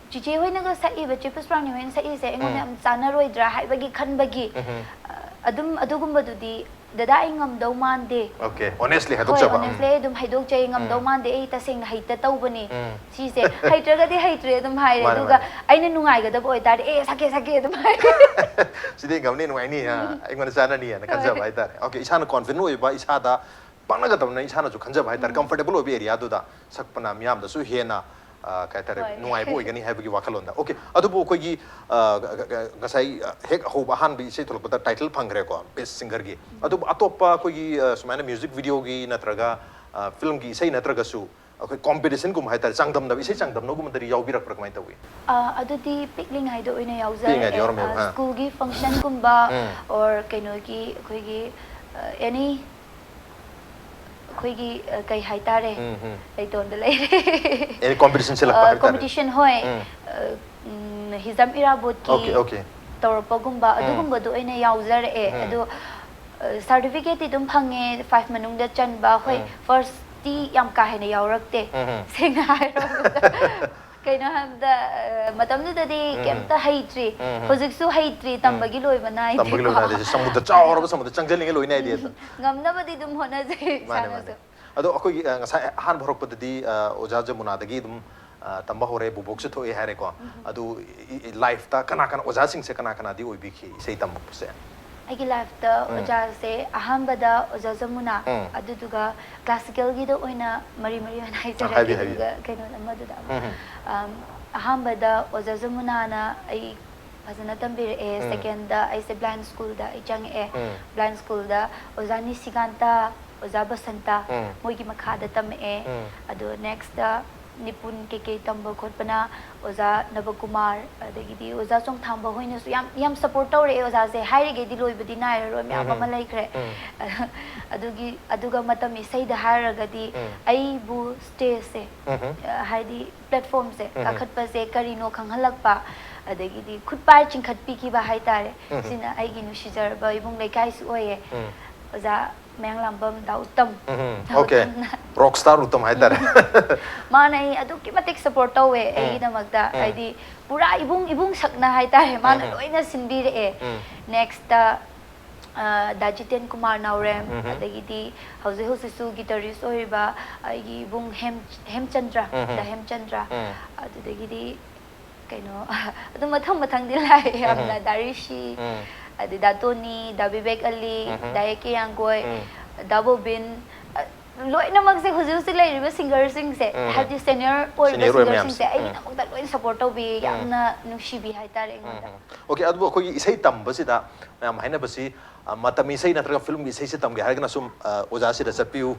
ꯆꯤꯆꯦ ꯍꯣꯏꯅꯒ ꯁꯛꯏꯕ, ꯆꯦ ꯄꯨꯁꯄꯥꯔꯥꯅꯤ ꯍꯣꯏꯅ ꯁꯛꯏꯁꯦ ꯑꯩꯉꯣꯟꯗ ꯎꯝ꯫ ꯌꯥꯝ ꯆꯥꯟꯅꯔꯣꯏꯗ꯭ꯔꯥ ꯍꯥꯏꯕꯒꯤ ꯈꯟꯕꯒꯤ, ꯎꯝ꯫ ꯑ, ꯑꯗꯨꯝ ꯑꯗꯨꯒꯨꯝꯕꯗꯨꯗꯤ "ꯗꯗꯥ, ꯑꯩ ꯉꯝꯗꯧ ꯃꯥꯟꯗꯦ꯫ ꯑꯣꯀꯦ, ꯑꯣꯅꯦꯁꯂꯤ ꯍꯣꯏ, ꯍꯥꯏꯗꯣꯛꯆꯕ꯫ ꯑꯣꯅꯦꯁꯂꯤ ꯑꯩ ꯑꯗꯨꯝ ꯍꯥꯏꯗꯣꯛꯆꯩ, ꯉꯝꯗꯧ ꯃꯥꯟꯗꯦ, ꯑꯩ ꯇꯁꯦꯡꯅ ꯍꯩꯇ ꯇꯧꯕꯅꯤ꯫ ꯎꯝ꯫ ꯁꯤꯁꯦ ꯍꯩꯇ꯭ꯔꯒꯗꯤ ꯍꯩꯇ꯭ꯔꯦ ꯑꯗꯨꯝ ꯍꯥꯏꯔꯦ꯫ ꯃꯥꯅꯦ, ꯑꯗꯨꯒ ꯃꯥꯅꯦ꯫ ꯑꯩꯅ ꯅꯨꯡꯉꯥꯏꯒꯗꯕ ꯑꯣꯏꯇꯥꯔꯗꯤ, "ꯑꯦ, ꯁꯛꯀꯦ, ꯁꯛꯀꯦ" ꯑꯗꯨꯝ ꯍꯥꯏꯔꯦ꯫ "ꯁꯤꯗꯤ ꯉꯝꯅꯤ, ꯅꯨꯡꯉꯥꯏꯅꯤ, ꯑ, ꯑꯩꯉꯣꯟꯗ ꯆꯥꯟꯅꯅꯤ" ꯍꯥꯏꯅ ꯈꯟꯖꯕ ꯍꯥꯏꯇꯥꯔꯦ꯫ ꯑꯣꯀꯦ, ꯏꯁꯥꯅ ꯀꯣꯟꯐꯤꯗꯦꯟ ꯑꯣꯏꯕ, ꯏꯁꯥꯗ ꯄꯥꯛꯅꯒꯗꯕꯅ ꯏꯁꯥꯅꯁꯨ ꯈꯟꯖꯕ ꯍꯥꯏꯇꯥꯔꯦ꯫ ꯀꯝꯐꯣꯔꯇꯦꯕꯜ ꯑꯣꯏꯕ ꯑꯦꯔꯤꯌꯥꯗꯨꯗ ꯁꯛꯄꯅ ꯃꯤꯌꯥꯝꯗꯁꯨ ꯍꯦꯟꯅ, ꯑ, ꯀꯩ ꯍꯥꯏꯇꯥꯔꯦ, ꯍꯣꯏ꯫ ꯅꯨꯡꯉꯥꯏꯕ ꯑꯣꯏꯒꯅꯤ ꯍꯥꯏꯕꯒꯤ ꯋꯥꯈꯜꯂꯣꯟꯗ꯫ ꯑꯣꯀꯦ, ꯑꯗꯨꯕꯨ ꯑꯩꯈꯣꯏꯒꯤ, ꯑ, ꯉ-, ꯉ-, ꯉꯁꯥꯏ, ꯑ, ꯍꯦꯛ ꯍꯧꯕ ꯑꯍꯥꯟꯕ ꯏꯁꯩ ꯊꯣꯛꯂꯛꯄꯗ ꯇꯥꯏꯇꯜ ꯐꯪꯈ꯭ꯔꯦꯀꯣ, ꯕꯦꯁ ꯁꯤꯡꯒꯔꯒꯤ꯫ ꯑꯗꯨꯕꯨ ꯑꯇꯣꯞꯄ ꯑꯩꯈꯣꯏꯒꯤ, ꯑ, ꯁꯨꯃꯥꯏꯅ ꯃ꯭ꯌꯨꯖꯤꯛ ꯚꯤꯗꯤꯑꯣꯒꯤ ꯅꯠꯇ꯭ꯔꯒ, ꯑ, ꯐꯤꯂꯝꯒꯤ ꯏꯁꯩ ꯅꯠꯇ꯭ꯔꯒꯁꯨ ꯑꯩꯈꯣꯏ ꯀꯣꯝꯄꯤꯇꯤꯁꯟꯒꯨꯝꯕ ꯍꯥꯏꯇꯥꯔꯦ, ꯆꯥꯡꯗꯝꯅꯕ, ꯏꯁꯩ ꯆꯥꯡꯗꯝꯅꯕꯒꯨꯝꯕꯗꯗꯤ ꯌꯥꯎꯕꯤꯔꯛꯄ꯭ꯔꯥ, ꯀꯃꯥꯏꯅ ꯇꯧꯏ? ꯑ, ꯑꯗꯨꯗꯤ ꯄꯤꯛꯂꯤꯉꯩꯗ ꯑꯣꯏꯅ ꯌꯥꯎꯖꯔꯛꯑꯦ꯫ ꯄꯤꯛꯂꯤꯉꯩꯗ ꯌꯥꯎꯔꯝꯃꯦꯕ, ꯑ, ꯑ꯫ ꯁ꯭ꯀꯨꯜꯒꯤ ꯐꯪꯁꯟꯒꯨꯝꯕ ꯎꯝ꯫ or ꯀꯩꯅꯣꯒꯤ ꯑꯩꯈꯣꯏꯒꯤ, ꯑ, ꯑꯦꯅꯤ ꯑꯩꯈꯣꯏꯒꯤ, ꯑ, ꯀꯩ ꯍꯥꯏꯇꯥꯔꯦ, ꯎꯝ, ꯎꯝ꯫ ꯂꯩꯇꯣꯟꯗ ꯂꯩꯔꯦ꯫ ꯑꯦꯅꯤ ꯀꯣꯝꯄꯤꯇꯤꯁꯟ ꯁꯤꯜꯂꯛꯄ ꯑ, ꯍꯥꯏꯇꯥꯔꯦ꯫ ꯀꯣꯝꯄꯤꯇꯤꯁꯟ, ꯍꯣꯏ꯫ ꯎꯝ꯫ ꯑ, ꯎꯝ, ꯍꯤꯖꯝ ꯏꯔꯥꯕꯣꯠꯀꯤ ꯑꯣꯀꯦ, ꯑꯣꯀꯦ꯫ ꯇꯧꯔꯛꯄꯒꯨꯝꯕ ꯎꯝ꯫ ꯑꯗꯨꯒꯨꯝꯕꯗꯣ ꯑꯣꯏꯅ ꯌꯥꯎꯖꯔꯛꯑꯦ꯫ ꯎꯝ꯫ ꯑꯗꯣ, ꯑ, ꯁꯥꯔꯇꯤꯐꯤꯀꯦꯠꯇꯤ ꯑꯗꯨꯝ ꯐꯪꯉꯦ, ꯐꯥꯏꯚ ꯃꯅꯨꯡꯗ ꯆꯟꯕ꯫ ꯍꯣꯏ, ꯎꯝ꯫ ꯐꯥꯔꯁꯇꯤ ꯌꯥꯝ ꯀꯥ ꯍꯦꯟꯅ ꯌꯥꯎꯔꯛꯇꯦ, ꯎꯝ, ꯎꯝ꯫ ꯁꯦꯡꯅ ꯍꯥꯏꯔꯕꯗ꯫ ꯀꯩꯅꯣ ꯍꯥꯏꯕꯗ, ꯑ, ꯃꯇꯝꯗꯨꯗꯗꯤ ꯎꯝ꯫ ꯀꯩꯝꯇ ꯍꯩꯇ꯭ꯔꯤ, ꯎꯝ, ꯎꯝ꯫ ꯍꯧꯖꯤꯛꯁꯨ ꯍꯩꯇ꯭ꯔꯤ, ꯇꯝꯕꯒꯤ ꯂꯣꯏꯕ ꯅꯥꯏꯗꯦꯀꯣ꯫ ꯇꯝꯕꯒꯤ ꯂꯣꯏꯕ ꯅꯥꯏꯗꯦ꯫ ꯁꯃꯨꯗ꯭ꯔ ꯆꯥꯎꯔꯕ ꯁꯃꯨꯗ꯭ꯔ ꯆꯪꯁꯤꯜꯂꯤꯉꯩ ꯂꯣꯏ ꯅꯥꯏꯗꯦ ꯑꯗꯣ꯫ ꯉꯝꯅꯕꯗꯤ ꯑꯗꯨꯝ ꯍꯣꯠꯅꯖꯩ ꯃꯥꯅꯦ, ꯃꯥꯅꯦ꯫ ꯏꯁꯥꯅꯁꯨ꯫ ꯑꯗꯣ ꯑꯩꯈꯣꯏꯒꯤ, ꯑ, ꯉꯁꯥꯏ ꯑꯍꯥꯟꯕ ꯍꯧꯔꯛꯄꯗꯗꯤ, ꯑ, ꯑꯣꯖꯥ ꯖꯃꯨꯅꯥꯗꯒꯤ ꯑꯗꯨꯝ, ꯑ, ꯇꯝꯕ ꯍꯧꯔꯦ, ꯕꯨꯕꯣꯛꯁꯨ ꯊꯣꯛꯑꯦ ꯍꯥꯏꯔꯦꯀꯣ꯫ ꯑꯗꯨ ꯏ-, ꯏ-, ꯂꯥꯏꯐꯇ ꯀꯅꯥ ꯀꯅꯥ, ꯑꯣꯖꯥꯁꯤꯡꯁꯦ ꯀꯅꯥ ꯀꯅꯥꯗꯤ ꯑꯣꯏꯕꯤꯈꯤ ꯏꯁꯩ ꯇꯝꯕꯁꯦ? ꯑꯩꯒꯤ ꯂꯥꯏꯐꯇ ꯎꯝ꯫ ꯑꯣꯖꯥꯁꯦ ꯑꯍꯥꯟꯕꯗ ꯑꯣꯖꯥ ꯖꯃꯨꯅꯥ, ꯎꯝ꯫ ꯑꯗꯨꯗꯨꯒ ꯀ꯭ꯂꯥꯁꯤꯀꯦꯜꯒꯤꯗ ꯑꯣꯏꯅ ꯃꯔꯤ ꯃꯔꯤ ꯑꯣꯏꯅ ꯍꯥꯏꯖꯔꯛꯀꯦ, ꯍꯥꯏꯕꯤꯌꯨ, ꯍꯥꯏꯕꯤꯌꯨ꯫ ꯑꯗꯨꯒ ꯀꯩꯅꯣ ꯑꯃꯗꯨꯗ ꯑꯃ꯫ ꯎꯝ꯫ ꯑꯝ, ꯑꯍꯥꯟꯕꯗ ꯑꯣꯖꯥ ꯖꯃꯨꯅꯥꯅ ꯑꯩ ꯐꯖꯅ ꯇꯝꯕꯤꯔꯛꯑꯦ꯫ ꯎꯝ꯫ ꯁꯦꯀꯦꯟꯗ ꯑꯩꯁꯦ ꯕ꯭ꯂꯥꯏꯟ ꯁ꯭ꯀꯨꯜꯗ ꯑꯩ ꯆꯪꯉꯛꯑꯦ꯫ ꯎꯝ꯫ ꯕ꯭ꯂꯥꯏꯟ ꯁ꯭ꯀꯨꯜꯗ ꯑꯣꯖꯥ ꯅꯤꯁꯤꯀꯥꯟꯇ, ꯑꯣꯖꯥ ꯕꯁꯟꯇ, ꯎꯝ꯫ ꯃꯣꯏꯒꯤ ꯃꯈꯥꯗ ꯇꯝꯃꯛꯑꯦ꯫ ꯎꯝ꯫ ꯑꯗꯣ ꯅꯦꯛꯁꯇ ꯅꯤꯄꯨꯟ ꯀꯩꯀꯩ ꯇꯝꯕ ꯈꯣꯠꯄꯅ ꯑꯣꯖꯥ ꯅꯕꯀꯨꯃꯥꯔ, ꯑꯗꯒꯤꯗꯤ ꯑꯣꯖꯥ ꯆꯣꯡꯊꯥꯝꯕ ꯍꯣꯏꯅꯁꯨ ꯌꯥꯝ, ꯌꯥꯝ ꯁꯞꯄꯣꯔꯠ ꯇꯧꯔꯛꯑꯦ꯫ ꯑꯣꯖꯥꯁꯦ ꯍꯥꯏꯔꯤꯈꯩꯗꯤ ꯂꯣꯏꯕꯗꯤ ꯅꯥꯏꯔꯔꯣꯏ, ꯃꯌꯥꯝ ꯎꯝ꯫ ꯑꯃ ꯂꯩꯈ꯭ꯔꯦ꯫ ꯎꯝ꯫ ꯑꯗꯨꯒꯤ, ꯑꯗꯨꯒ ꯃꯇꯝ ꯏꯁꯩꯗ ꯍꯥꯏꯔꯒꯗꯤ ꯎꯝ꯫ ꯑꯩꯕꯨ ꯁ꯭ꯇꯦꯖꯁꯦ, ꯎꯝ꯫ ꯑ, ꯍꯥꯏꯗꯤ ꯄ꯭ꯂꯦꯠꯐꯣꯝꯁꯦ ꯎꯝ꯫ ꯀꯥꯈꯠꯄꯁꯦ ꯀꯔꯤꯅꯣ ꯈꯪꯍꯜꯂꯛꯄ, ꯑꯗꯒꯤꯗꯤ ꯈꯨꯠꯄꯥꯏ ꯆꯤꯡꯈꯠꯄꯤꯈꯤꯕ ꯍꯥꯏꯇꯥꯔꯦ꯫ ꯎꯝ꯫ ꯁꯤꯅ ꯑꯩꯒꯤ ꯅꯨꯡꯁꯤꯖꯔꯕ ꯏꯕꯨꯡ ꯂꯩꯀꯥꯏꯁꯨ ꯑꯣꯏꯌꯦ꯫ ꯎꯝ꯫ ꯑꯣꯖꯥ ꯃꯌꯥꯡꯂꯥꯝꯕꯝ ꯗꯥ ꯎꯠꯇꯝ꯫ ꯎꯝ, ꯗꯥ ꯑꯣꯀꯦ꯫ ꯎꯠꯇꯝꯅ꯫ ꯔꯣꯛ ꯁ꯭ꯇꯥꯔ ꯎꯠꯇꯝ ꯍꯥꯏꯇꯥꯔꯦ꯫ ꯃꯥꯅ ꯑꯩ ꯑꯗꯨꯛꯀꯤ ꯃꯇꯤꯛ ꯁꯞꯄꯣꯔꯠ ꯇꯧꯋꯦ ꯎꯝ꯫ ꯑꯩꯒꯤꯗꯃꯛꯇ꯫ ꯎꯝ꯫ ꯍꯥꯏꯗꯤ ꯄꯨꯔꯥ ꯏꯕꯨꯡ, ꯏꯕꯨꯡ ꯁꯛꯅ ꯍꯥꯏꯇꯥꯔꯦ, ꯃꯥꯅ ꯎꯝ, ꯎꯝ꯫ ꯂꯣꯏꯅ ꯁꯤꯟꯕꯤꯔꯛꯑꯦ꯫ ꯎꯝ꯫ ꯅꯦꯛꯁꯇ ꯑ, ꯗꯥ ꯖꯤꯇꯦꯟ ꯀꯨꯃꯥꯔ ꯅꯥꯎꯔꯦꯝ, ꯎꯝꯍꯨꯝ꯫ ꯑꯗꯒꯤꯗꯤ ꯍꯧꯖꯤꯛ ꯍꯧꯖꯤꯛꯁꯨ ꯒꯤꯇꯔꯤꯁ ꯑꯣꯏꯔꯤꯕ ꯑꯩꯒꯤ ꯏꯕꯨꯡ ꯍꯦꯝ-, ꯍꯦꯝꯆꯟꯗ꯭ꯔ, ꯎꯝꯍꯨꯝ꯫ ꯗꯥ ꯍꯦꯝꯆꯟꯗ꯭ꯔ, ꯎꯝ꯫ ꯑꯗꯨꯗꯒꯤꯗꯤ ꯀꯩꯅꯣ, ꯑꯗꯨꯝ ꯃꯊꯪ ꯃꯊꯪꯗꯤ ꯂꯥꯛꯑꯦ ꯌꯥꯝꯅ, ꯎꯝꯍꯨꯝ꯫ ꯗꯥ ꯔꯤꯁꯤ, ꯎꯝ꯫ ꯑꯗꯩ ꯗꯥ ꯇꯣꯅꯤ, ꯗꯥ ꯕꯤꯕꯦꯛ ꯑꯂꯤ, ꯎꯝꯍꯨꯝ꯫ ꯗꯥ A K ꯌꯥꯡꯒꯣꯏ, um. The bobbin, ꯑ, ꯂꯣꯏꯅꯃꯛꯁꯦ ꯍꯧꯖꯤꯛ ꯍꯧꯖꯤꯛ ꯂꯩꯔꯤꯕ ꯁꯤꯡꯒꯔꯁꯤꯡꯁꯦ, ꯎꯝ꯫ ꯍꯥꯏꯕꯗꯤ ꯁꯦꯅꯤꯌꯔ ꯑꯣꯏꯔꯤꯕ ꯁꯤꯅꯤꯌꯔ ꯑꯣꯏꯕ ꯁꯤꯡꯒꯔꯁꯤꯡꯁꯦ ꯃꯌꯥꯝꯁꯦ꯫ ꯎꯝ꯫ ꯑꯩꯒꯤꯗꯃꯛꯇ ꯂꯣꯏꯅ ꯁꯄꯣꯔꯠ ꯇꯧꯕꯤ, ꯎꯝ꯫ ꯌꯥꯝꯅ ꯅꯨꯡꯁꯤꯕꯤ ꯍꯥꯏꯇꯥꯔꯦ ꯑꯩꯉꯣꯟꯗ꯫ ꯎꯝ꯫ ꯑꯣꯀꯦ, ꯑꯗꯨꯕꯨ ꯑꯩꯈꯣꯏꯒꯤ ꯏꯁꯩ ꯇꯝꯕꯁꯤꯗ ꯃꯌꯥꯝ ꯍꯥꯏꯅꯕꯁꯤ, ꯑ, ꯃꯇꯝ ꯏꯁꯩ ꯅꯠꯇ꯭ꯔꯒ ꯐꯤꯂꯝꯒꯤ ꯏꯁꯩꯁꯦ ꯇꯝꯒꯦ ꯍꯥꯏꯔꯒꯅ ꯁꯨꯝ, ꯑ, ꯑꯣꯖꯥꯁꯤꯗ ꯆꯠꯄꯤꯌꯨ,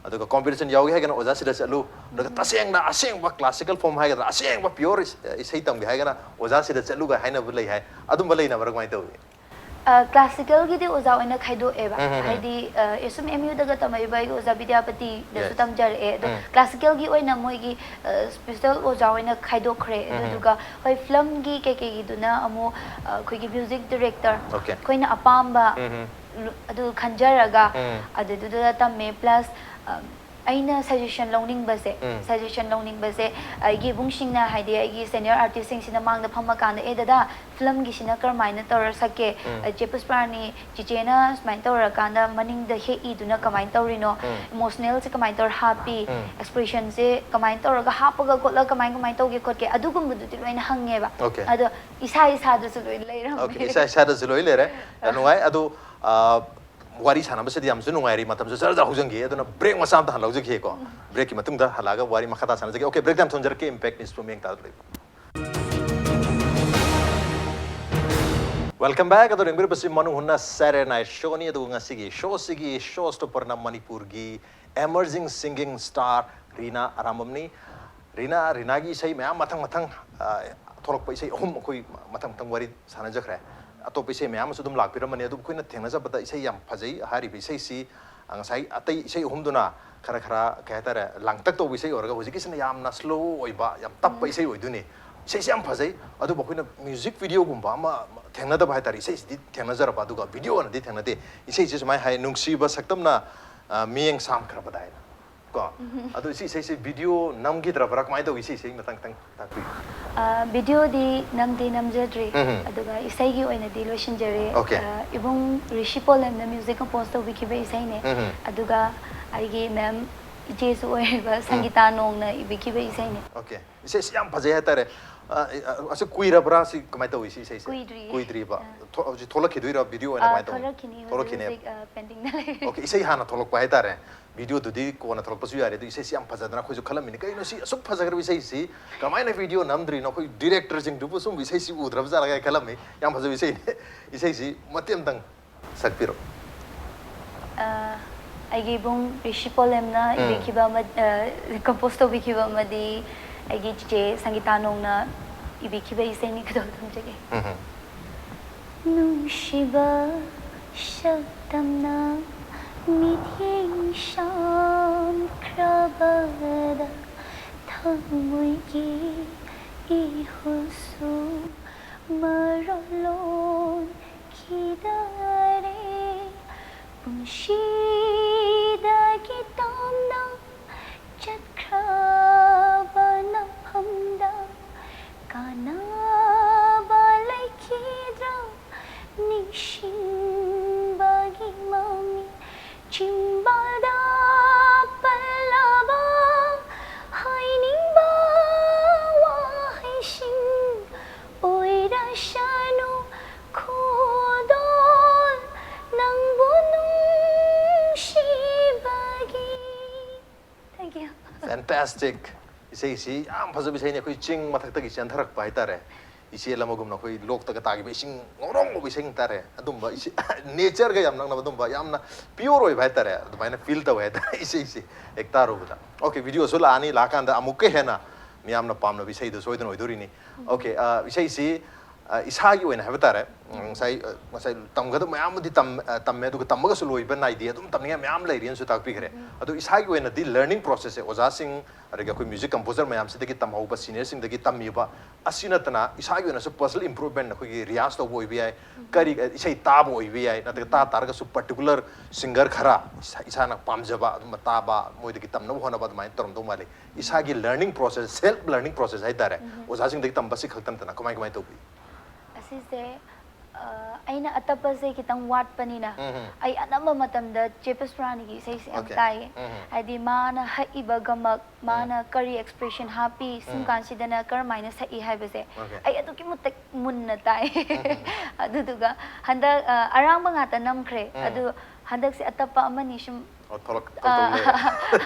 ꯑꯗꯨꯒ ꯀꯣꯝꯄꯤꯇꯤꯁꯟ ꯌꯥꯎꯒꯦ ꯍꯥꯏꯔꯒꯅ ꯑꯣꯖꯥꯁꯤꯗ ꯆꯠꯂꯨ, ꯑꯗꯨꯒ ꯎꯝ꯫ ꯇꯁꯦꯡꯅ ꯑꯁꯦꯡꯕ ꯀ꯭ꯂꯥꯁꯤꯀꯦꯜ ꯐꯣꯝ ꯍꯥꯏꯒꯗ꯭ꯔꯥ, ꯑꯁꯦꯡꯕ ꯄꯤꯌꯣꯔ ꯏꯁꯩ ꯇꯝꯒꯦ ꯍꯥꯏꯔꯒꯅ ꯑꯣꯖꯥꯁꯤꯗ ꯆꯠꯂꯨꯒ ꯍꯥꯏꯅꯕ ꯂꯩ ꯍꯥꯏ, ꯑꯗꯨꯝꯕ ꯂꯩꯅꯕ꯭ꯔꯥ, ꯀꯃꯥꯏꯅ ꯇꯧꯏ? ꯑ, ꯀ꯭ꯂꯥꯁꯤꯀꯦꯜꯒꯤꯗꯤ ꯑꯣꯖꯥ ꯑꯣꯏꯅ ꯈꯥꯏꯗꯣꯛꯑꯦꯕ꯫ ꯎꯝ, ꯎꯝ, ꯎꯝ꯫ ꯍꯥꯏꯗꯤ, ꯑ, ꯑꯦꯁ ꯑꯦꯝ ꯑꯦꯝ ꯌꯨꯗꯒ ꯇꯝꯃꯛꯏꯕ ꯑꯩꯒꯤ ꯑꯣꯖꯥ ꯕꯤꯗ꯭ꯌꯥꯄꯇꯤꯗꯁꯨ ꯌꯦꯁ꯫ ꯇꯝꯖꯔꯛꯑꯦ꯫ ꯑꯗꯣ ꯎꯝ꯫ ꯀ꯭ꯂꯥꯁꯤꯀꯦꯜꯒꯤ ꯑꯣꯏꯅ ꯃꯣꯏꯒꯤ, ꯑ, ꯁ꯭ꯄꯦꯁꯦꯜ ꯑꯣꯖꯥ ꯑꯣꯏꯅ ꯈꯥꯏꯗꯣꯛꯈ꯭ꯔꯦ꯫ ꯎꯝ, ꯎꯝ꯫ ꯑꯗꯨꯗꯨꯒ ꯍꯣꯏ, ꯐꯤꯂꯝꯒꯤ ꯀꯩꯀꯩꯒꯤꯗꯨꯅ ꯑꯃꯨꯛ, ꯑ, ꯑꯩꯈꯣꯏꯒꯤ ꯃ꯭ꯌꯨꯖꯤꯛ ꯗꯤꯔꯦꯛꯇꯔ, ꯑꯣꯀꯦ꯫ ꯑꯩꯈꯣꯏꯅ ꯑꯄꯥꯝꯕ, ꯎꯝ, ꯎꯝ꯫ ꯂꯨ-, ꯑꯗꯨ ꯈꯟꯖꯔꯒ ꯎꯝ꯫ ꯑꯗꯨꯗꯨꯗ ꯇꯝꯃꯦ꯫ ꯄ꯭ꯂꯁ, ꯑ, ꯑꯩꯅ ꯁꯖꯦꯁꯟ ꯂꯧꯅꯤꯡꯕꯁꯦ, ꯎꯝ꯫ ꯁꯖꯦꯁꯟ ꯂꯧꯅꯤꯡꯕꯁꯦ ꯑꯩꯒꯤ ꯏꯕꯨꯡꯁꯤꯡꯅ, ꯍꯥꯏꯗꯤ ꯑꯩꯒꯤ ꯁꯦꯅꯤꯌꯔ ꯑꯥꯔꯇꯤꯁꯁꯤꯡꯁꯤꯅ ꯃꯥꯡꯗ ꯐꯝꯃꯀꯥꯟꯗ, "ꯑꯦ ꯗꯗꯥ, ꯐꯤꯂꯝꯒꯤꯁꯤꯅ ꯀꯔꯝꯍꯥꯏꯅ ꯇꯧꯔ ꯁꯛꯀꯦ? ꯎꯝ꯫ ꯑ, ꯆꯦ ꯄꯨꯁꯄꯥꯔꯥꯅꯤ, ꯆꯤꯆꯦꯅ ꯁꯨꯃꯥꯏꯅ ꯇꯧꯔꯀꯥꯟꯗ ꯃꯅꯤꯡꯗ ꯍꯦꯛꯏꯗꯨꯅ ꯀꯃꯥꯏꯅ ꯇꯧꯔꯤꯅꯣ? ꯎꯝ꯫ ꯏꯃꯣꯁꯅꯦꯜꯁꯦ ꯀꯃꯥꯏꯅ ꯇꯧꯔ ꯍꯥꯞꯄꯤ? ꯎꯝ꯫ ꯑꯦꯛꯁꯄ꯭ꯔꯦꯁꯟꯁꯦ ꯀꯃꯥꯏꯅ ꯇꯧꯔꯒ ꯍꯥꯞꯄꯒ ꯈꯣꯠꯂꯒ ꯀꯃꯥꯏ ꯀꯃꯥꯏꯅ ꯇꯧꯒꯦ ꯈꯣꯠꯀꯦ?" ꯑꯗꯨꯒꯨꯝꯕꯗꯨꯗꯤ ꯂꯣꯏꯅ ꯍꯪꯉꯦꯕ꯫ ꯑꯣꯀꯦ꯫ ꯑꯗꯣ ꯏꯁꯥ ꯏꯁꯥꯗꯁꯨ ꯂꯣꯏꯅ ꯂꯩꯔꯝꯃꯦ꯫ ꯑꯣꯀꯦ, ꯏꯁꯥ ꯏꯁꯥꯗꯁꯨ ꯂꯣꯏ ꯂꯩꯔꯦ꯫ ꯌꯥꯝ ꯅꯨꯡꯉꯥꯏ꯫ ꯑꯗꯨ, ꯑ, ꯋꯥꯔꯤ ꯁꯥꯟꯅꯕꯁꯤꯗꯤ ꯌꯥꯝꯁꯨ ꯅꯨꯡꯉꯥꯏꯔꯤ, ꯃꯇꯝꯁꯨ ꯖꯔ ꯖꯔ ꯍꯧꯖꯤꯟꯈꯤ꯫ ꯑꯗꯨꯅ ꯕ꯭ꯔꯦꯛ ꯃꯆꯥ ꯑꯝꯇ ꯍꯜꯍꯧꯖꯒꯦꯀꯣ꯫ ꯎꯝ꯫ ꯕ꯭ꯔꯦꯛꯀꯤ ꯃꯇꯨꯡꯗ ꯍꯜꯂꯛꯑꯒ ꯋꯥꯔꯤ ꯃꯈꯥ ꯇꯥ ꯁꯥꯟꯅꯖꯒꯦ꯫ ꯑꯣꯀꯦ, ꯕ꯭ꯔꯦꯛ ꯇꯥꯏꯝ ꯊꯣꯟꯖꯔꯛꯀꯦ꯫ Impact News ꯄꯨꯝꯌꯦꯡ ꯇꯥꯗ ꯂꯩꯕ꯫ Welcome back꯫ ꯑꯗꯣ ꯌꯦꯡꯕꯤꯔꯤꯕꯁꯤ ꯃꯅꯨ ꯍꯨꯟꯅ Saturday Night Showꯅꯤ꯫ ꯑꯗꯨꯒ ꯉꯁꯤꯒꯤ ꯁꯣꯁꯤꯒꯤ ꯁꯣ ꯁ꯭ꯇꯣꯄꯔꯅ ꯃꯅꯤꯄꯨꯔꯒꯤ emerging singing star ꯔꯤꯅꯥ ꯑꯔꯥꯝꯕꯝꯅꯤ꯫ ꯔꯤꯅꯥ, ꯔꯤꯅꯥꯒꯤ ꯏꯁꯩ ꯃꯌꯥꯝ ꯃꯊꯪ ꯃꯊꯪ, ꯑ, ꯊꯣꯛꯂꯛꯄ ꯏꯁꯩ ꯑꯍꯨꯝ ꯑꯩꯈꯣꯏ ꯃꯊꯪ ꯃꯊꯪ ꯋꯥꯔꯤ ꯁꯥꯟꯅꯖꯈ꯭ꯔꯦ꯫ ꯑꯇꯣꯞꯄ ꯏꯁꯩ ꯃꯌꯥꯝ ꯑꯃꯁꯨ ꯑꯗꯨꯝ ꯂꯥꯛꯄꯤꯔꯝꯕꯅꯤ, ꯑꯗꯨꯕꯨ ꯑꯩꯈꯣꯏꯅ ꯊꯦꯡꯅꯖꯕꯗ ꯏꯁꯩ ꯌꯥꯝ ꯐꯖꯩ꯫ ꯍꯥꯏꯔꯤꯕ ꯏꯁꯩꯁꯤ, ꯑ, ꯉꯁꯥꯏ ꯑꯇꯩ ꯏꯁꯩ ꯑꯍꯨꯝꯗꯨꯅ ꯈꯔ ꯈꯔ, ꯀꯩ ꯍꯥꯏꯇꯥꯔꯦ, ꯂꯥꯡꯇꯛ ꯇꯧꯕ ꯏꯁꯩ ꯑꯣꯏꯔꯒ ꯍꯧꯖꯤꯛꯀꯤꯁꯤꯅ ꯌꯥꯝꯅ slow ꯑꯣꯏꯕ, ꯌꯥꯝ ꯇꯞꯄ ꯎꯝ꯫ ꯏꯁꯩ ꯑꯣꯏꯗꯣꯏꯅꯤ꯫ ꯏꯁꯩꯁꯤ ꯌꯥꯝ ꯐꯖꯩ, ꯑꯗꯨꯕꯨ ꯑꯩꯈꯣꯏꯅ music videoꯒꯨꯝꯕ ꯑꯃ ꯊꯦꯡꯅꯗꯕ ꯍꯥꯏꯇꯥꯔꯦ꯫ ꯏꯁꯩꯁꯤꯗꯤ ꯊꯦꯡꯅꯖꯔꯕ, ꯑꯗꯨꯒ video ꯑꯣꯏꯅꯗꯤ ꯊꯦꯡꯅꯗꯦ꯫ ꯏꯁꯩꯁꯤ ꯁꯨꯃꯥꯏꯅ ꯍꯥꯏ, "ꯅꯨꯡꯁꯤꯕ ꯁꯛꯇꯝꯅ, ꯑ, ꯃꯤꯠꯌꯦꯡ ꯁꯥꯝꯈ꯭ꯔꯕꯗꯥꯏꯅ"꯫ ꯀꯣ꯫ ꯑꯗꯣ ꯏꯆꯦ, ꯏꯁꯩꯁꯦ video ꯅꯝꯈꯤꯗ꯭ꯔꯕ꯭ꯔꯥ, ꯀꯃꯥꯏꯅ ꯇꯧꯏ? ꯏꯆꯦ, ꯏꯁꯩ ꯃꯇꯥꯡ ꯈꯤꯇꯪ ꯇꯥꯛꯄꯤꯌꯨ꯫ ꯚꯤꯗꯤꯑꯣꯗꯤ ꯅꯝꯗꯤ ꯅꯝꯖꯗ꯭ꯔꯤ꯫ ꯎꯝ꯫ ꯑꯗꯨꯒ ꯏꯁꯩꯒꯤ ꯑꯣꯏꯅꯗꯤ ꯂꯣꯏꯁꯤꯟꯖꯔꯦ꯫ Okay. ꯑ, ꯏꯕꯨꯡ ꯔꯤꯁꯤ ꯄꯣꯂꯦꯝꯅ ꯃ꯭ꯌꯨꯖꯤꯛ ꯀꯝꯄꯣꯖ ꯇꯧꯕꯤꯈꯤꯕ ꯏꯁꯩꯅꯦ꯫ ꯎꯝ꯫ ꯑꯗꯨꯒ ꯑꯩꯒꯤ ꯃꯦꯝ, ꯏꯆꯦꯁꯨ ꯑꯣꯏꯔꯤꯕ ꯁꯪꯒꯤꯇꯥ ꯅꯣꯡꯅ ꯏꯕꯤꯈꯤꯕ ꯏꯁꯩꯅꯦ꯫ Okay, ꯏꯁꯩꯁꯤ ꯌꯥꯝ ꯐꯖꯩ ꯍꯥꯏꯇꯥꯔꯦ꯫ ꯑ, ꯑ, ꯑꯁꯤ ꯀꯨꯏꯔꯕ꯭ꯔꯥ, ꯁꯤ ꯀꯃꯥꯏꯅ ꯇꯧꯏ, ꯁꯤ ꯏꯁꯩꯁꯦ? ꯀꯨꯏꯗ꯭ꯔꯤꯌꯦ꯫ ꯀꯨꯏꯗ꯭ꯔꯤꯕ? ꯑꯥ꯫ ꯊꯣ-, ꯍꯧꯖꯤꯛ ꯊꯣꯛꯂꯛꯈꯤꯗꯣꯏꯔꯥ, video ꯑꯣꯏꯅ ꯑ, ꯀꯃꯥꯏꯅ ꯇꯧꯅꯤ? ꯊꯣꯛꯂꯛꯈꯤꯅꯤ, ꯍꯧꯖꯤꯛ ꯊꯣꯛꯂꯛꯈꯤꯅꯦ? ꯍꯧꯖꯤꯛ, ꯑ, ꯄꯦꯟꯗꯤꯡꯗ ꯂꯩꯔꯤ꯫ Okay, ꯏꯁꯩ ꯍꯥꯟꯅ ꯊꯣꯛꯂꯛꯄ ꯍꯥꯏꯇꯥꯔꯦ꯫ ꯚꯤꯗꯤꯑꯣꯗꯨꯗꯤ ꯀꯣꯟꯅ ꯊꯣꯛꯂꯛꯄꯁꯨ ꯌꯥꯔꯦ, ꯑꯗꯨ ꯏꯁꯩꯁꯤ ꯌꯥꯝ ꯐꯖꯗꯅ ꯑꯩꯈꯣꯏꯁꯨ ꯈꯜꯂꯝꯃꯤꯅꯤ, "ꯀꯩꯅꯣ ꯁꯤ ꯑꯁꯨꯛ ꯐꯖꯈ꯭ꯔꯕ ꯏꯁꯩꯁꯤ ꯀꯃꯥꯏꯅ ꯚꯤꯗꯤꯑꯣ ꯅꯝꯗ꯭ꯔꯤꯅꯣ? ꯑꯩꯈꯣꯏ ꯗꯤꯔꯦꯛꯇꯔꯁꯤꯡꯗꯨꯕꯨ ꯁꯨꯝꯕ ꯏꯁꯩꯁꯤ ꯎꯗ꯭ꯔꯕ ꯖꯥꯠꯂꯒ?" ꯈꯜꯂꯝꯃꯤ꯫ ꯌꯥꯝ ꯐꯖꯕ ꯏꯁꯩꯅꯦ꯫ ꯏꯁꯩꯁꯤ ꯃꯇꯦꯛ ꯑꯃꯇꯪ ꯁꯛꯄꯤꯔꯣ꯫ ꯑ, ꯑꯩꯒꯤ ꯏꯕꯨꯡ ꯔꯤꯁꯤ ꯄꯣꯂꯦꯝꯅ ꯎꯝ꯫ ꯏꯕꯤꯈꯤꯕ ꯑꯃ, ꯑ, ꯀꯝꯄꯣꯖ ꯇꯧꯕꯤꯈꯤꯕ ꯑꯃꯗꯤ ꯑꯩꯒꯤ ꯆꯤꯆꯦ ꯁꯪꯒꯤꯇꯥ ꯅꯣꯡꯅ ꯏꯕꯤꯈꯤꯕ ꯏꯁꯩꯅꯤ, ꯈꯨꯗꯣꯜ ꯊꯝꯖꯒꯦ꯫ ꯎꯝ꯫ ꯅꯨꯡꯁꯤꯕ ꯁꯛꯇꯝꯅ ꯃꯤꯠꯌꯦꯡ ꯁꯥꯝꯈ꯭ꯔꯕꯗ ꯊꯃꯣꯏꯒꯤ ꯏꯍꯨꯜꯁꯨ ꯃꯔꯣꯜ ꯂꯣꯟꯈꯤꯗꯔꯦ꯫ ꯄꯨꯟꯁꯤꯗꯒꯤ ꯇꯣꯝꯅ ꯆꯠꯈ꯭ꯔꯕ ꯅꯐꯝꯗ ꯀꯥꯟꯅꯕ ꯂꯩꯈꯤꯗ꯭ꯔꯥ? ꯅꯤꯡꯁꯤꯡꯕꯒꯤ ꯃꯃꯤ ꯆꯤꯝꯕꯥꯜꯗ ꯄꯜꯂꯕ ꯍꯥꯏꯅꯤꯡꯕ ꯋꯥꯍꯩꯁꯤꯡ ꯑꯣꯏꯔꯁꯅꯨ, ꯈꯨꯗꯣꯜ ꯅꯪꯕꯨ ꯅꯨꯡꯁꯤꯕꯒꯤ꯫ Thank you. Fantastic! ꯏꯁꯩꯁꯤ ꯌꯥꯝ ꯐꯖꯕ ꯏꯁꯩꯅꯤ, ꯑꯩꯈꯣꯏ ꯆꯤꯡ ꯃꯊꯛꯇꯒꯤ ꯆꯦꯟꯊꯔꯛꯄ ꯍꯥꯏꯇꯥꯔꯦ꯫ ꯏꯆꯦꯜ ꯑꯃꯒꯨꯝꯅ ꯑꯩꯈꯣꯏ ꯂꯣꯛꯇꯒ ꯇꯥꯈꯤꯕ ꯏꯁꯤꯡ ꯉꯧꯔꯣꯛ ꯉꯧꯕ ꯏꯁꯩ ꯍꯥꯏꯇꯥꯔꯦ꯫ ꯑꯗꯨꯝꯕ ꯏꯁꯩ, nature ꯒ ꯌꯥꯝ ꯅꯛꯅꯕ ꯑꯗꯨꯝꯕ ꯌꯥꯝꯅ pure ꯑꯣꯏꯕ ꯍꯥꯏꯇꯥꯔꯦ, ꯑꯗꯨꯃꯥꯏꯅ feel ꯇꯧꯋꯦ ꯍꯥꯏꯇꯥꯔꯦ ꯏꯁꯩꯁꯤ ꯍꯦꯛ ꯇꯥꯔꯨꯕꯗ꯫ Okay, video ꯁꯨ ꯂꯥꯛꯑꯅꯤ, ꯂꯥꯛꯑꯀꯥꯟꯗ ꯑꯃꯨꯛꯀ ꯍꯦꯟꯅ ꯃꯤꯌꯥꯝꯅ ꯄꯥꯝꯅꯕ ꯏꯁꯩꯗꯣ ꯁꯣꯏꯗꯅ ꯑꯣꯏꯗꯣꯔꯤꯅꯤ꯫ Okay, ꯑ, ꯏꯁꯩꯁꯤ ꯑ, ꯏꯁꯥꯒꯤ ꯑꯣꯏꯅ ꯍꯥꯏꯕ ꯇꯥꯔꯦ, ꯎꯝ, ꯉꯁꯥꯏ, ꯑ, ꯉꯁꯥꯏ ꯇꯝꯒꯗꯕ ꯃꯌꯥꯝ ꯑꯃꯗꯤ ꯇꯝ-, ꯑ, ꯇꯝꯃꯦ, ꯑꯗꯨꯒ ꯇꯝꯃꯒꯁꯨ ꯂꯣꯏꯕ ꯅꯥꯏꯗꯦ, ꯑꯗꯨꯝ ꯇꯝꯅꯤꯡꯉꯥꯏ ꯃꯌꯥꯝ ꯂꯩꯔꯤꯅꯁꯨ ꯇꯥꯛꯄꯤꯈ꯭ꯔꯦ꯫ ꯎꯝ꯫ ꯑꯗꯣ ꯏꯁꯥꯒꯤ ꯑꯣꯏꯅꯗꯤ learning process ꯁꯦ ꯑꯣꯖꯥꯁꯤꯡ, ꯑꯗꯒꯤ ꯑꯩꯈꯣꯏ music composer ꯃꯌꯥꯝꯁꯤꯗꯒꯤ ꯇꯝꯍꯧꯕ, senior ꯁꯤꯡꯗꯒꯤ ꯇꯝꯃꯤꯕ, ꯑꯁꯤ ꯅꯠꯇꯅ ꯏꯁꯥꯒꯤ ꯑꯣꯏꯅꯁꯨ personal improvement, ꯑꯩꯈꯣꯏꯒꯤ ꯔꯤꯌꯥꯁ ꯇꯧꯕ ꯑꯣꯏꯕ ꯌꯥꯏ, ꯎꯝ꯫ ꯀꯔꯤ, ꯑ, ꯏꯁꯩ ꯇꯥꯕ ꯑꯣꯏꯕ ꯌꯥꯏ, ꯅꯠꯇ꯭ꯔꯒ ꯇꯥ ꯇꯥꯔꯒꯁꯨ particular singer ꯈꯔ ꯏꯁꯥ-, ꯏꯁꯥꯅ ꯄꯥꯝꯖꯕ ꯑꯗꯨꯝꯕ ꯇꯥꯕ, ꯃꯣꯏꯗꯒꯤ ꯇꯝꯅꯕ ꯍꯣꯠꯅꯕ ꯑꯗꯨꯃꯥꯏꯅ ꯇꯧꯔꯝꯗꯧ ꯃꯥꯜꯂꯤ꯫ ꯏꯁꯥꯒꯤ learning process, self learning process ꯍꯥꯏꯇꯥꯔꯦ, ꯎꯝ꯫ ꯑꯣꯖꯥꯁꯤꯡꯗꯒꯤ ꯇꯝꯕ ꯁꯤ ꯈꯛꯇ ꯅꯠꯇꯅ ꯀꯃꯥꯏ ꯀꯃꯥꯏ ꯇꯧꯕꯤ? ꯑꯁꯤꯁꯦ, ꯑ, ꯑꯩꯅ ꯑꯇꯞꯄꯁꯦ ꯈꯤꯇꯪ ꯋꯥꯠꯄꯅꯤꯅ, ꯎꯝ꯫ ꯑꯩ ꯑꯅꯝꯕ ꯃꯇꯝꯗ ꯆꯦ ꯄꯨꯁꯄꯔꯥꯅꯤꯒꯤ ꯏꯁꯩꯁꯦ ꯌꯥꯝ Okay. ꯇꯥꯏꯌꯦ꯫ ꯎꯝ꯫ ꯍꯥꯏꯗꯤ ꯃꯥꯅ ꯍꯛꯏꯕ ꯒꯃꯛ, ꯎꯝ꯫ ꯃꯥꯅ ꯀꯔꯤ expression ꯍꯥꯞꯄꯤ, ꯁꯨꯝ ꯎꯝ꯫ ꯀꯥꯟꯁꯤꯗꯅ ꯀꯔꯝꯍꯥꯏꯅ ꯁꯛꯏ ꯍꯥꯏꯕꯁꯦ Okay. ꯑꯩ ꯑꯗꯨꯛꯀꯤ ꯃꯇꯤꯛ ꯃꯨꯟꯅ ꯇꯥꯏ꯫ ꯎꯝ꯫ ꯑꯗꯨꯗꯨꯒ ꯍꯟꯗꯛ, ꯑ, ꯑꯔꯥꯡꯕ ꯉꯥꯛꯇ ꯅꯝꯈ꯭ꯔꯦ꯫ ꯎꯝ꯫ ꯑꯗꯨ ꯍꯟꯗꯛꯁꯦ ꯑꯇꯞꯄ ꯑꯃꯅꯤ ꯁꯨꯝ ꯑꯣ, ꯊꯣꯛꯂꯛ-, ꯑ, ꯇꯧ-, ꯇꯧ ꯂꯩꯔꯦ꯫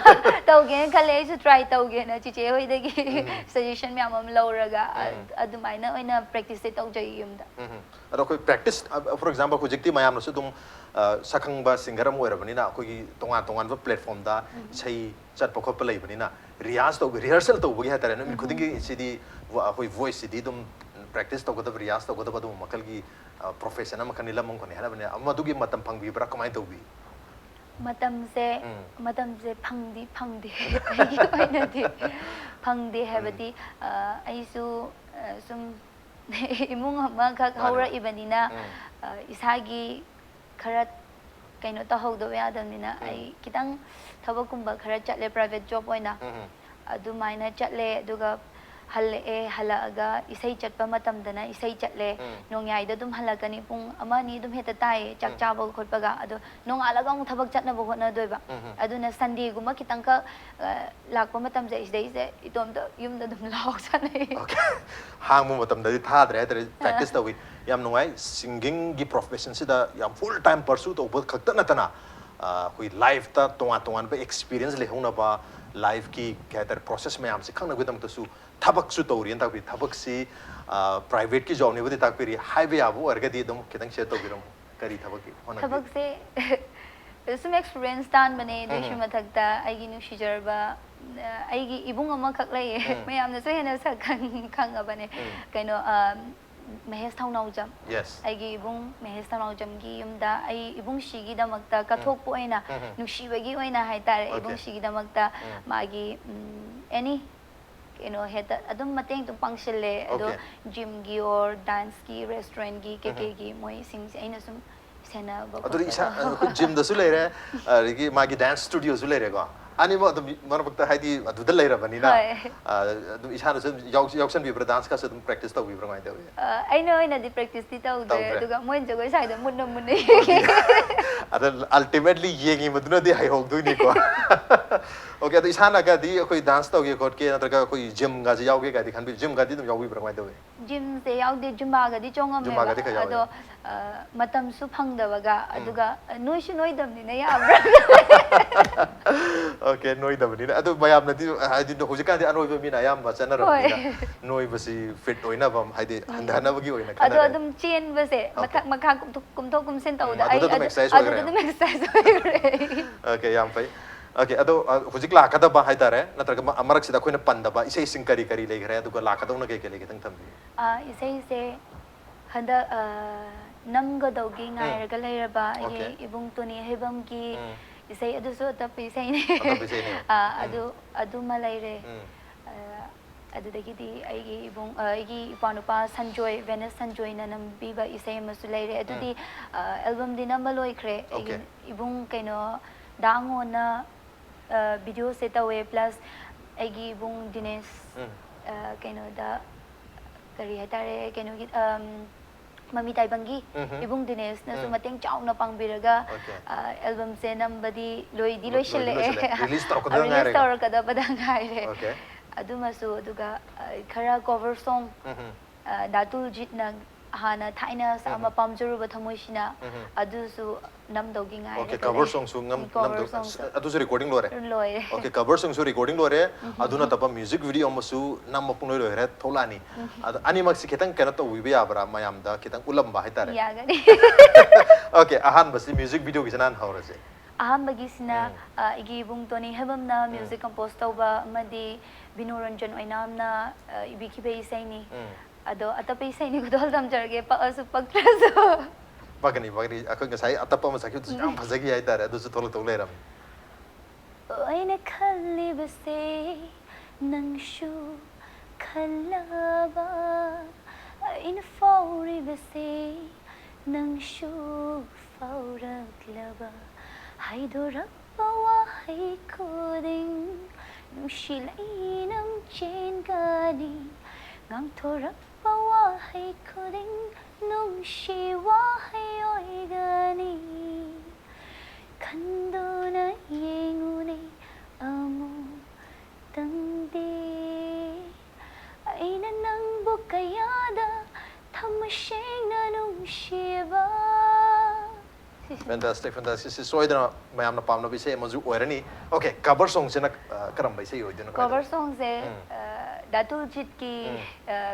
ꯇꯧꯒꯦꯅ ꯈꯜꯂꯦ꯫ ꯑꯩꯁꯨ try ꯇꯧꯒꯦꯅ ꯆꯤꯆꯦ ꯍꯣꯏꯗꯒꯤ ꯎꯝ꯫ Suggestion ꯃꯌꯥꯝ ꯑꯃ ꯂꯧꯔꯒ, ꯑ, ꯎꯝ꯫ ꯑꯗꯨꯃꯥꯏꯅ ꯑꯣꯏꯅ practice ꯁꯦ ꯇꯧꯖꯩ ꯌꯨꯝꯗ꯫ ꯎꯝ꯫ ꯑꯗꯣ ꯑꯩꯈꯣꯏ practice, ꯑ, for example, ꯍꯧꯖꯤꯛꯇꯤ ꯃꯌꯥꯝꯅꯁꯨ ꯑꯗꯨꯝ, ꯑ, ꯁꯛꯈꯪꯕ singer ꯑꯃ ꯑꯣꯏꯔꯕꯅꯤꯅ ꯑꯩꯈꯣꯏꯒꯤ ꯇꯣꯉꯥꯟ ꯇꯣꯉꯥꯟꯕ platform ꯗ ꯎꯝ꯫ ꯏꯁꯩ ꯆꯠꯄ ꯈꯣꯠꯄ ꯂꯩꯕꯅꯤꯅ, ꯔꯤꯌꯥꯁ ꯇꯧꯕ, rehearsal ꯇꯧꯕꯒꯤ ꯍꯥꯏꯇꯥꯔꯦ, ꯅꯨꯃꯤꯠ ꯎꯝ꯫ ꯈꯨꯗꯤꯡꯒꯤ ꯁꯤꯗꯤ ꯋ-, ꯑꯩꯈꯣꯏ voice ꯁꯤꯗꯤ ꯑꯗꯨꯝ practice ꯇꯧꯒꯗꯕ, ꯔꯤꯌꯥꯁ ꯇꯧꯒꯗꯕ ꯑꯗꯨꯒꯨꯝꯕ ꯃꯈꯜꯒꯤ, ꯑ, profession ꯑꯃꯈꯛꯅꯤ, ꯂꯝ ꯑꯃꯈꯛꯅꯤ ꯍꯥꯏꯅꯕꯅꯤꯅ, ꯃꯗꯨꯒꯤ ꯃꯇꯝ ꯐꯪꯕꯤꯕ꯭ꯔꯥ, ꯀꯃꯥꯏꯅ ꯇꯧꯕꯤ? ꯃꯇꯝꯁꯦ, ꯎꯝ꯫ ꯃꯇꯝꯁꯦ ꯐꯪꯗꯤ ꯐꯪꯗꯦ꯫ ꯑꯩꯒꯤ ꯑꯣꯏꯅꯗꯤ ꯐꯪꯗꯦ ꯎꯝ꯫ ꯍꯥꯏꯕꯗꯤ, ꯑ, ꯑꯩꯁꯨ, ꯑ, ꯁꯨꯝ ꯏꯃꯨꯡ ꯑꯃꯈꯛ ꯃꯥꯅꯦ, ꯃꯥꯅꯦ꯫ ꯍꯧꯔꯛꯏꯕꯅꯤꯅ, ꯎꯝ꯫ ꯑ, ꯏꯁꯥꯒꯤ ꯈꯔ ꯀꯩꯅꯣ ꯇꯧꯍꯧꯗꯕ ꯌꯥꯗꯕꯅꯤꯅ, ꯎꯝ꯫ ꯑꯩ ꯈꯤꯇꯪ ꯊꯕꯛꯀꯨꯝꯕ ꯈꯔ ꯆꯠꯂꯦ, private job ꯑꯣꯏꯅ꯫ ꯎꯝ, ꯎꯝ꯫ ꯑꯗꯨꯃꯥꯏꯅ ꯆꯠꯂꯦ, ꯑꯗꯨꯒ ꯍꯜꯂꯛꯑꯦ, ꯍꯜꯂꯛꯑꯒ ꯏꯁꯩ ꯆꯠꯄ ꯃꯇꯝꯗꯅ ꯏꯁꯩ ꯆꯠꯂꯦ꯫ ꯎꯝ꯫ ꯅꯣꯡꯌꯥꯏꯗ ꯑꯗꯨꯝ ꯍꯜꯂꯛꯀꯅꯤ, ꯄꯨꯡ ꯑꯃ ꯑꯅꯤ ꯑꯗꯨꯝ ꯍꯦꯛꯇ ꯇꯥꯏꯌꯦ, ꯆꯥꯛ ꯎꯝ꯫ ꯆꯥꯕꯒ ꯈꯣꯠꯄꯒ꯫ ꯑꯗꯣ ꯅꯣꯡꯉꯥꯜꯂꯒ ꯑꯃꯨꯛ ꯊꯕꯛ ꯆꯠꯅꯕ ꯍꯣꯠꯅꯗꯣꯏꯕ꯫ ꯎꯝ, ꯎꯝ꯫ ꯑꯗꯨꯅ Sunday ꯒꯨꯝꯕ ꯈꯤꯇꯪꯈꯛ, ꯑ, ꯂꯥꯛꯄ ꯃꯇꯝꯁꯦ, ꯁꯤꯗꯩꯁꯦ ꯏꯇꯣꯝꯇ ꯌꯨꯝꯗ ꯑꯗꯨꯝ ꯂꯥꯎ ꯁꯥꯟꯅꯩ꯫ Okay. ꯍꯥꯡꯕ ꯃꯇꯝꯗꯗꯤ ꯊꯥꯗ꯭ꯔꯦ ꯍꯥꯏꯇꯥꯔꯦ, ꯑꯥ꯫ Practice ꯇꯧꯏ꯫ ꯌꯥꯝ ꯅꯨꯡꯉꯥꯏ꯫ Singing ꯒꯤ profession ꯁꯤꯗ ꯌꯥꯝ full time pursue ꯇꯧꯕ ꯈꯛꯇ ꯅꯠꯇꯅ, ꯑ, ꯑꯩꯈꯣꯏ life ꯇ ꯇꯣꯉꯥꯟ ꯇꯣꯉꯥꯟꯕ experience ꯂꯩꯍꯧꯅꯕ, life ꯀꯤ, ꯀꯩ ꯍꯥꯏꯇꯥꯔꯦ, process ꯃꯌꯥꯝꯁꯦ ꯈꯪꯅꯕꯒꯤꯗꯃꯛꯇꯁꯨ ꯊꯕꯛꯁꯨ ꯇꯧꯔꯤꯅ ꯇꯥꯛꯄꯤ꯫ ꯊꯕꯛꯁꯤ, ꯑ, private ꯀꯤ job ꯅꯦꯕꯨꯗꯤ ꯇꯥꯛꯄꯤꯔꯤ꯫ ꯍꯥꯏꯕ ꯌꯥꯕ ꯑꯣꯏꯔꯒꯗꯤ ꯑꯗꯨꯝ ꯈꯤꯇꯪ share ꯇꯧꯕꯤꯔꯝꯃꯨ꯫ ꯀꯔꯤ ꯊꯕꯛꯀꯤ ꯍꯣꯠꯅꯕꯤ? ꯊꯕꯛꯁꯦ ꯁꯨꯝ experience ꯇꯥꯟꯕꯅꯦ, ꯑꯗꯨꯏꯁꯨ ꯎꯝ꯫ ꯃꯊꯛꯇ ꯑꯩꯒꯤ ꯅꯨꯡꯁꯤꯖꯔꯕ, ꯑ, ꯑꯩꯒꯤ ꯏꯕꯨꯡ ꯑꯃꯈꯛ ꯂꯩꯌꯦ꯫ ꯎꯝ꯫ ꯃꯌꯥꯝꯅꯁꯨ ꯍꯦꯟꯅ ꯁꯛ ꯈꯪ-, ꯈꯪꯉꯕꯅꯦ꯫ ꯎꯝ꯫ ꯀꯩꯅꯣ, ꯑ, ꯃꯍꯦꯁ ꯊꯧꯅꯥꯎꯖꯝ꯫ Yes. ꯑꯩꯒꯤ ꯏꯕꯨꯡ ꯃꯍꯦꯁ ꯊꯧꯅꯥꯎꯖꯝꯒꯤ ꯌꯨꯝꯗ ꯑꯩ ꯏꯕꯨꯡꯁꯤꯒꯤꯗꯃꯛꯇ ꯀꯠꯊꯣꯛꯄ ꯑꯣꯏꯅ, ꯎꯝ, ꯎꯝ꯫ ꯅꯨꯡꯁꯤꯕꯒꯤ ꯑꯣꯏꯅ ꯍꯥꯏꯇꯥꯔꯦ, Okay. ꯏꯕꯨꯡꯁꯤꯒꯤꯗꯃꯛꯇ ꯎꯝ꯫ ꯃꯥꯒꯤ ꯑꯦꯅꯤ ꯀꯩꯅꯣ ꯍꯦꯛꯇ ꯑꯗꯨꯝ ꯃꯇꯦꯡ ꯑꯗꯨꯝ ꯄꯥꯡꯁꯤꯜꯂꯦ꯫ ꯑꯗꯣ Okay. ꯖꯤꯝꯒꯤ ꯑꯣꯔ ꯗꯥꯟꯁꯀꯤ ꯔꯦꯁꯇꯨꯔꯦꯟꯒꯤ ꯎꯝ꯫ ꯀꯩꯀꯩꯒꯤ ꯃꯣꯏꯁꯤꯡꯁꯦ ꯑꯩꯅ ꯁꯨꯝ ꯁꯦꯟꯅꯕ ꯑꯗꯨꯗꯤ ꯏꯁꯥ ꯈꯣꯠꯄ꯫ ꯖꯤꯝꯗꯁꯨ ꯂꯩꯔꯦ, ꯑꯗꯒꯤ ꯃꯥꯒꯤ ꯗꯥꯟꯁ ꯁ꯭ꯇꯨꯗꯤꯑꯣꯁꯨ ꯂꯩꯔꯦꯀꯣ꯫ ꯑꯅꯤꯃꯛ ꯑꯗꯨꯝ ꯃꯔꯛ ꯃꯔꯛꯇ ꯍꯥꯏꯗꯤ ꯑꯗꯨꯗ ꯂꯩꯔꯕꯅꯤꯅ, ꯍꯣꯏ꯫ ꯑ, ꯑꯗꯨꯝ ꯏꯁꯥꯅꯁꯨ ꯑꯗꯨꯝ ꯌꯥꯎ- ꯌꯥꯎꯁꯟꯕꯤꯕ꯭ꯔꯥ? ꯗꯥꯟꯁꯀꯁꯨ ꯑꯗꯨꯝ ꯄ꯭ꯔꯦꯛꯇꯤꯁ ꯇꯧꯕꯤꯕ꯭ꯔꯥ? ꯀꯃꯥꯏꯅ ꯇꯧꯋꯤ? ꯑ, ꯑꯩꯅ ꯑꯣꯏꯅꯗꯤ ꯄ꯭ꯔꯦꯛꯇꯤꯁꯇꯤ ꯇꯧꯗ꯭ꯔꯦ꯫ ꯇꯧꯗ꯭ꯔꯦ꯫ ꯑꯗꯨꯒ ꯃꯣꯏꯅ ꯖꯒꯣꯏ ꯁꯥꯏꯗꯣ ꯃꯨꯟꯅ ꯃꯨꯟꯅ ꯑꯗ ꯑꯜꯇꯤꯃꯦꯠꯂꯤ ꯌꯦꯡꯉꯤꯕꯗꯨꯅꯗꯤ ꯍꯩꯍꯧꯗꯣꯏꯅꯤꯀꯣ꯫ Okay, ꯑꯗꯣ ꯏꯁꯥꯅꯒꯗꯤ ꯑꯩꯈꯣꯏ ꯗꯥꯟꯁ ꯇꯧꯒꯦ ꯈꯣꯠꯀꯦ ꯅꯠꯇ꯭ꯔꯒ ꯑꯩꯈꯣꯏ ꯖꯤꯝꯒꯁꯦ ꯌꯥꯎꯒꯦ ꯀꯥꯏꯗꯤ ꯈꯟꯕꯤ? ꯖꯤꯝꯒꯗꯤ ꯑꯗꯨꯝ ꯌꯥꯎꯕꯤꯕ꯭ꯔꯥ? ꯀꯃꯥꯏꯅ ꯇꯧꯋꯤ? ꯖꯤꯝꯁꯦ ꯌꯥꯎꯗꯦ, ꯖꯨꯝꯕꯥꯒꯗꯤ ꯆꯣꯡꯉꯝꯃꯦꯕ꯫ ꯖꯨꯝꯕꯥꯒꯗꯤ ꯈꯔ ꯌꯥꯎꯋꯦ꯫ ꯑꯗꯣ ꯑ, ꯃꯇꯝꯁꯨ ꯐꯪꯗꯕꯒ, ꯎꯝ꯫ ꯑꯗꯨꯒ ꯑ, ꯅꯣꯏꯁꯨ ꯅꯣꯏꯗꯕꯅꯤꯅ ꯌꯥꯕ꯭ꯔꯥ? Okay, ꯅꯣꯏꯗꯕꯅꯤꯅ꯫ ꯑꯗꯨ ꯃꯌꯥꯝꯅꯗꯤ ꯍꯥꯏꯗꯤ ꯍꯧꯖꯤꯛꯀꯥꯟꯗꯤ ꯑꯅꯣꯏꯕ ꯃꯤꯅ ꯑꯌꯥꯝꯕ ꯆꯠꯅꯔꯕꯅꯤꯅ ꯍꯣꯏ꯫ ꯅꯣꯏꯕꯁꯤ ꯐꯤꯠ ꯑꯣꯏꯅꯕ ꯍꯥꯏꯗꯤ ꯎꯝ꯫ ꯍꯟꯊꯅꯕꯒꯤ ꯑꯣꯏꯅ ꯑꯗꯣ ꯈꯟꯅꯔꯦ꯫ ꯑꯗꯨꯝ ꯆꯦꯟꯕꯁꯦ Okay. ꯃꯊꯛ ꯃꯈꯥ ꯀꯨꯝꯊꯣꯛ ꯀꯨꯝꯊꯣꯛ ꯀꯨꯝꯁꯤꯟ ꯎꯝ, ꯇꯧꯕꯗ ꯑꯗꯨꯗ ꯑꯩ ꯑꯗꯨꯝ ꯑꯗꯨ- exercise ꯑꯗꯨꯗ ꯑꯣꯏꯈ꯭ꯔꯦ꯫ ꯑꯗꯨꯝ ꯑꯦꯛꯁꯔꯁꯥꯏꯁ ꯑꯣꯏꯈ꯭ꯔꯦ꯫ Okay, ꯌꯥꯝ ꯐꯩ꯫ Okay, ꯑꯗꯣ ꯑ, ꯍꯧꯖꯤꯛ ꯂꯥꯛꯀꯗꯕ ꯍꯥꯏꯇꯥꯔꯦ, ꯅꯠꯇ꯭ꯔꯒ ꯃ- ꯃꯔꯛꯁꯤꯗ ꯑꯩꯈꯣꯏꯅ ꯄꯟꯗꯕ ꯏꯁꯩꯁꯤꯡ ꯀꯔꯤ ꯀꯔꯤ ꯂꯩꯈ꯭ꯔꯦ, ꯑꯗꯨꯒ ꯂꯥꯛꯀꯗꯧꯅ ꯀꯩ ꯀꯩ ꯂꯩꯒꯦ ꯈꯤꯇꯪ ꯊꯝꯕꯤꯌꯨ꯫ ꯑ, ꯏꯁꯩꯁꯦ ꯍꯟꯗꯛ ꯑ, ꯅꯝꯒꯗꯧꯒꯤ ꯉꯥꯏꯔꯒ ꯂꯩꯔꯕ ꯑꯩꯒꯤ Okay. ꯏꯕꯨꯡ ꯇꯣꯅꯤ ꯍꯩꯕꯝꯒꯤ ꯎꯝ꯫ ꯏꯁꯩ, ꯑꯗꯨꯁꯨ ꯑꯇꯞꯄ ꯏꯁꯩꯅꯤ꯫ ꯑꯇꯞꯄ ꯏꯁꯩꯅꯤ꯫ ꯑ, ꯎꯝ꯫ ꯑꯗꯨ ꯑꯗꯨꯃ ꯂꯩꯔꯦ꯫ ꯎꯝ꯫ ꯑ, ꯑꯗꯨꯗꯒꯤꯗꯤ ꯑꯩꯒꯤ ꯏꯕꯨꯡ ꯑ, ꯑꯩꯒꯤ ꯏꯄ꯭ꯋꯥꯅꯨꯄꯥ ꯁꯟꯖꯣꯏ, ꯚꯦꯅꯁ ꯁꯟꯖꯣꯏꯅ ꯅꯝꯕꯤꯕ ꯏꯁꯩ ꯑꯃꯁꯨ ꯂꯩꯔꯦ꯫ ꯑꯗꯨꯗꯤ ꯑ, ꯑꯦꯜꯕꯝꯗꯤ ꯅꯝꯕ ꯂꯣꯏꯈ꯭ꯔꯦ꯫ ꯑꯩꯒꯤ Okay. ꯏꯕꯨꯡ ꯀꯩꯅꯣ ꯗꯥꯉꯣꯟꯅ ꯚꯤꯗꯤꯑꯣꯁꯦ ꯇꯧꯋꯦ, ꯄ꯭ꯂꯁ ꯑꯩꯒꯤ ꯏꯕꯨꯡ ꯗꯤꯅꯦꯁ ꯎꯝ꯫ ꯑ, ꯀꯩꯅꯣꯗ ꯀꯔꯤ ꯍꯥꯏꯇꯥꯔꯦ, ꯀꯩꯅꯣꯒꯤ ꯑꯝ, ꯃꯃꯤ ꯇꯥꯏꯕꯪꯒꯤ ꯎꯝꯍꯨꯝ꯫ ꯏꯕꯨꯡ ꯗꯤꯅꯦꯁꯅꯁꯨ ꯎꯝ꯫ ꯃꯇꯦꯡ ꯆꯥꯎꯅ ꯄꯥꯡꯕꯤꯔꯒ Okay. ꯑ, ꯑꯦꯜꯕꯝꯁꯦ ꯅꯝꯕꯗꯤ ꯂꯣꯏꯗꯤ ꯂꯣꯏ- ꯂꯣꯏꯁꯤꯜꯂꯛꯑꯦ꯫ ꯂꯣꯏꯁꯤꯜꯂꯛꯑꯦ꯫ Release ꯇꯧꯔꯛꯀꯗꯕ Release ꯉꯥꯏꯔꯦꯀꯣ? ꯇꯧꯔꯛꯀꯗꯕꯗ ꯉꯥꯏꯔꯦ꯫ Okay. ꯑꯗꯨꯃꯁꯨ, ꯑꯗꯨꯒ ꯑ, ꯈꯔ ꯀꯣꯚꯔ ꯁꯣꯡ ꯎꯝꯍꯨꯝ꯫ ꯗꯥꯇꯨꯜꯖꯤꯠꯅ ꯍꯥꯟꯅ ꯊꯥꯏꯅ ꯁꯥ- ꯎꯝꯍꯨꯝ꯫ ꯃꯄꯥꯝꯖꯔꯨꯕ ꯊꯃꯣꯏꯁꯤꯅ ꯎꯝꯍꯨꯝ꯫ ꯑꯗꯨꯁꯨ ꯅꯝꯗꯧꯒꯤ ꯉꯥꯏꯔꯒ Okay, ꯀꯣꯚꯔ ꯂꯩ꯫ ꯁꯣꯡꯁꯨ ꯉꯝ- ꯎꯝ, ꯀꯣꯚꯔ ꯅꯝꯗꯧ- ꯁꯣꯡꯁꯨ꯫ ꯑꯗꯨꯁꯨ ꯔꯦꯀꯣꯔꯗꯤꯡ ꯂꯣꯏꯔꯦ? ꯂꯣꯏꯔꯦ꯫ Okay, ꯀꯣꯚꯔ ꯁꯣꯡꯁꯨ ꯔꯦꯀꯣꯔꯗꯤꯡ ꯂꯣꯏꯔꯦ, ꯑꯗꯨ ꯅꯠꯇꯕ ꯃ꯭ꯌꯨꯖꯤꯛ ꯚꯤꯗꯤꯑꯣ ꯑꯃꯁꯨ ꯅꯝꯕ ꯄꯨꯡꯂꯣꯏ ꯂꯣꯏꯈ꯭ꯔꯦ, ꯊꯣꯛꯂꯛꯑꯅꯤ꯫ ꯑꯗꯣ ꯑꯅꯤꯃꯛꯁꯤ ꯈꯤꯇꯪ ꯀꯩꯅꯣ ꯇꯧꯕꯤꯕ ꯌꯥꯕ꯭ꯔꯥ, ꯃꯌꯥꯝꯗ ꯈꯤꯇꯪ ꯎꯠꯂꯝꯕ ꯍꯥꯏꯇꯥꯔꯦ? ꯌꯥꯒꯅꯤ꯫ Okay, ꯑꯍꯥꯟꯕꯁꯤ ꯃ꯭ꯌꯨꯖꯤꯛ ꯚꯤꯗꯤꯑꯣꯒꯤꯁꯤꯅ ꯍꯥꯟꯅ ꯍꯧꯔꯁꯦ꯫ ꯑꯍꯥꯟꯕꯒꯤꯁꯤꯅ ꯎꯝ꯫ ꯑ, ꯑꯩꯒꯤ ꯏꯕꯨꯡ ꯇꯣꯅꯤ ꯍꯦꯕꯝꯅ ꯃ꯭ꯌꯨꯖꯤꯛ ꯀꯝꯄꯣꯖ ꯇꯧꯕ ꯑꯃꯗꯤ ꯕꯤꯅꯨ ꯔꯟꯖꯟ ꯑꯣꯏꯅꯥꯝꯅ ꯑ, ꯏꯕꯤꯈꯤꯕ ꯏꯁꯩꯅꯤ꯫ ꯎꯝ꯫ ꯑꯗꯣ ꯑꯇꯞꯄ ꯏꯁꯩꯅꯤ ꯈꯨꯗꯣꯜ ꯇꯝꯖꯔꯒꯦ, ꯄꯛꯑꯁꯨ ꯄꯛꯇ꯭ꯔꯁꯨ꯫ ꯄꯛꯀꯅꯤ ꯄꯛꯀꯅꯤ, ꯑꯩꯈꯣꯏ ꯉꯁꯥꯏ ꯑꯇꯞꯄ ꯑꯃ ꯁꯛꯈꯤꯕꯗꯨꯁꯨ ꯌꯥꯝ ꯐꯖꯈꯤ ꯍꯥꯏꯇꯥꯔꯦ, ꯑꯗꯨꯁꯨ ꯊꯣꯛꯂꯛꯇꯧ ꯂꯩꯔꯝꯃꯤ꯫ ꯑꯩꯅ ꯈꯜꯂꯤꯕꯁꯦ ꯅꯪꯁꯨ ꯈꯜꯂꯕ, ꯑꯩꯅ ꯐꯥꯎꯔꯤꯕꯁꯦ ꯅꯪꯁꯨ ꯐꯥꯎꯔꯛꯂꯕ, ꯍꯥꯏꯗꯣꯔꯛꯄ ꯋꯥꯍꯩ ꯈꯨꯗꯤꯡ ꯅꯨꯡꯁꯤ ꯂꯩꯅꯝ ꯆꯦꯟꯒꯅꯤ, ꯉꯥꯡꯊꯣꯔꯛꯄ ꯋꯥꯍꯩ ꯈꯨꯗꯤꯡ ꯅꯨꯡꯁꯤ ꯋꯥꯍꯩ ꯑꯣꯏꯒꯅꯤ꯫ ꯈꯟꯗꯨꯅ ꯌꯦꯡꯉꯨꯅꯦ ꯑꯃꯨꯛꯇꯪꯗꯤ, ꯑꯩꯅ ꯅꯪꯕꯨ ꯀꯌꯥꯗ ꯊꯃꯣꯏ ꯁꯦꯡꯅ ꯅꯨꯡꯁꯤꯕ꯫ Fantastic, fantastic. ꯁꯤ ꯁꯣꯏꯗꯅ ꯃꯌꯥꯝꯅ ꯄꯥꯝꯅꯕ ꯏꯁꯩ ꯑꯃꯁꯨ ꯑꯣꯏꯔꯅꯤ꯫ Okay, cover songꯁꯤꯅ ꯑ, ꯀꯔꯝꯕ ꯏꯁꯩ ꯑꯣꯏꯗꯣꯏꯅꯣ? Cover songꯁꯦ ꯎꯝ. ꯗꯥꯇꯨꯜꯖꯤꯠꯀꯤ ꯎꯝ.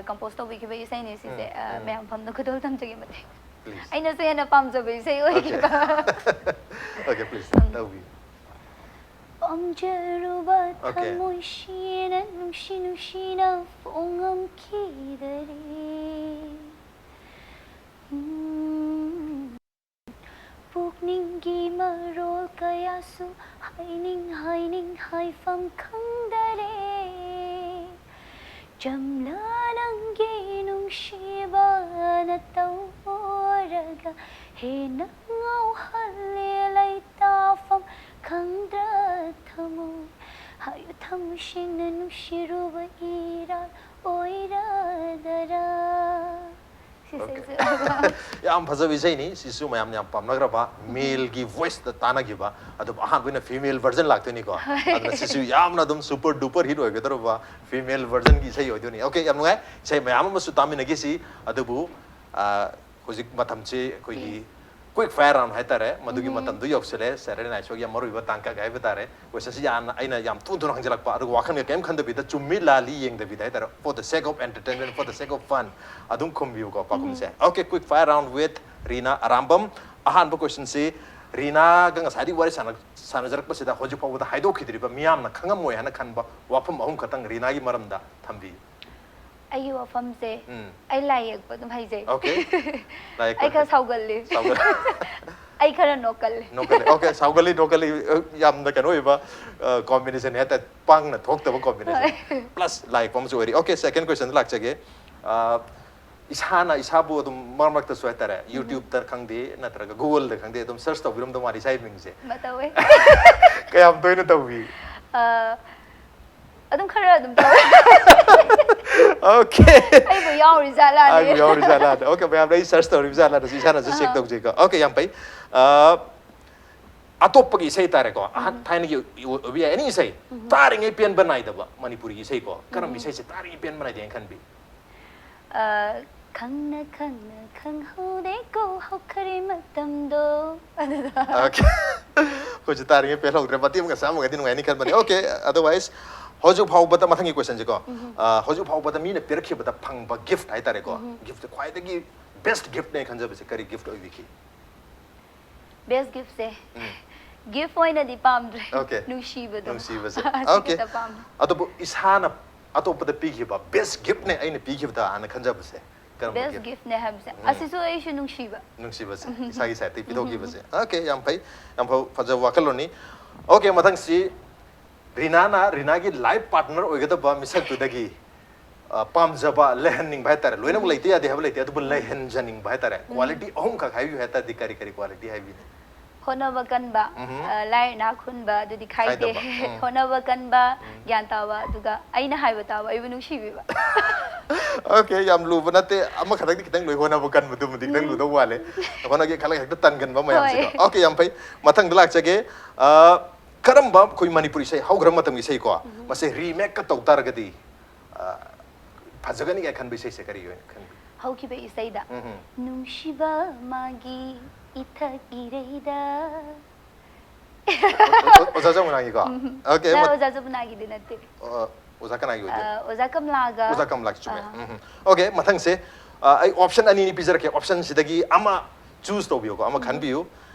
compose ꯇꯧꯕꯤꯈꯤꯕ ꯏꯁꯩꯅꯤ ꯁꯤꯁꯦ꯫ ꯎꯝ, ꯎꯝ. ꯃꯌꯥꯝ ꯐꯝꯅ ꯈꯨꯗꯣꯜ ꯇꯝꯖꯒꯦ ꯃꯇꯦꯛ꯫ Please. ꯑꯩꯅꯁꯨ ꯍꯦꯟꯅ ꯄꯥꯝꯖꯕ ꯏꯁꯩ ꯑꯣꯏꯈꯤꯕ꯫ Okay, please. ꯇꯧꯕꯤꯌꯨ. ꯄꯥꯝꯖꯔꯨꯕ Okay. ꯊꯃꯣꯏꯁꯤꯅ ꯅꯨꯡꯁꯤ ꯅꯨꯡꯁꯤꯅ ꯐꯣꯡꯉꯝꯈꯤꯗꯔꯦ꯫ ꯎꯝ. ꯄꯨꯛꯅꯤꯡꯒꯤ ꯃꯔꯣꯜ ꯀꯌꯥꯁꯨ ꯍꯥꯏꯅꯤꯡ ꯍꯥꯏꯅꯤꯡ ꯍꯥꯏꯐꯝ ꯈꯪꯗꯔꯦ꯫ ꯆꯝꯂ ꯅꯪꯒꯤ ꯅꯨꯡꯁꯤꯕꯅ ꯇꯧꯔꯒ ꯍꯦꯟꯅ ꯉꯥꯎꯍꯜꯂꯦ ꯂꯩꯇꯥꯐꯝ ꯈꯪꯗ꯭ꯔ ꯊꯃꯣꯏ꯫ ꯍꯥꯏꯌꯨ ꯊꯃꯣꯏ ꯁꯦꯡꯅ ꯅꯨꯡꯁꯤꯔꯨꯕ ꯏꯔꯥꯜ ꯑꯣꯏꯔꯗꯔꯥ? ꯁꯤꯁꯦ Okay. ꯌꯥꯝ ꯐꯖꯕ ꯏꯁꯩꯅꯤ, ꯁꯤꯁꯨ ꯃꯌꯥꯝꯅ ꯌꯥꯝ ꯄꯥꯝꯅꯈ꯭ꯔꯕ, maleꯒꯤ voiceꯇ ꯇꯥꯟꯅꯈꯤꯕ, ꯑꯗꯨꯕꯨ ꯑꯍꯥꯟꯕ ꯑꯣꯏꯅ female version ꯂꯥꯛꯇꯣꯏꯅꯤꯀꯣ꯫ ꯑꯗꯨꯅ ꯁꯤꯁꯨ ꯌꯥꯝꯅ ꯑꯗꯨꯝ super duper hit ꯑꯣꯏꯒꯗꯧꯔꯕ female versionꯒꯤ ꯏꯁꯩ ꯑꯣꯏꯗꯣꯏꯅꯤ꯫ Okay, ꯌꯥꯝ ꯅꯨꯡꯉꯥꯏ꯫ ꯏꯁꯩ ꯃꯌꯥꯝ ꯑꯃꯁꯨ ꯇꯥꯃꯤꯟꯅꯈꯤꯁꯤ, ꯑꯗꯨꯕꯨ ꯑ, ꯍꯧꯖꯤꯛ ꯃꯇꯝꯁꯤ ꯑꯩꯈꯣꯏꯒꯤ quick fire round ꯍꯥꯏꯇꯥꯔꯦ, ꯃꯗꯨꯒꯤ ꯃꯇꯝꯗꯨ ꯌꯧꯁꯤꯜꯂꯦ꯫ Saturday night showꯒꯤ ꯌꯥꯝ ꯃꯔꯨꯑꯣꯏꯕ ꯇꯥꯡꯀꯛ ꯍꯥꯏꯕ ꯇꯥꯔꯦ꯫ Questionꯁꯤ ꯌꯥꯝꯅ, ꯑꯩꯅ ꯌꯥꯝ ꯊꯨꯅ ꯊꯨꯅ ꯍꯪꯖꯤꯜꯂꯛꯄ, ꯑꯗꯨꯒ ꯋꯥꯈꯜꯒ ꯀꯩꯝ ꯈꯟꯗꯕꯤꯗ ꯆꯨꯝꯃꯤ ꯂꯥꯜꯂꯤ ꯌꯦꯡꯗꯕꯤꯗ ꯍꯥꯏꯇꯥꯔꯦ, for the sake of entertainment, for the sake of fun ꯑꯗꯨꯝ ꯈꯨꯝꯕꯤꯌꯨꯀꯣ ꯄꯥꯎꯈꯨꯝꯁꯦ꯫ Okay, quick fire round with ꯔꯤꯅꯥ ꯑꯔꯥꯝꯕꯝ꯫ ꯑꯍꯥꯟꯕ questionꯁꯤ, ꯔꯤꯅꯥꯒ ꯉꯁꯥꯏꯗꯒꯤ ꯋꯥꯔꯤ ꯁꯥꯟꯅ-, ꯁꯥꯟꯅꯖꯔꯛꯄꯁꯤꯗ ꯍꯧꯖꯤꯛ ꯐꯥꯎꯕꯗ ꯍꯥꯏꯗꯣꯛꯈꯤꯗ꯭ꯔꯤꯕ, ꯃꯤꯌꯥꯝꯅ ꯈꯪꯉꯝꯃꯣꯏ ꯍꯥꯏꯅ ꯈꯟꯕ ꯋꯥꯐꯝ ꯑꯍꯨꯝ ꯈꯛꯇꯪ ꯔꯤꯅꯥꯒꯤ ꯃꯔꯝꯗ ꯊꯝꯕꯤꯌꯨ꯫ ꯑꯩꯒꯤ ꯋꯥꯐꯝꯁꯦ ꯎꯝ ꯑꯩ ꯂꯥꯏ ꯌꯦꯛꯄ ꯑꯗꯨꯝ ꯍꯩꯖꯩ꯫ Okay. ꯂꯥꯏ ꯌꯦꯛꯄ ꯑꯩ ꯈꯔ ꯁꯥꯎꯒꯜꯂꯤ꯫ ꯁꯥꯎꯒꯜ- ꯑꯩ ꯈꯔ ꯅꯣꯛꯀꯜꯂꯤ꯫ ꯅꯣꯛꯀꯜꯂꯤ꯫ Okay, ꯁꯥꯎꯒꯜꯂꯤ, ꯅꯣꯛꯀꯜꯂꯤ, ꯑ, ꯌꯥꯝꯅ ꯀꯩꯅꯣ ꯑꯣꯏꯕ ꯀꯣꯝꯕꯤꯅꯦꯁꯟ ꯍꯥꯏꯇꯥꯔꯦ, ꯄꯥꯡꯅ ꯊꯣꯛꯇꯕ ꯀꯣꯝꯕꯤꯅꯦꯁꯟ꯫ Plus ꯂꯥꯏ ꯌꯦꯛꯄ ꯑꯃꯁꯨ ꯑꯣꯏꯔꯤ꯫ Okay, second question ꯂꯥꯛꯆꯒꯦ꯫ ꯑ, ꯏꯁꯥꯅ ꯏꯁꯥꯕꯨ ꯑꯗꯨꯝ ꯃꯔꯛ ꯃꯔꯛꯇꯁꯨ ꯍꯥꯏꯇꯥꯔꯦ, YouTube-ꯇ ꯈꯪꯗꯦ ꯅꯠꯇ꯭ꯔꯒ Google-ꯗ ꯈꯪꯗꯦ, ꯑꯗꯨꯝ search ꯇꯧꯕꯤꯔꯝꯗꯧ ꯃꯥꯜꯂꯤ ꯏꯁꯥꯒꯤ ꯃꯤꯡꯁꯦ꯫ ꯃꯇꯧꯋꯦ꯫ ꯀꯌꯥꯝ ꯇꯣꯏꯅ ꯇꯧꯕꯤ? ꯑ, ꯑꯗꯨꯝ ꯈꯔ ꯑꯗꯨꯝ ꯇꯧꯋꯦ꯫ Okay. ꯑꯩꯕꯨ ꯌꯥꯎꯔꯤ ꯖꯥꯠꯂꯥꯅꯦ꯫ ꯑꯩꯕꯨ ꯌꯥꯎꯔꯤ ꯖꯥꯠꯂꯥꯅꯦ꯫ Okay, ꯃꯌꯥꯝꯅ ꯑꯩ search ꯇꯧꯔꯤꯕ ꯖꯥꯠꯂꯥꯅ ꯏꯁꯥꯅꯁꯨ check ꯑꯥ꯫ ꯇꯧꯖꯩꯀꯣ꯫ Okay, ꯌꯥꯝ ꯐꯩ꯫ ꯑ, ꯑꯇꯣꯞꯄꯒꯤ ꯏꯁꯩ ꯇꯥꯔꯦꯀꯣ꯫ ꯑꯍꯟ ꯊꯥꯏꯅꯒꯤ ꯑꯣꯏꯕ ꯌꯥꯏ, any ꯏꯁꯩ꯫ ꯇꯥꯔꯤꯉꯩ ꯄꯦꯟꯕ ꯅꯥꯏꯗꯕ ꯃꯅꯤꯄꯨꯔꯤ ꯏꯁꯩꯀꯣ꯫ ꯀꯔꯝꯕ ꯏꯁꯩꯁꯦ ꯇꯥꯔꯤꯉꯩ ꯄꯦꯟꯕ ꯅꯥꯏꯗꯦ ꯍꯥꯏꯅ ꯈꯟꯕꯤ? ꯑ, ꯈꯪꯅ ꯈꯪꯅ ꯈꯪꯍꯧꯗꯦꯀꯣ ꯍꯧꯈ꯭ꯔꯦ ꯃꯇꯝꯗꯣ꯫ ꯑꯗꯨꯗ꯫ Okay. ꯑꯩꯈꯣꯏꯁꯨ ꯇꯥꯔꯤꯉꯩ ꯄꯦꯜꯍꯧꯗ꯭ꯔꯦ꯫ ꯃꯇꯦꯛ ꯑꯃꯒ ꯆꯥꯝꯃꯒꯗꯤ ꯅꯨꯡꯉꯥꯏꯅꯤ ꯈꯟꯕꯅꯤ꯫ Okay, otherwise, ꯍꯧꯖꯤꯛ ꯐꯥꯎꯕꯗ, ꯃꯊꯪꯒꯤ questionꯁꯦꯀꯣ꯫ ꯑ, ꯍꯧꯖꯤꯛ ꯐꯥꯎꯕꯗ ꯃꯤꯅ ꯄꯤꯔꯛꯈꯤꯕꯗ ꯐꯪꯕ gift ꯍꯥꯏꯇꯥꯔꯦꯀꯣ꯫ Gift ꯈ꯭ꯋꯥꯏꯗꯒꯤ best giftꯅꯦ ꯈꯟꯖꯕꯁꯦ ꯀꯔꯤ gift ꯑꯣꯏꯕꯤꯈꯤ? Best giftꯁꯦ꯫ ꯎꯝ꯫ Gift ꯑꯣꯏꯅꯗꯤ ꯄꯥꯝꯗ꯭ꯔꯦ꯫ Okay. ꯅꯨꯡꯁꯤꯕꯗꯣ꯫ ꯅꯨꯡꯁꯤꯕꯁꯦ꯫ ꯑꯁꯤ Okay. ꯈꯛꯇ ꯄꯥꯝꯃꯦ꯫ ꯑꯗꯨꯕꯨ ꯏꯁꯥꯅ ꯑꯇꯣꯞꯄꯗ ꯄꯤꯈꯤꯕ best giftꯅꯦ ꯑꯩꯅ ꯄꯤꯈꯤꯕꯗ ꯍꯥꯏꯅ ꯈꯟꯖꯕꯁꯦ ꯀꯔꯝꯕ Best gift? Giftꯅꯦ ꯍꯥꯏꯕꯁꯦ꯫ ꯎꯝ꯫ ꯑꯁꯤꯁꯨ ꯑꯩꯁꯨ ꯅꯨꯡꯁꯤꯕ꯫ ꯅꯨꯡꯁꯤꯕꯁꯦ꯫ ꯏꯁꯥꯒꯤ sideꯇꯒꯤ ꯄꯤꯊꯣꯛꯈꯤꯕꯁꯦ꯫ Okay, ꯌꯥꯝ ꯐꯩ꯫ ꯌꯥꯝ ꯐ-, ꯐꯖꯕ ꯋꯥꯈꯜꯂꯣꯟꯅꯤ꯫ Okay, ꯃꯊꯪꯁꯤ ꯔꯤꯅꯥꯅ ꯔꯤꯅꯥꯒꯤ life partner ꯑꯣꯏꯒꯗꯕ ꯃꯤꯁꯛꯇꯨꯗꯒꯤ, ꯑ, ꯄꯥꯝꯖꯕ, ꯂꯩꯍꯟꯅꯤꯡꯕ ꯍꯥꯏꯇꯥꯔꯦ꯫ ꯂꯣꯏꯅꯃꯛ ꯂꯩꯇ ꯌꯥꯗꯦ ꯍꯥꯏꯕ ꯂꯩꯇꯦ, ꯑꯗꯨꯕꯨ ꯂꯩꯍꯟꯖꯅꯤꯡꯕ ꯍꯥꯏꯇꯥꯔꯦ꯫ Quality ꯑꯍꯨꯝꯈꯛ ꯍꯥꯏꯕꯤꯌꯨ ꯍꯥꯏ ꯇꯥꯔꯗꯤ ꯀꯔꯤ ꯀꯔꯤ quality ꯍꯥꯏꯕꯤꯅꯤ? ꯍꯣꯠꯅꯕ ꯀꯟꯕ, ꯎꯝꯍꯨꯝ꯫ ꯑ, ꯂꯥꯏꯔ ꯏꯅꯥꯛ ꯈꯨꯟꯕ, ꯑꯗꯨꯗꯤ ꯈꯥꯏꯗꯦ꯫ ꯈꯥꯏꯗꯕ꯫ ꯎꯝ꯫ ꯍꯣꯠꯅꯕ ꯀꯟꯕ, ꯒ꯭ꯌꯥꯟ ꯇꯥꯕ, ꯑꯗꯨꯒ ꯑꯩꯅ ꯍꯥꯏꯕ ꯇꯥꯕ, ꯑꯩꯕꯨ ꯅꯨꯡꯁꯤꯕꯤꯕ꯫ Okay, ꯌꯥꯝ ꯂꯨꯕ ꯅꯠꯇꯦ꯫ ꯑꯃꯈꯛꯇꯪꯗꯤ ꯈꯤꯇꯪ ꯂꯨꯏ, ꯍꯣꯠꯅꯕ ꯀꯟꯕꯗꯨꯃꯗꯤ ꯈꯤꯇꯪ ꯂꯨꯗꯧ ꯃꯥꯜꯂꯦ꯫ ꯍꯣꯠꯅꯒꯦ ꯈꯜꯂꯒ ꯍꯦꯛꯇ ꯇꯟꯒꯟꯕ ꯃꯌꯥꯝꯁꯦꯀꯣ꯫ ꯍꯣꯏ꯫ Okay, ꯌꯥꯝ ꯐꯩ꯫ ꯃꯊꯪꯗ ꯂꯥꯛꯆꯒꯦ꯫ ꯑ, ꯀꯔꯝꯕ ꯑꯩꯈꯣꯏ ꯃꯅꯤꯄꯨꯔꯤ ꯏꯁꯩ, ꯍꯧꯈ꯭ꯔꯕ ꯃꯇꯝꯒꯤ ꯏꯁꯩꯀꯣ, ꯃꯁꯦ remakeꯀ ꯇꯧ ꯇꯥꯔꯒꯗꯤ, ꯑ, ꯐꯖꯒꯅꯤ ꯀꯥꯏꯅ ꯈꯟꯕ ꯏꯁꯩꯁꯦ ꯀꯔꯤ ꯑꯣꯏꯅ ꯈꯟꯕꯤ? ꯍꯧꯈꯤꯕ ꯏꯁꯩꯗ ꯎꯝꯍꯨꯝ꯫ ꯅꯨꯡꯁꯤꯕ ꯃꯥꯒꯤ ꯏꯊꯛ ꯏꯔꯩꯗ꯫ ꯑꯣ-, ꯑꯣꯖꯥ ꯖꯃꯨꯅꯥꯒꯤꯀꯣ? Okay, ꯅ ꯃ-, ꯑꯣꯖꯥ ꯖꯃꯨꯅꯥꯒꯤꯗꯤ ꯅꯠꯇꯦ꯫ ꯑ, ꯑꯣꯖꯥ ꯀꯅꯥꯒꯤ ꯑꯣꯏꯗꯣꯏꯅꯣ? ꯑ, ꯑꯣꯖꯥ ꯀꯃꯂꯥꯒ꯫ ꯑꯣꯖꯥ ꯀꯃꯂꯥꯒꯤ, ꯆꯨꯝꯃꯦ꯫ ꯑ, ꯎꯝ, ꯎꯝ꯫ Okay, ꯃꯊꯪꯁꯦ, ꯑ, ꯑꯩ option ꯑꯅꯤꯅꯤ ꯄꯤꯖꯔꯛꯀꯦ꯫ Optionꯁꯤꯗꯒꯤ ꯑꯃ choose ꯇꯧꯕꯤꯌꯨꯀꯣ, ꯑꯃ ꯈꯟꯕꯤꯌꯨ꯫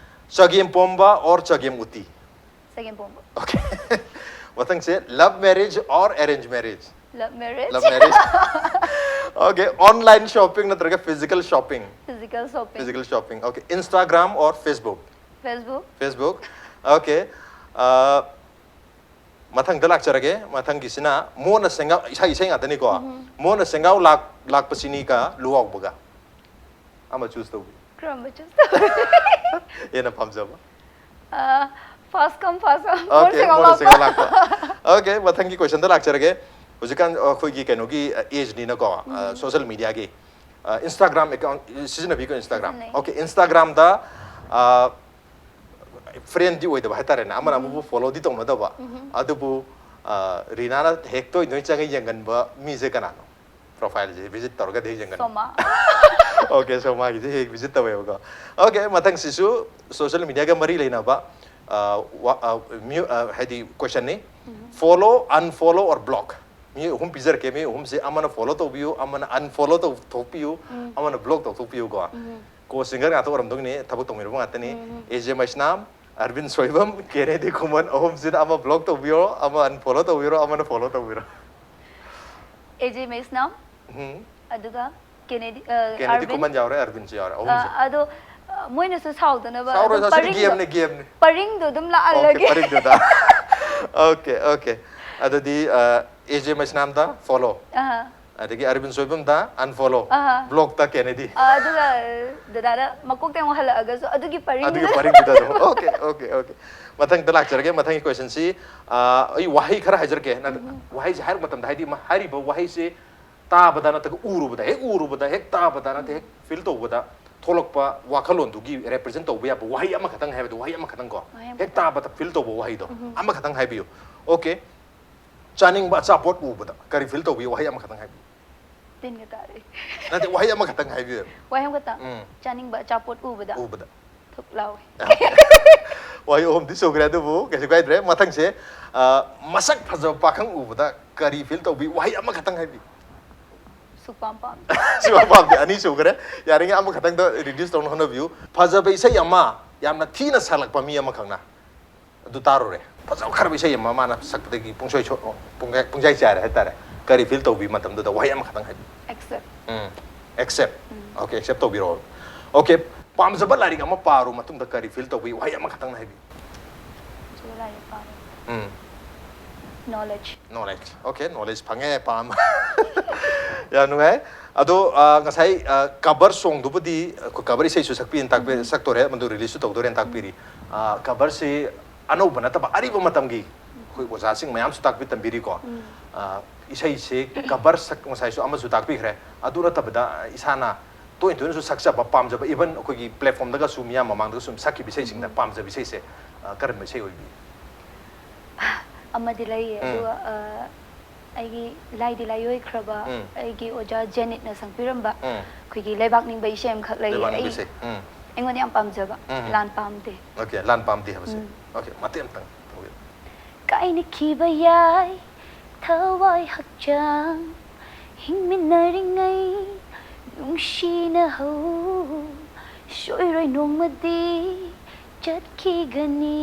ꯆꯒꯦꯝ ꯄꯣꯝꯕ or ꯆꯒꯦꯝ ꯎꯇꯤ? ꯆꯒꯦꯝ ꯄꯣꯝꯕ꯫ Okay. ꯃꯊꯪꯁꯦ, love marriage or arrange marriage? Love marriage. Love marriage. Okay, online shopping ꯅꯠꯇ꯭ꯔꯒ physical shopping? Physical shopping. Physical shopping. Okay, Instagram or Facebook? Facebook. Facebook. Okay. Uh, ꯃꯊꯪꯗ ꯂꯥꯛꯆꯔꯒꯦ꯫ ꯃꯊꯪꯒꯤꯁꯤꯅ ꯃꯣꯟꯅ ꯁꯦꯡꯒꯥꯎ, ꯏꯁꯩ ꯏꯁꯩ ꯉꯥꯛꯇꯅꯤꯀꯣ꯫ ꯃꯣꯟꯅ ꯁꯦꯡꯒꯥꯎ ꯂꯥꯛ ꯂꯥꯛꯄꯁꯤꯅꯤꯒ ꯂꯨꯋꯥꯎꯕꯒ ꯑꯃ choose ꯇꯧꯕꯤ꯫ ꯀꯔꯝꯕ choose ꯇꯧ? ꯍꯦꯟꯅ ꯄꯥꯝꯖꯕ꯫ Uh, fast come fast come. Okay, ꯃꯣꯟꯅ ꯁꯦꯡꯒꯥꯎ ꯂꯥꯛꯄ꯫ Okay, ꯃꯊꯪꯒꯤ questionꯗ ꯂꯥꯛꯆꯔꯒꯦ꯫ ꯍꯧꯖꯤꯛꯀꯥꯟ ꯑꯩꯈꯣꯏꯒꯤ ꯀꯩꯅꯣꯒꯤ ageꯅꯤꯅꯀꯣ, social mediaꯒꯤ꯫ Instagram account ꯁꯤꯖꯤꯟꯅꯕꯤꯀꯣ, Instagram? ꯁꯤꯖꯤꯟꯅꯩ꯫ Okay, Instagramꯗ friendꯗꯤ ꯑꯣꯏꯗꯕ ꯍꯥꯏꯇꯥꯔꯦꯅꯦ, ꯑꯃꯅ ꯑꯃꯕꯨ followꯗꯤ ꯇꯧꯅꯗꯕ꯫ ꯑꯗꯨꯕꯨ ꯔꯤꯅꯥꯅ ꯍꯦꯛ ꯇꯣꯏ ꯇꯣꯏ ꯆꯪꯉ ꯌꯦꯡꯒꯟꯕ ꯃꯤꯁꯦ ꯀꯅꯥꯅꯣ? Profileꯁꯦ visit ꯇꯧꯔꯒꯗꯤ ꯍꯦꯛ ꯌꯦꯡꯒꯟꯕ꯫ ꯁꯣꯃꯥ꯫ Okay, ꯁꯣꯃꯥꯒꯤꯁꯦ ꯍꯦꯛ visit ꯇꯧꯋꯦꯕꯀꯣ꯫ Okay, ꯃꯊꯪꯁꯤꯁꯨ social mediaꯒ ꯃꯔꯤ ꯂꯩꯅꯕ, ꯑ, ꯋꯥ-, ꯑ, ꯃꯤꯑꯣ-, ꯑ, ꯍꯥꯏꯗꯤ questionꯅꯤ꯫ Follow, unfollow or block? ꯃꯤ ꯑꯍꯨꯝ ꯄꯤꯖꯔꯛꯀꯦ꯫ ꯃꯤ ꯑꯍꯨꯝꯁꯦ ꯑꯃꯅ follow ꯇꯧꯕꯤꯌꯨ, ꯑꯃꯅ unfollow ꯇꯧꯊꯣꯛꯄꯤꯌꯨ, ꯑꯃꯅ block ꯇꯧꯊꯣꯛꯄꯤꯌꯨꯀꯣ꯫ Co-singer ꯉꯥꯛꯇ ꯑꯣꯏꯔꯝꯗꯣꯏꯅꯦ, ꯊꯕꯛ ꯇꯧꯃꯤꯟꯅꯕ ꯉꯥꯛꯇꯅꯤ꯫ ꯑꯦ ꯖꯦ ꯃꯩꯁꯅꯥꯝ, ꯑꯔꯕꯤꯟ ꯁꯣꯏꯕꯝ, ꯀꯦꯅꯦꯗꯤ ꯈꯨꯃꯟ, ꯑꯍꯨꯝꯁꯤꯗ ꯑꯃ block ꯇꯧꯕꯤꯔꯣ, ꯑꯃ unfollow ꯇꯧꯕꯤꯔꯣ, ꯑꯃꯅ follow ꯇꯧꯕꯤꯔꯣ꯫ ꯑꯦ ꯖꯦ ꯃꯩꯁꯅꯥꯝ, ꯎꯝ꯫ ꯑꯗꯨꯒ ꯀꯦꯅꯦꯗꯤ, ꯑ, ꯀꯦꯅꯦꯗꯤ ꯑꯔꯕꯤꯟ꯫ ꯈꯨꯃꯟ ꯌꯥꯎꯔꯦ, ꯑꯔꯕꯤꯟꯁꯨ ꯌꯥꯎꯔꯦ, ꯑꯍꯨꯝꯁꯦ꯫ ꯑ, ꯑꯗꯣ, ꯑ, ꯃꯣꯏꯅꯁꯨ ꯁꯥꯎꯗꯅꯕ ꯁꯥꯎꯔꯣꯏ, ꯑꯗꯨꯝ ꯁꯥꯎꯔꯣꯏ, ꯄꯔꯤꯡꯗꯣ, gameꯅꯦ, gameꯅꯦ꯫ ꯄꯔꯤꯡꯗꯣ ꯑꯗꯨꯝ Okay, ꯂꯥꯛꯍꯜꯂꯒꯦ꯫ ꯄꯔꯤꯡꯗꯨꯗ꯫ Okay, okay. ꯑꯗꯨꯗꯤ, ꯑ, ꯑꯦ ꯖꯦ ꯃꯩꯁꯅꯥꯝꯗ follow꯫ ꯑꯍꯥ꯫ ꯑꯗꯒꯤ ꯑꯔꯕꯤꯟ ꯁꯣꯏꯕꯝꯗ unfollow꯫ ꯑꯍꯥ꯫ Blockꯇ ꯀꯦꯅꯦꯗꯤ꯫ ꯑ, ꯑꯗꯨꯒ ꯗꯗꯥꯗ ꯃꯀꯣꯛꯇ ꯑꯃꯨꯛ ꯍꯜꯂꯛꯑꯒꯁꯨ ꯑꯗꯨꯒꯤ ꯑꯗꯨꯒꯤ ꯄꯔꯤꯡꯗꯨꯗ꯫ ꯄꯔꯤꯡꯗꯨꯗ ꯑꯗꯨꯝ꯫ Okay, okay, okay. ꯃꯊꯪꯗ ꯂꯥꯛꯆꯔꯒꯦ꯫ ꯃꯊꯪꯒꯤ questionꯁꯤ, ꯑ, ꯑꯩ ꯋꯥꯍꯩ ꯈꯔ ꯍꯥꯏꯖꯔꯛꯀꯦ꯫ ꯅꯪ ꯋꯥꯍꯩꯁꯦ ꯍꯥꯏꯔꯛꯄ ꯃꯇꯝꯗ, ꯍꯥꯏꯗꯤ, ꯃ-, ꯍꯥꯏꯔꯤꯕ ꯋꯥꯍꯩꯁꯦ ꯇꯥꯕꯗ ꯅꯠꯇ꯭ꯔꯒ ꯎꯔꯨꯕꯗ, ꯍꯦꯛ ꯎꯔꯨꯕꯗ, ꯍꯦꯛ ꯇꯥꯕꯗ ꯅꯠꯇꯦ, ꯍꯦꯛ feel ꯇꯧꯕꯗ ꯊꯣꯛꯂꯛꯄ ꯋꯥꯈꯜꯂꯣꯟꯗꯨꯒꯤ represent ꯇꯧꯕ ꯌꯥꯕ ꯋꯥꯍꯩ ꯑꯃꯈꯛꯇꯪ ꯍꯥꯏꯕꯗꯣ, ꯋꯥꯍꯩ ꯑꯃꯈꯛꯇꯪ ꯀꯣ꯫ ꯋꯥꯍꯩ ꯍꯦꯛ ꯑꯃꯈꯛꯇꯪ꯫ ꯇꯥꯕꯗ feel ꯇꯧꯕ ꯋꯥꯍꯩꯗꯣ ꯑꯃꯈꯛꯇꯪ ꯍꯥꯏꯕꯤꯌꯨ꯫ Okay. ꯆꯥꯅꯤꯡꯕ ꯑꯆꯥꯄꯣꯠ ꯎꯕꯗ ꯀꯔꯤ feel ꯇꯧꯕꯤ? ꯋꯥꯍꯩ ꯑꯃꯈꯛꯇꯪ ꯍꯥꯏꯕꯤꯌꯨ꯫ ꯇꯤꯟꯒ ꯇꯥꯔꯦ꯫ ꯅꯠꯇꯦ, ꯋꯥꯍꯩ ꯑꯃꯈꯛꯇꯪ ꯍꯥꯏꯕꯤꯌꯨ꯫ ꯋꯥꯍꯩ ꯑꯃꯈꯛꯇꯪ? ꯎꯝ꯫ ꯆꯥꯅꯤꯡꯕ ꯑꯆꯥꯄꯣꯠ ꯎꯕꯗ ꯎꯕꯗ꯫ ꯊꯨꯛ ꯂꯥꯎꯋꯦ꯫ ꯋꯥꯍꯩ ꯑꯍꯨꯝꯗꯤ ꯁꯨꯈ꯭ꯔꯦ, ꯑꯗꯨꯕꯨ ꯀꯩꯁꯨ ꯀꯥꯏꯗ꯭ꯔꯦ꯫ ꯃꯊꯪꯁꯦ, ꯑ, ꯃꯁꯛ ꯐꯖꯕ ꯄꯥꯈꯪ ꯎꯕꯗ ꯀꯔꯤ feel ꯇꯧꯕꯤ? ꯋꯥꯍꯩ ꯑꯃꯈꯛꯇꯪ ꯍꯥꯏꯕꯤꯌꯨ꯫ ꯁꯨꯛꯄꯥꯝ ꯄꯥꯝꯗꯦ꯫ ꯁꯨꯛꯄꯥꯝ ꯄꯥꯝꯗꯦ, ꯑꯅꯤ ꯁꯨꯈ꯭ꯔꯦ꯫ ꯌꯥꯔꯤꯉꯩ ꯑꯃꯈꯛꯇꯪꯗ reduce ꯇꯧꯅ ꯍꯣꯠꯅꯕꯤꯌꯨ꯫ ꯐꯖꯕ ꯏꯁꯩ ꯑꯃ ꯌꯥꯝꯅ ꯊꯤꯅ ꯁꯥꯜꯂꯛꯄ ꯃꯤ ꯑꯃꯈꯛꯅ꯫ ꯑꯗꯨ ꯇꯥꯔꯨꯔꯦ꯫ ꯐꯖꯈ꯭ꯔꯕ ꯏꯁꯩ ꯑꯃ ꯃꯥꯅ ꯁꯛꯄꯗꯒꯤ ꯄꯨꯡꯁꯣꯏ ꯁꯣ-, ꯄꯨꯡ-, ꯄꯨꯡꯆꯥꯏ ꯆꯥꯏꯔꯦ ꯍꯥꯏꯇꯥꯔꯦ꯫ ꯀꯔꯤ ꯐꯤꯜ ꯇꯧꯕꯤ ꯃꯇꯝꯗꯨꯗ? ꯋꯥꯍꯩ ꯑꯃꯈꯛꯇꯪ ꯍꯥꯏꯕꯤꯌꯨ꯫ ꯑꯦꯛꯁꯦꯞ ꯎꯝ ꯑꯦꯛꯁꯦꯞ꯫ ꯑꯣꯀꯦ, ꯑꯦꯛꯁꯦꯞ ꯇꯧꯕꯤꯔꯣ꯫ ꯑꯣꯀꯦ, ꯄꯥꯝꯖꯕ ꯂꯥꯏꯔꯤꯛ ꯑꯃ ꯄꯥꯔꯨ ꯃꯇꯨꯡꯗ ꯀꯔꯤ ꯐꯤꯜ ꯇꯧꯕꯤ? ꯋꯥꯍꯩ ꯑꯃꯈꯛꯇꯪ ꯍꯥꯏꯕꯤꯌꯨ꯫ ꯍꯧꯖꯤꯛ ꯂꯥꯏꯔꯤꯛ ꯄꯥꯕ ꯎꯝ ꯅꯣꯂꯦꯖ ꯅꯣꯂꯦꯖ꯫ ꯑꯣꯀꯦ, ꯅꯣꯂꯦꯖ ꯐꯪꯉꯦ, ꯄꯥꯝ ꯌꯥꯝ ꯅꯨꯡꯉꯥꯏ꯫ ꯑꯗꯣ ꯑ, ꯉꯁꯥꯏ ꯀꯕꯔ ꯁꯣꯡꯗꯨꯕꯨꯗꯤ, ꯑꯩꯈꯣꯏ ꯀꯕꯔ ꯏꯁꯩꯁꯨ ꯁꯛꯄꯤꯅ ꯇꯥꯛꯄꯤ ꯁꯛꯇꯣꯔꯦ, ꯃꯗꯨ ꯔꯤꯂꯤꯁꯁꯨ ꯇꯧꯗꯣꯔꯦꯅ ꯇꯥꯛꯄꯤꯔꯤ꯫ ꯀꯕꯔꯁꯤ ꯑꯅꯧꯕ ꯅꯠꯇꯕ ꯑꯔꯤꯕ ꯃꯇꯝꯒꯤ ꯑꯩꯈꯣꯏ ꯑꯣꯖꯥꯁꯤꯡ ꯃꯌꯥꯝꯁꯨ ꯇꯥꯛꯄꯤ ꯇꯝꯕꯤꯔꯤꯀꯣ꯫ ꯑ, ꯏꯁꯩꯁꯦ ꯀꯕꯔ ꯁꯛ ꯉꯁꯥꯏꯁꯨ ꯑꯃꯁꯨ ꯇꯥꯛꯄꯤꯈ꯭ꯔꯦ꯫ ꯑꯗꯨ ꯅꯠꯇꯕꯗ ꯏꯁꯥꯅ ꯇꯣꯏꯅ ꯇꯣꯏꯅꯁꯨ ꯁꯛꯆꯕ ꯄꯥꯝꯖꯕ, ꯏꯚꯟ ꯑꯩꯈꯣꯏꯒꯤ ꯄ꯭ꯂꯦꯠꯐꯣꯔꯝꯗꯒꯁꯨ ꯃꯤꯌꯥꯝ ꯃꯃꯥꯡꯗꯒ ꯁꯨꯝ ꯁꯛꯈꯤꯕ ꯏꯁꯩꯁꯤꯡꯗ ꯄꯥꯝꯖꯕ ꯏꯁꯩꯁꯦ ꯑ, ꯀꯔꯝꯕ ꯏꯁꯩ ꯑꯣꯏꯕꯤ? ꯑꯃꯗꯤ ꯂꯩꯌꯦ꯫ ꯎꯝ꯫ ꯑꯗꯨꯒ ꯑ, ꯑꯩꯒꯤ ꯂꯥꯏꯗꯤ ꯂꯥꯏꯑꯣꯏꯈ꯭ꯔꯕ ꯎꯝ꯫ ꯑꯩꯒꯤ ꯑꯣꯖꯥ ꯖꯦꯅꯤꯠꯅ ꯁꯛꯄꯤꯔꯝꯕ ꯎꯝ꯫ ꯑꯩꯈꯣꯏꯒꯤ ꯂꯩꯕꯥꯛ ꯅꯤꯡꯕ ꯏꯁꯩ ꯑꯃꯈꯛ ꯂꯩꯌꯦ꯫ ꯂꯩꯕꯥꯛ ꯅꯤꯡꯕ ꯑꯩ ꯏꯁꯩ꯫ ꯎꯝ꯫ ꯑꯩꯉꯣꯟꯗ ꯌꯥꯝ ꯄꯥꯝꯖꯕ ꯎꯝ꯫ ꯂꯥꯟ ꯄꯥꯝꯗꯦ꯫ ꯑꯣꯀꯦ, ꯂꯥꯟ ꯄꯥꯝꯗꯦ ꯍꯥꯏꯕꯁꯦ꯫ ꯎꯝ꯫ ꯑꯣꯀꯦ, ꯃꯇꯦꯛ ꯑꯃꯇꯪ ꯇꯧꯕꯤꯌꯨ꯫ ꯀꯥꯏꯅꯈꯤꯕ ꯌꯥꯏ ꯊꯋꯥꯏ ꯍꯛꯆꯥꯡ ꯍꯤꯡꯃꯤꯟꯅꯔꯤꯉꯩ ꯅꯨꯡꯁꯤꯅꯍꯧ ꯁꯣꯏꯔꯣꯏ ꯅꯣꯡꯃꯗꯤ ꯆꯠꯈꯤꯒꯅꯤ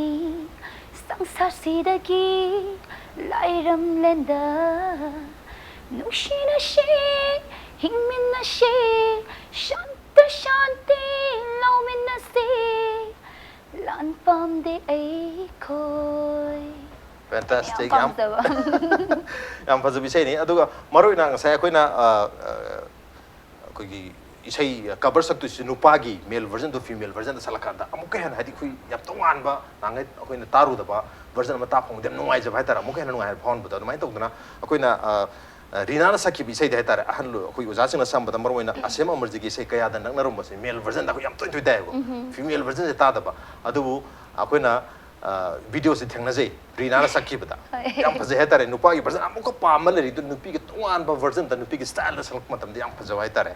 ꯁꯪꯁꯥꯔꯁꯤꯗꯒꯤ ꯂꯥꯏꯔꯝꯂꯦꯟꯗ ꯅꯨꯡꯁꯤꯅꯁꯤ ꯍꯤꯡꯃꯤꯟꯅꯁꯤ ꯁꯥꯟꯇ ꯁꯥꯟꯇꯤ ꯂꯧꯃꯤꯟꯅꯁꯤ ꯂꯥꯟ ꯄꯥꯝꯗꯦ ꯑꯩꯈꯣꯏ Fantastic. ꯌꯥꯝ ꯄꯥꯝꯖꯕ꯫ ꯌꯥꯝ ꯐꯖꯕ ꯏꯁꯩꯅꯤ꯫ ꯑꯗꯨꯒ ꯃꯔꯨꯑꯣꯏꯅ ꯉꯁꯥꯏ ꯑꯩꯈꯣꯏꯅ ꯑ, ꯑ, ꯑꯩꯈꯣꯏꯒꯤ ꯏꯁꯩ ꯀꯕꯔ ꯁꯛꯇꯣꯏꯁꯤ ꯅꯨꯄꯥꯒꯤ ꯃꯦꯜ ꯚꯔꯖꯟꯗꯣ ꯐꯤꯃꯦꯜ ꯚꯔꯖꯟꯗ ꯁꯛꯂꯀꯥꯟꯗ ꯑꯃꯨꯛꯀ ꯍꯦꯟꯅ, ꯍꯥꯏꯗꯤ ꯑꯩꯈꯣꯏ ꯌꯥꯝ ꯇꯣꯉꯥꯟꯕ, ꯅꯍꯥꯟꯒꯩ ꯑꯩꯈꯣꯏꯅ ꯇꯥꯔꯨꯗꯕ ꯚꯔꯖꯟ ꯑꯃ ꯇꯥ ꯐꯪꯕꯗ ꯌꯥꯝ ꯅꯨꯡꯉꯥꯏꯖꯕ ꯍꯥꯏꯇꯥꯔꯦ, ꯑꯃꯨꯛꯀ ꯍꯦꯟꯅ ꯅꯨꯡꯉꯥꯏꯕ ꯐꯥꯎꯍꯟꯕꯗꯣ꯫ ꯑꯗꯨꯃꯥꯏꯅ ꯇꯧꯗꯅ ꯑꯩꯈꯣꯏꯅ ꯑ, ꯑ, ꯔꯤꯅꯥꯅ ꯁꯛꯈꯤꯕ ꯏꯁꯩꯗ ꯍꯥꯏꯇꯥꯔꯦ, ꯑꯍꯜ ꯑꯩꯈꯣꯏ ꯑꯣꯖꯥꯁꯤꯡꯅ ꯁꯝꯕꯗ ꯃꯔꯨꯑꯣꯏꯅ ꯑꯁꯦꯝ ꯑꯃꯔꯖꯤꯒꯤ ꯏꯁꯩ ꯀꯌꯥꯗ ꯅꯛꯅꯔꯝꯕꯁꯦ ꯃꯦꯜ ꯚꯔꯖꯟꯗ ꯑꯩꯈꯣꯏ ꯌꯥꯝ ꯇꯣꯏ ꯇꯣꯏ ꯇꯥꯏꯌꯦꯕ꯫ ꯐꯤꯃꯦꯜ ꯚꯔꯖꯟꯁꯦ ꯇꯥꯗꯕ꯫ ꯑꯗꯨꯕꯨ ꯑꯩꯈꯣꯏꯅ ꯚꯤꯗꯤꯑꯣꯁꯦ ꯊꯦꯡꯅꯖꯩ, ꯔꯤꯅꯥꯅ ꯁꯛꯈꯤꯕꯗ꯫ ꯍꯣꯏ꯫ ꯌꯥꯝ ꯐꯖꯩ ꯍꯥꯏꯇꯥꯔꯦ꯫ ꯅꯨꯄꯥꯒꯤ ꯚꯔꯖꯟ ꯑꯃꯨꯛꯀ ꯄꯥꯝꯕ ꯂꯩꯔꯤꯗꯨ ꯅꯨꯄꯤꯒꯤ ꯇꯣꯉꯥꯟꯕ ꯚꯔꯖꯟꯗ, ꯅꯨꯄꯤꯒꯤ ꯁ꯭ꯇꯥꯏꯜꯗ ꯁꯛꯂꯛꯄ ꯃꯇꯝꯗ ꯌꯥꯝ ꯐꯖꯕ ꯍꯥꯏꯇꯥꯔꯦ꯫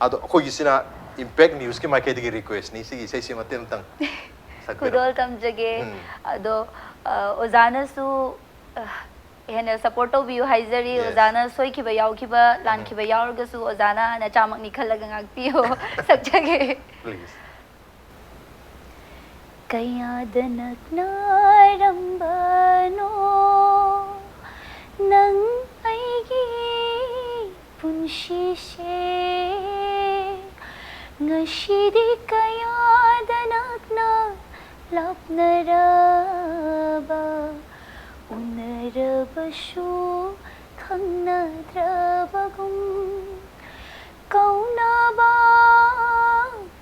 ꯑꯗꯣ ꯑꯩꯈꯣꯏꯒꯤꯁꯤꯅ ꯏꯝꯄꯦꯛ ꯅ꯭ꯌꯨꯁꯀꯤ ꯃꯥꯏꯀꯩꯗꯒꯤ ꯔꯤꯀ꯭ꯋꯦꯁꯅꯤ, ꯁꯤꯒꯤ ꯏꯁꯩꯁꯤ ꯃꯇꯦꯛ ꯑꯃꯇꯪ ꯁꯛꯄꯤꯔꯛꯑꯣ꯫ ꯈꯨꯗꯣꯜ ꯇꯝꯖꯒꯦ꯫ ꯎꯝ꯫ ꯑꯗꯣ ꯑ, ꯑꯣꯖꯥꯅꯁꯨ ꯑ, ꯍꯦꯟꯅ ꯁꯞꯄꯣꯔꯠ ꯇꯧꯕꯤꯌꯨ ꯍꯥꯏꯖꯔꯤ꯫ Yes. ꯑꯣꯖꯥꯅ ꯁꯣꯏꯈꯤꯕ ꯌꯥꯎꯈꯤꯕ ꯂꯥꯟꯈꯤꯕ ꯌꯥꯎꯔꯒꯁꯨ ꯑꯣꯖꯥꯅ ꯅꯆꯥꯃꯛꯅꯤ ꯈꯜꯂꯒ ꯉꯥꯛꯄꯤꯌꯣ꯫ ꯁꯛꯆꯒꯦ꯫ Please. ꯀꯌꯥꯗ ꯅꯛꯅꯔꯝꯕꯅꯣ ꯅꯪ ꯑꯩꯒꯤ ꯁꯤꯁꯦ ꯉꯁꯤꯗꯤ ꯀꯌꯥꯗ ꯅꯛꯅ ꯂꯥꯞꯅꯔꯕ ꯎꯅꯔꯕꯁꯨ ꯈꯪꯅꯗ꯭ꯔꯕꯒꯨꯝ ꯀꯧꯅꯕ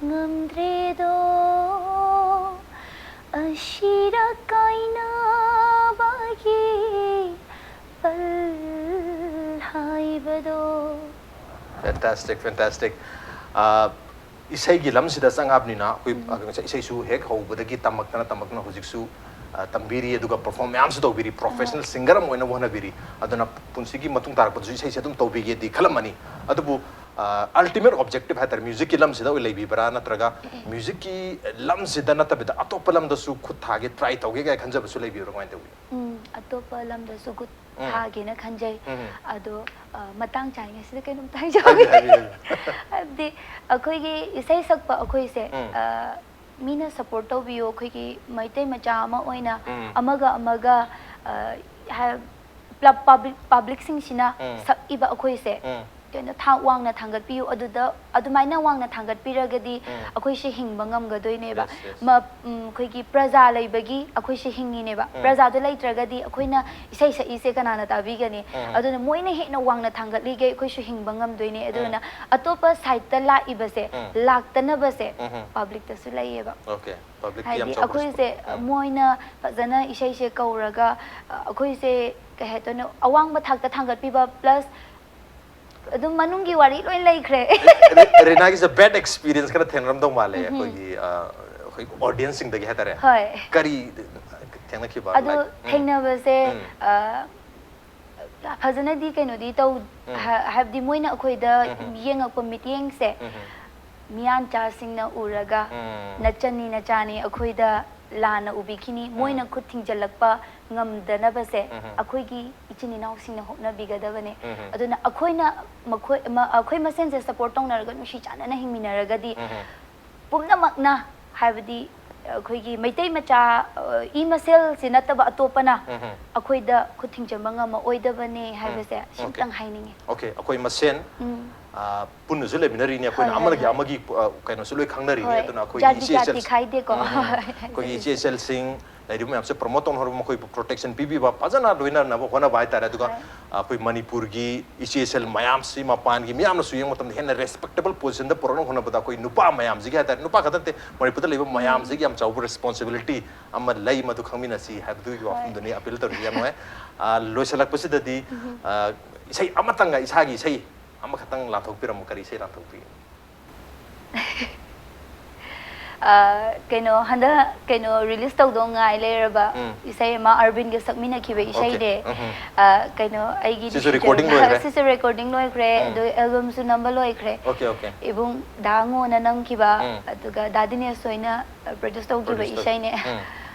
ꯉꯝꯗ꯭ꯔꯦꯗꯣ ꯑꯁꯤꯔ ꯀꯥꯏꯅꯕꯒꯤ ꯄꯜ ꯍꯥꯏꯕꯗꯣ꯫ Fantastic, fantastic. ꯑꯥ, ꯏꯁꯩꯒꯤ ꯂꯝꯁꯤꯗ ꯆꯪꯉꯛꯑꯕꯅꯤꯅ ꯑꯩꯈꯣꯏ, ꯑ, ꯉꯁꯥꯏ ꯏꯁꯩꯁꯨ ꯍꯦꯛ ꯍꯧꯕꯗꯒꯤ ꯇꯝꯃꯛꯇꯅ ꯇꯝꯃꯛꯇꯅ ꯍꯧꯖꯤꯛꯁꯨ, ꯑ, ꯇꯝꯕꯤꯔꯤ, ꯑꯗꯨꯒ perform ꯃꯌꯥꯝꯁꯨ ꯇꯧꯕꯤꯔꯤ, professional singer ꯑꯃ ꯑꯣꯏꯅꯕ ꯍꯣꯠꯅꯕꯤꯔꯤ꯫ ꯑꯗꯨꯅ ꯄꯨꯟꯁꯤꯒꯤ ꯃꯇꯨꯡ ꯇꯥꯔꯛꯄꯗꯁꯨ ꯏꯁꯩꯁꯦ ꯑꯗꯨꯝ ꯇꯧꯕꯤꯒꯦꯗꯤ ꯈꯜꯂꯝꯃꯅꯤ꯫ ꯑꯗꯨꯕꯨ, ꯑ, ultimate objective ꯍꯥꯏꯇꯥꯔꯦ, musicꯀꯤ ꯂꯝꯁꯤꯗ ꯑꯣꯏ ꯂꯩꯕꯤꯕ꯭ꯔꯥ, ꯅꯠꯇ꯭ꯔꯒ musicꯀꯤ ꯂꯝꯁꯤꯗ ꯅꯠꯇꯕꯤꯗ ꯑꯇꯣꯞꯄ ꯂꯝꯗꯁꯨ ꯈꯨꯠ ꯊꯥꯒꯦ, try ꯇꯧꯒꯦ ꯀꯥꯏꯅ ꯈꯟꯖꯕꯁꯨ ꯂꯩꯕꯤꯕ꯭ꯔꯥ, ꯀꯃꯥꯏꯅ ꯇꯧꯕꯤ? ꯎꯝ, ꯑꯇꯣꯞꯄ ꯂꯝꯗꯁꯨ ꯈꯨꯠ ꯎꯝ꯫ ꯊꯥꯒꯦꯅ ꯈꯟꯖꯩ꯫ ꯎꯝ꯫ ꯑꯗꯣ, ꯑ, ꯃꯇꯥꯡ ꯆꯥꯔꯤꯉꯩꯁꯤꯗ ꯀꯩꯅꯣꯝꯇ ꯍꯥꯏꯕꯤꯌꯨ, ꯍꯥꯏꯖꯍꯧꯒꯦ꯫ ꯍꯥꯏꯕꯤꯌꯨ, ꯍꯥꯏꯕꯤꯌꯨ꯫ ꯍꯥꯏꯕꯗꯤ ꯑꯩꯈꯣꯏꯒꯤ ꯏꯁꯩ ꯁꯛꯄ ꯑꯩꯈꯣꯏꯁꯦ, ꯎꯝ꯫ ꯑ, ꯃꯤꯅ support ꯇꯧꯕꯤꯌꯨ, ꯑꯩꯈꯣꯏꯒꯤ ꯃꯩꯇꯩ ꯃꯆꯥ ꯑꯃ ꯑꯣꯏꯅ ꯎꯝ꯫ ꯑꯃꯒ ꯑꯃꯒ, ꯑ, ꯍꯥꯏ-, ꯄꯨꯂꯞ public, publicꯁꯤꯡꯁꯤꯅ ꯎꯝ꯫ ꯁꯛꯏꯕ ꯑꯩꯈꯣꯏꯁꯦ ꯎꯝ꯫ ꯀꯩꯅꯣ ꯊꯥꯛ ꯋꯥꯡꯅ ꯊꯥꯡꯒꯠꯄꯤꯌꯨ, ꯑꯗꯨꯗ ꯑꯗꯨꯃꯥꯏꯅ ꯋꯥꯡꯅ ꯊꯥꯡꯒꯠꯄꯤꯔꯒꯗꯤ ꯎꯝ꯫ ꯑꯩꯈꯣꯏꯁꯦ ꯍꯤꯡꯕ ꯉꯝꯒꯗꯣꯏꯅꯦꯕ꯫ Yes, yes. ꯃ-, ꯎꯝ, ꯑꯩꯈꯣꯏꯒꯤ ꯄ꯭ꯔꯖꯥ ꯂꯩꯕꯒꯤ ꯑꯩꯈꯣꯏꯁꯦ ꯍꯤꯡꯉꯤꯅꯦꯕ꯫ ꯎꯝ꯫ ꯄ꯭ꯔꯖꯥꯗꯣ ꯂꯩꯇ꯭ꯔꯒꯗꯤ ꯑꯩꯈꯣꯏꯅ ꯏꯁꯩ ꯁꯛꯏꯁꯦ ꯀꯅꯥꯅ ꯇꯥꯕꯤꯒꯅꯤ? ꯎꯝ꯫ ꯑꯗꯨꯅ ꯃꯣꯏꯅ ꯍꯦꯟꯅ ꯋꯥꯡꯅ ꯊꯥꯡꯒꯠꯂꯤꯈꯩ ꯑꯩꯈꯣꯏꯁꯨ ꯍꯤꯡꯕ ꯉꯝꯗꯣꯏꯅꯦ꯫ ꯑꯗꯨꯅ ꯑꯇꯣꯞꯄ sideꯇ ꯂꯥꯛꯏꯕꯁꯦ, ꯎꯝ꯫ ꯂꯥꯛꯇꯅꯕꯁꯦ ꯎꯝ꯫ publicꯇꯁꯨ ꯂꯩꯌꯦꯕ꯫ Okay, publicꯀꯤ ꯌꯥꯝ ꯍꯥꯏꯗꯤ ꯆꯥꯎꯕ ꯑꯩꯈꯣꯏꯁꯦ support꯫ ꯎꯝ꯫ ꯃꯣꯏꯅ ꯐꯖꯅ ꯏꯁꯩꯁꯦ ꯀꯧꯔꯒ, ꯑ, ꯑꯩꯈꯣꯏꯁꯦ ꯀꯩ ꯍꯥꯏꯗꯣꯏꯅꯣ, ꯑꯋꯥꯡꯕ ꯊꯥꯛꯇ ꯊꯥꯡꯒꯠꯄꯤꯕ plus ꯑꯗꯨꯝ ꯃꯅꯨꯡꯒꯤ ꯋꯥꯔꯤ ꯂꯣꯏ ꯂꯩꯈ꯭ꯔꯦ꯫ ꯔꯦ-, ꯔꯦꯅꯥꯒꯤꯁꯦ bad experience ꯈꯔ ꯊꯦꯡꯅꯔꯝꯗꯧ ꯃꯥꯜꯂꯦ꯫ ꯎꯝ꯫ ꯑꯩꯈꯣꯏꯒꯤ, ꯑ, ꯑꯩꯈꯣꯏ audienceꯁꯤꯡꯗꯒꯤ ꯍꯥꯏꯇꯥꯔꯦ꯫ ꯍꯣꯏ꯫ ꯀꯔꯤ ꯊꯦꯡꯅꯈꯤꯕ? ꯑꯗꯨ Like, ꯎꯝ꯫ ꯊꯦꯡꯅꯕꯁꯦ, ꯎꯝ꯫ ꯑ, ꯐꯖꯅꯗꯤ ꯀꯩꯅꯣꯗꯤ ꯇꯧ-, ꯎꯝ꯫ ꯍꯥ-, ꯍꯥꯏꯕꯗꯤ ꯃꯣꯏꯅ ꯑꯩꯈꯣꯏꯗ ꯎꯝ꯫ ꯌꯦꯡꯉꯛꯄ ꯃꯤꯠꯌꯦꯡꯁꯦ, ꯎꯝ꯫ ꯃꯤꯌꯥꯟꯆꯥꯁꯤꯡꯅ ꯎꯔꯒ ꯎꯝ꯫ ꯅꯆꯟꯅꯤ ꯅꯆꯥꯅꯤ ꯑꯩꯈꯣꯏꯗ ꯂꯥꯟꯅ ꯎꯕꯤꯈꯤꯅꯤ, ꯃꯣꯏꯅ ꯈꯨꯠ ꯊꯤꯡꯖꯤꯜꯂꯛꯄ ꯉꯝꯗꯅꯕꯁꯦ ꯎꯝ꯫ ꯑꯩꯈꯣꯏꯒꯤ ꯏꯆꯤꯟ ꯏꯅꯥꯎꯁꯤꯡꯅ ꯍꯣꯠꯅꯕꯤꯒꯗꯕꯅꯦ꯫ ꯎꯝ꯫ ꯑꯗꯨꯅ ꯑꯩꯈꯣꯏꯅ ꯃꯈꯣꯏ, ꯃ-, ꯑꯩꯈꯣꯏ ꯃꯁꯦꯟꯁꯦ support ꯇꯧꯅꯔꯒ ꯅꯨꯡꯁꯤ ꯆꯥꯟꯅꯅ ꯍꯤꯡꯃꯤꯟꯅꯔꯒꯗꯤ ꯎꯝ꯫ ꯄꯨꯝꯅꯃꯛꯅ ꯍꯥꯏꯕꯗꯤ ꯑꯩꯈꯣꯏꯒꯤ ꯃꯩꯇꯩ ꯃꯆꯥ, ꯑ, ꯏ ꯃꯁꯦꯜꯁꯤ ꯅꯠꯇꯕ ꯑꯇꯣꯞꯄꯅ ꯎꯝ, ꯎꯝ. ꯑꯩꯈꯣꯏꯗ ꯈꯨꯠ ꯊꯤꯡꯖꯤꯟꯕ ꯉꯝꯃꯛꯑꯣꯏꯗꯕꯅꯦ ꯍꯥꯏꯕꯁꯦ ꯁꯤꯝꯇꯪ ꯍꯥꯏꯅꯤꯡꯉꯤ꯫ ꯑꯣꯀꯦ, ꯑꯩꯈꯣꯏ ꯃꯁꯦꯟ ꯎꯝ. ꯑ, ꯄꯨꯟꯅꯁꯨ ꯂꯩꯃꯤꯟꯅꯔꯤꯅꯤ ꯑꯩꯈꯣꯏꯅ, ꯍꯣꯏ, ꯍꯣꯏ, ꯑꯃꯒꯤ ꯍꯣꯏ. ꯑꯃꯒꯤ ꯑ, ꯀꯩꯅꯣꯁꯨ ꯂꯣꯏ ꯈꯪꯅꯔꯤꯅꯤ꯫ ꯍꯣꯏ. ꯑꯗꯨꯅ ꯑꯩꯈꯣꯏ ꯖꯥꯇꯤ ꯏꯆꯦ ꯖꯥꯇꯤ ꯏꯆꯜ- ꯈꯥꯏꯗꯦꯀꯣ. ꯎꯝ, ꯎꯝ. ꯍꯣꯏ. ꯑꯩꯈꯣꯏꯒꯤ ꯏꯆꯦ ꯏꯆꯜꯁꯤꯡ ꯂꯩꯔꯤꯕ ꯃꯌꯥꯝꯁꯦ ꯄ꯭ꯔꯣꯃꯣꯠ ꯇꯧꯅꯍꯧꯔꯕ, ꯃꯈꯣꯏꯕꯨ ꯄ꯭ꯔꯣꯇꯦꯛꯁꯟ ꯄꯤꯕꯤꯕ, ꯐꯖꯅ ꯂꯣꯏꯅꯅꯕ ꯍꯣꯠꯅꯕ ꯍꯥꯏꯇꯥꯔꯦ꯫ ꯑꯗꯨꯒ ꯍꯣꯏ. ꯑꯩꯈꯣꯏ ꯃꯅꯤꯄꯨꯔꯒꯤ ꯏꯆꯦ ꯏꯆꯜ ꯃꯌꯥꯝꯁꯤ ꯃꯄꯥꯟꯒꯤ ꯃꯤꯌꯥꯝꯅꯁꯨ ꯌꯦꯡꯕ ꯃꯇꯝꯗ ꯍꯦꯟꯅ ꯔꯦꯁꯄꯦꯛꯇꯦꯕꯜ ꯄꯣꯖꯤꯁꯟꯗ ꯄꯨꯔꯛꯅꯕ ꯍꯣꯠꯅꯕꯗ ꯑꯩꯈꯣꯏ ꯅꯨꯄꯥ ꯃꯌꯥꯝꯁꯤꯒꯤ ꯍꯥꯏꯇꯥꯔꯦ, ꯅꯨꯄꯥ ꯈꯛꯇ ꯅꯠꯇꯦ, ꯃꯅꯤꯄꯨꯔꯗ ꯂꯩꯕ ꯃꯌꯥꯝꯁꯤꯒꯤ ꯌꯥꯝ ꯆꯥꯎꯕ ꯔꯦꯁꯄꯣꯟꯁꯤꯕꯤꯂꯤꯇꯤ ꯑꯃ ꯂꯩ, ꯃꯗꯨ ꯈꯪꯃꯤꯟꯅꯁꯤ ꯍꯥꯏꯕꯗꯨꯒꯤ ꯍꯣꯏ. ꯋꯥꯐꯝꯗꯨꯅꯤ ꯑꯄꯤꯜ ꯇꯧꯔꯤꯁꯤ꯫ ꯌꯥꯝ ꯅꯨꯡꯉꯥꯏ꯫ ꯑ, ꯂꯣꯏꯁꯤꯜꯂꯛꯄꯁꯤꯗꯗꯤ, ꯑ, ꯏꯁꯩ ꯑꯃꯇꯪꯒ, ꯏꯁꯥꯒꯤ ꯏꯁꯩ ꯑꯃꯈꯛꯇꯪ ꯂꯥꯟꯊꯣꯛꯄꯤꯔꯝꯃꯨ꯫ ꯀꯔꯤ ꯏꯁꯩ ꯂꯥꯟꯊꯣꯛꯄꯤꯒꯅꯤ? ꯑ, ꯀꯩꯅꯣ, ꯍꯟꯗꯛ ꯀꯩꯅꯣ ꯔꯤꯂꯤꯁ ꯇꯧꯗꯧ ꯉꯥꯏ ꯂꯩꯔꯕ ꯎꯝ. ꯏꯁꯩ ꯑꯃ ꯑꯔꯕꯤꯟꯒ ꯁꯛꯃꯤꯟꯅꯈꯤꯕ ꯑꯣꯀꯦ. ꯏꯁꯩꯅꯦ꯫ ꯎꯝ, ꯎꯝ. ꯑ, ꯀꯩꯅꯣ, ꯑꯩꯒꯤ ꯁꯤꯁꯨ ꯅꯨꯡꯁꯤꯖꯔꯕ- recording ꯂꯣꯏꯈ꯭ꯔꯦ? ꯁꯤꯁꯨ ꯔꯦꯀꯣꯔꯗꯤꯡ ꯂꯣꯏꯈ꯭ꯔꯦ, ꯎꯝ. ꯑꯗꯨ ꯑꯦꯜꯕꯝꯁꯨ ꯅꯝꯕ ꯂꯣꯏꯈ꯭ꯔꯦ꯫ Okay, okay. ꯏꯕꯨꯡ ꯗꯥ ꯉꯣꯅ ꯅꯝꯈꯤꯕ, ꯎꯝ. ꯑꯗꯨꯒ ꯗꯥ ꯗꯤꯅꯦꯁ ꯍꯣꯏꯅ ꯄ꯭ꯔꯣꯗ꯭ꯌꯨꯁ ꯇꯧꯈꯤꯕ ꯄ꯭ꯔꯣꯗ꯭ꯌꯨꯁ ꯇꯧ- ꯏꯁꯩꯅꯦ꯫ ꯎꯝ.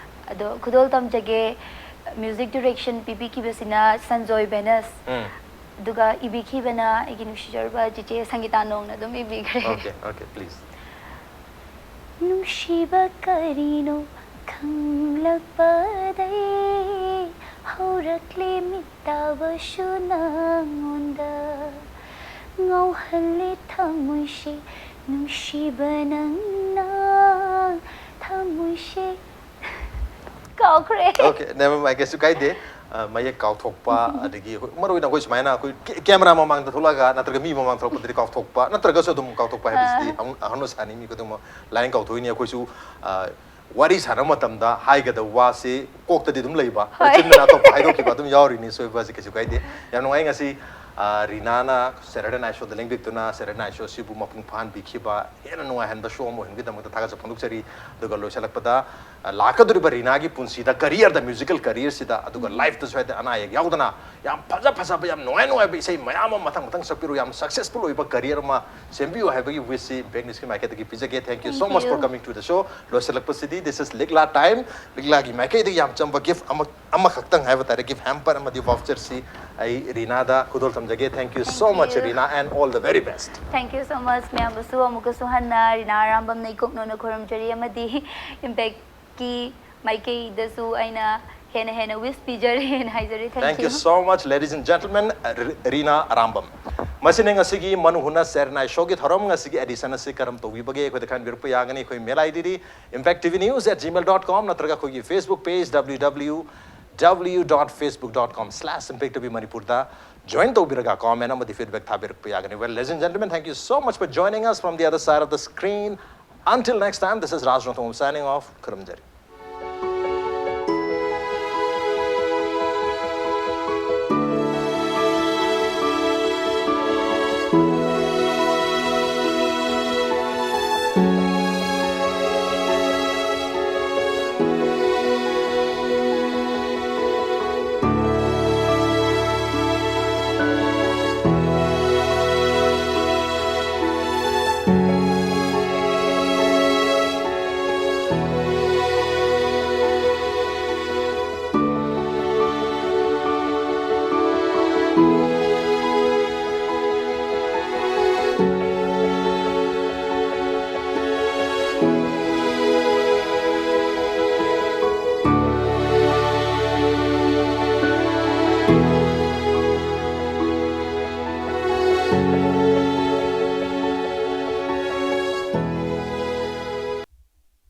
ꯑꯗꯣ ꯈꯨꯗꯣꯜ ꯇꯝꯖꯒꯦ꯫ ꯃ꯭ꯌꯨꯖꯤꯛ ꯗꯤꯔꯦꯛꯁꯟ ꯄꯤꯕꯤꯈꯤꯕꯁꯤꯅ ꯁꯟꯖꯣꯏ ꯕꯦꯅꯁ꯫ ꯎꯝ. ꯑꯗꯨꯒ ꯏꯕꯤꯈꯤꯕꯅ ꯑꯩꯒꯤ ꯅꯨꯡꯁꯤꯖꯔꯕ ꯆꯤꯆꯦ ꯁꯪꯒꯤꯇꯥ ꯅꯣꯡꯅ ꯑꯗꯨꯝ ꯏꯕꯤꯈ꯭ꯔꯦ꯫ Okay, okay, please. ꯅꯨꯡꯁꯤꯕ ꯀꯔꯤꯅꯣ ꯈꯪꯂꯛꯄꯗꯩ ꯍꯧꯔꯛꯂꯦ ꯃꯤꯠꯇꯥꯕꯁꯨ ꯅꯉꯣꯟꯗ ꯉꯥꯎꯍꯜꯂꯦ ꯊꯃꯣꯏꯁꯦ ꯅꯨꯡꯁꯤꯕ ꯅꯪꯅ ꯊꯃꯣꯏꯁꯦ ꯀꯥꯎꯈ꯭ꯔꯦ꯫ ꯑꯣꯀꯦ, never mind, ꯀꯩꯁꯨ ꯀꯥꯏꯗꯦ꯫ ꯑ, ꯃꯌꯦꯛ ꯀꯥꯎꯊꯣꯛꯄ, ꯑꯗꯒꯤ ꯑꯩꯈꯣꯏ, ꯃꯔꯨ ꯑꯣꯏꯅ ꯑꯩꯈꯣꯏ ꯁꯨꯃꯥꯏꯅ ꯑꯩꯈꯣꯏ ꯀꯦ-, ꯀꯦꯃꯦꯔꯥ ꯃꯃꯥꯡꯗ ꯊꯣꯛꯂꯛꯑꯒ ꯅꯠꯇ꯭ꯔꯒ ꯃꯤ ꯃꯃꯥꯡ ꯊꯣꯛꯂꯛꯄꯗꯗꯤ ꯀꯥꯎꯊꯣꯛꯄ, ꯅꯠꯇ꯭ꯔꯒꯁꯨ ꯑꯗꯨꯝ ꯀꯥꯎꯊꯣꯛꯄ ꯍꯥꯏꯕꯁꯤꯗꯤ ꯑꯥ. ꯍꯧ-, ꯍꯧꯅ ꯁꯥꯅꯤ, ꯃꯤ ꯈꯨꯗꯤꯡꯃꯛ ꯂꯥꯏꯅ ꯀꯥꯎꯊꯣꯛꯏꯅꯤ꯫ ꯑꯩꯈꯣꯏꯁꯨ, ꯑ, ꯋꯥꯔꯤ ꯁꯥꯟꯅꯕ ꯃꯇꯝꯗ ꯍꯥꯏꯒꯗꯕ ꯋꯥꯁꯤ ꯀꯣꯛꯇꯗꯤ ꯑꯗꯨꯝ ꯂꯩꯕ, ꯍꯣꯏ. ꯆꯤꯟꯗꯅ ꯑꯇꯣꯞꯄ ꯍꯥꯏꯗꯣꯛꯈꯤꯕ ꯑꯗꯨꯝ ꯌꯥꯎꯔꯤꯅꯤ, ꯁꯣꯏꯕꯁꯤ ꯀꯩꯁꯨ ꯀꯥꯏꯗꯦ꯫ ꯌꯥꯝ ꯅꯨꯡꯉꯥꯏ ꯉꯁꯤ, ꯑ, ꯔꯤꯅꯥꯅ Saturday Night Show ꯗ ꯂꯦꯡꯕꯤꯔꯛꯇꯨꯅ Saturday Night Show ꯁꯤꯕꯨ ꯃꯄꯨꯡ ꯐꯥꯍꯟꯕꯤꯈꯤꯕ, ꯍꯦꯟꯅ ꯅꯨꯡꯉꯥꯏꯍꯟꯕ ꯁꯣ ꯑꯃ ꯑꯣꯏꯍꯟꯕꯒꯤꯗꯃꯛꯇ ꯊꯥꯒꯠꯆꯕ ꯐꯣꯡꯗꯣꯛꯆꯔꯤ꯫ ꯑꯗꯨꯒ ꯂꯣꯏꯁꯤꯜꯂꯛꯄꯗ ꯂꯥꯛꯀꯗꯧꯔꯤꯕ ꯔꯤꯅꯥꯒꯤ ꯄꯨꯟꯁꯤꯗ, ꯀꯔꯤꯌꯔꯗ, ꯃ꯭ꯌꯨꯖꯤꯀꯦꯜ ꯀꯔꯤꯌꯔꯁꯤꯗ, ꯑꯗꯨꯒ ꯂꯥꯏꯐꯇꯁꯨ ꯍꯥꯏꯗꯤ ꯑꯅꯥ ꯑꯌꯦꯛ ꯌꯥꯎꯗꯅ ꯌꯥꯝ ꯐꯖ ꯐꯖꯕ, ꯌꯥꯝ ꯅꯨꯡꯉꯥꯏ ꯅꯨꯡꯉꯥꯏꯕ ꯏꯁꯩ ꯃꯌꯥꯝ ꯑꯃ ꯃꯊꯪ ꯃꯊꯪ ꯁꯛꯄꯤꯔꯨ, ꯌꯥꯝ ꯁꯛꯁꯦꯁꯐꯨꯜ ꯑꯣꯏꯕ ꯀꯔꯤꯌꯔ ꯑꯃ ꯁꯦꯝꯕꯤꯌꯨ ꯍꯥꯏꯕꯒꯤ ꯋꯤꯁꯁꯤ ꯏꯝꯄꯦꯛ ꯅ꯭ꯌꯨꯁꯀꯤ ꯃꯥꯏꯀꯩꯗꯒꯤ ꯄꯤꯖꯒꯦ꯫ Thank you so much for coming to the show. ꯂꯣꯏꯁꯤꯜꯂꯛꯄꯁꯤꯗꯤ, this is ꯂꯤꯛꯂꯥ ꯇꯥꯏꯝ, ꯂꯤꯛꯂꯥꯒꯤ ꯃꯥꯏꯀꯩꯗꯒꯤ ꯌꯥꯝ ꯆꯝꯕ ꯒꯤꯐ ꯑꯃ, ꯑꯃꯈꯛꯇꯪ ꯍꯥꯏꯕ ꯇꯥꯔꯦ, ꯒꯤꯐ ꯍꯦꯝꯄꯔ ꯑꯃꯗꯤ ꯚꯥꯎꯆꯔꯁꯤ ꯑꯩ ꯔꯤꯅꯥꯗ ꯈꯨꯗꯣꯜ ꯊꯝꯖꯒꯦ꯫ Thank you so much, Rina, and all the very best. Thank you so much ꯃꯌꯥꯝꯕꯨꯁꯨ ꯑꯃꯨꯛꯀꯁꯨ ꯍꯟꯅ ꯔꯤꯅꯥ ꯑꯔꯥꯝꯕꯝꯅ ꯏꯀꯣꯛ ꯅꯧꯅ ꯈꯨꯔꯨꯝꯖꯔꯤ, ꯑꯃꯗꯤ ꯏꯝꯄꯦꯛꯀꯤ ꯃꯥꯏꯀꯩꯗꯁꯨ ꯑꯩꯅ ꯍꯦꯟꯅ ꯍꯦꯟꯅ ꯋꯤꯁ ꯄꯤꯖꯔꯦꯅ ꯍꯥꯏꯖꯔꯤ꯫ Thank you so much, ladies and gentlemen, ꯔꯤꯅꯥ ꯑꯔꯥꯝꯕꯝ꯫ ꯃꯁꯤꯅ ꯉꯁꯤꯒꯤ ꯃꯅꯨ ꯍꯨꯅ ꯁꯦꯔꯅꯥꯏ ꯁꯣꯒꯤ ꯊꯧꯔꯝ ꯉꯁꯤꯒꯤ ꯑꯦꯗꯤꯁꯟ ꯑꯁꯤ ꯀꯔꯝ ꯇꯧꯕꯤꯕꯒꯦ ꯑꯩꯈꯣꯏꯗ ꯈꯟꯕꯤꯔꯛꯄ ꯌꯥꯒꯅꯤ꯫ ꯑꯩꯈꯣꯏ mail ID D impact T V news at gmail dot com ꯅꯠꯇ꯭ꯔꯒ ꯑꯩꯈꯣꯏꯒꯤ Facebook page W W W dot facebook dot com slash impact T V Manipur ꯗ join ꯇꯧꯕꯤꯔꯒ comment ꯑꯃꯗꯤ feedback ꯊꯥꯕꯤꯔꯛꯄ ꯌꯥꯒꯅꯤ꯫ Well, ladies and gentlemen, thank you so much for joining us from the other side of the screen. Until next time, this is Raj Rongthong signing off. ꯈꯨꯔꯨꯝꯖꯔꯤ꯫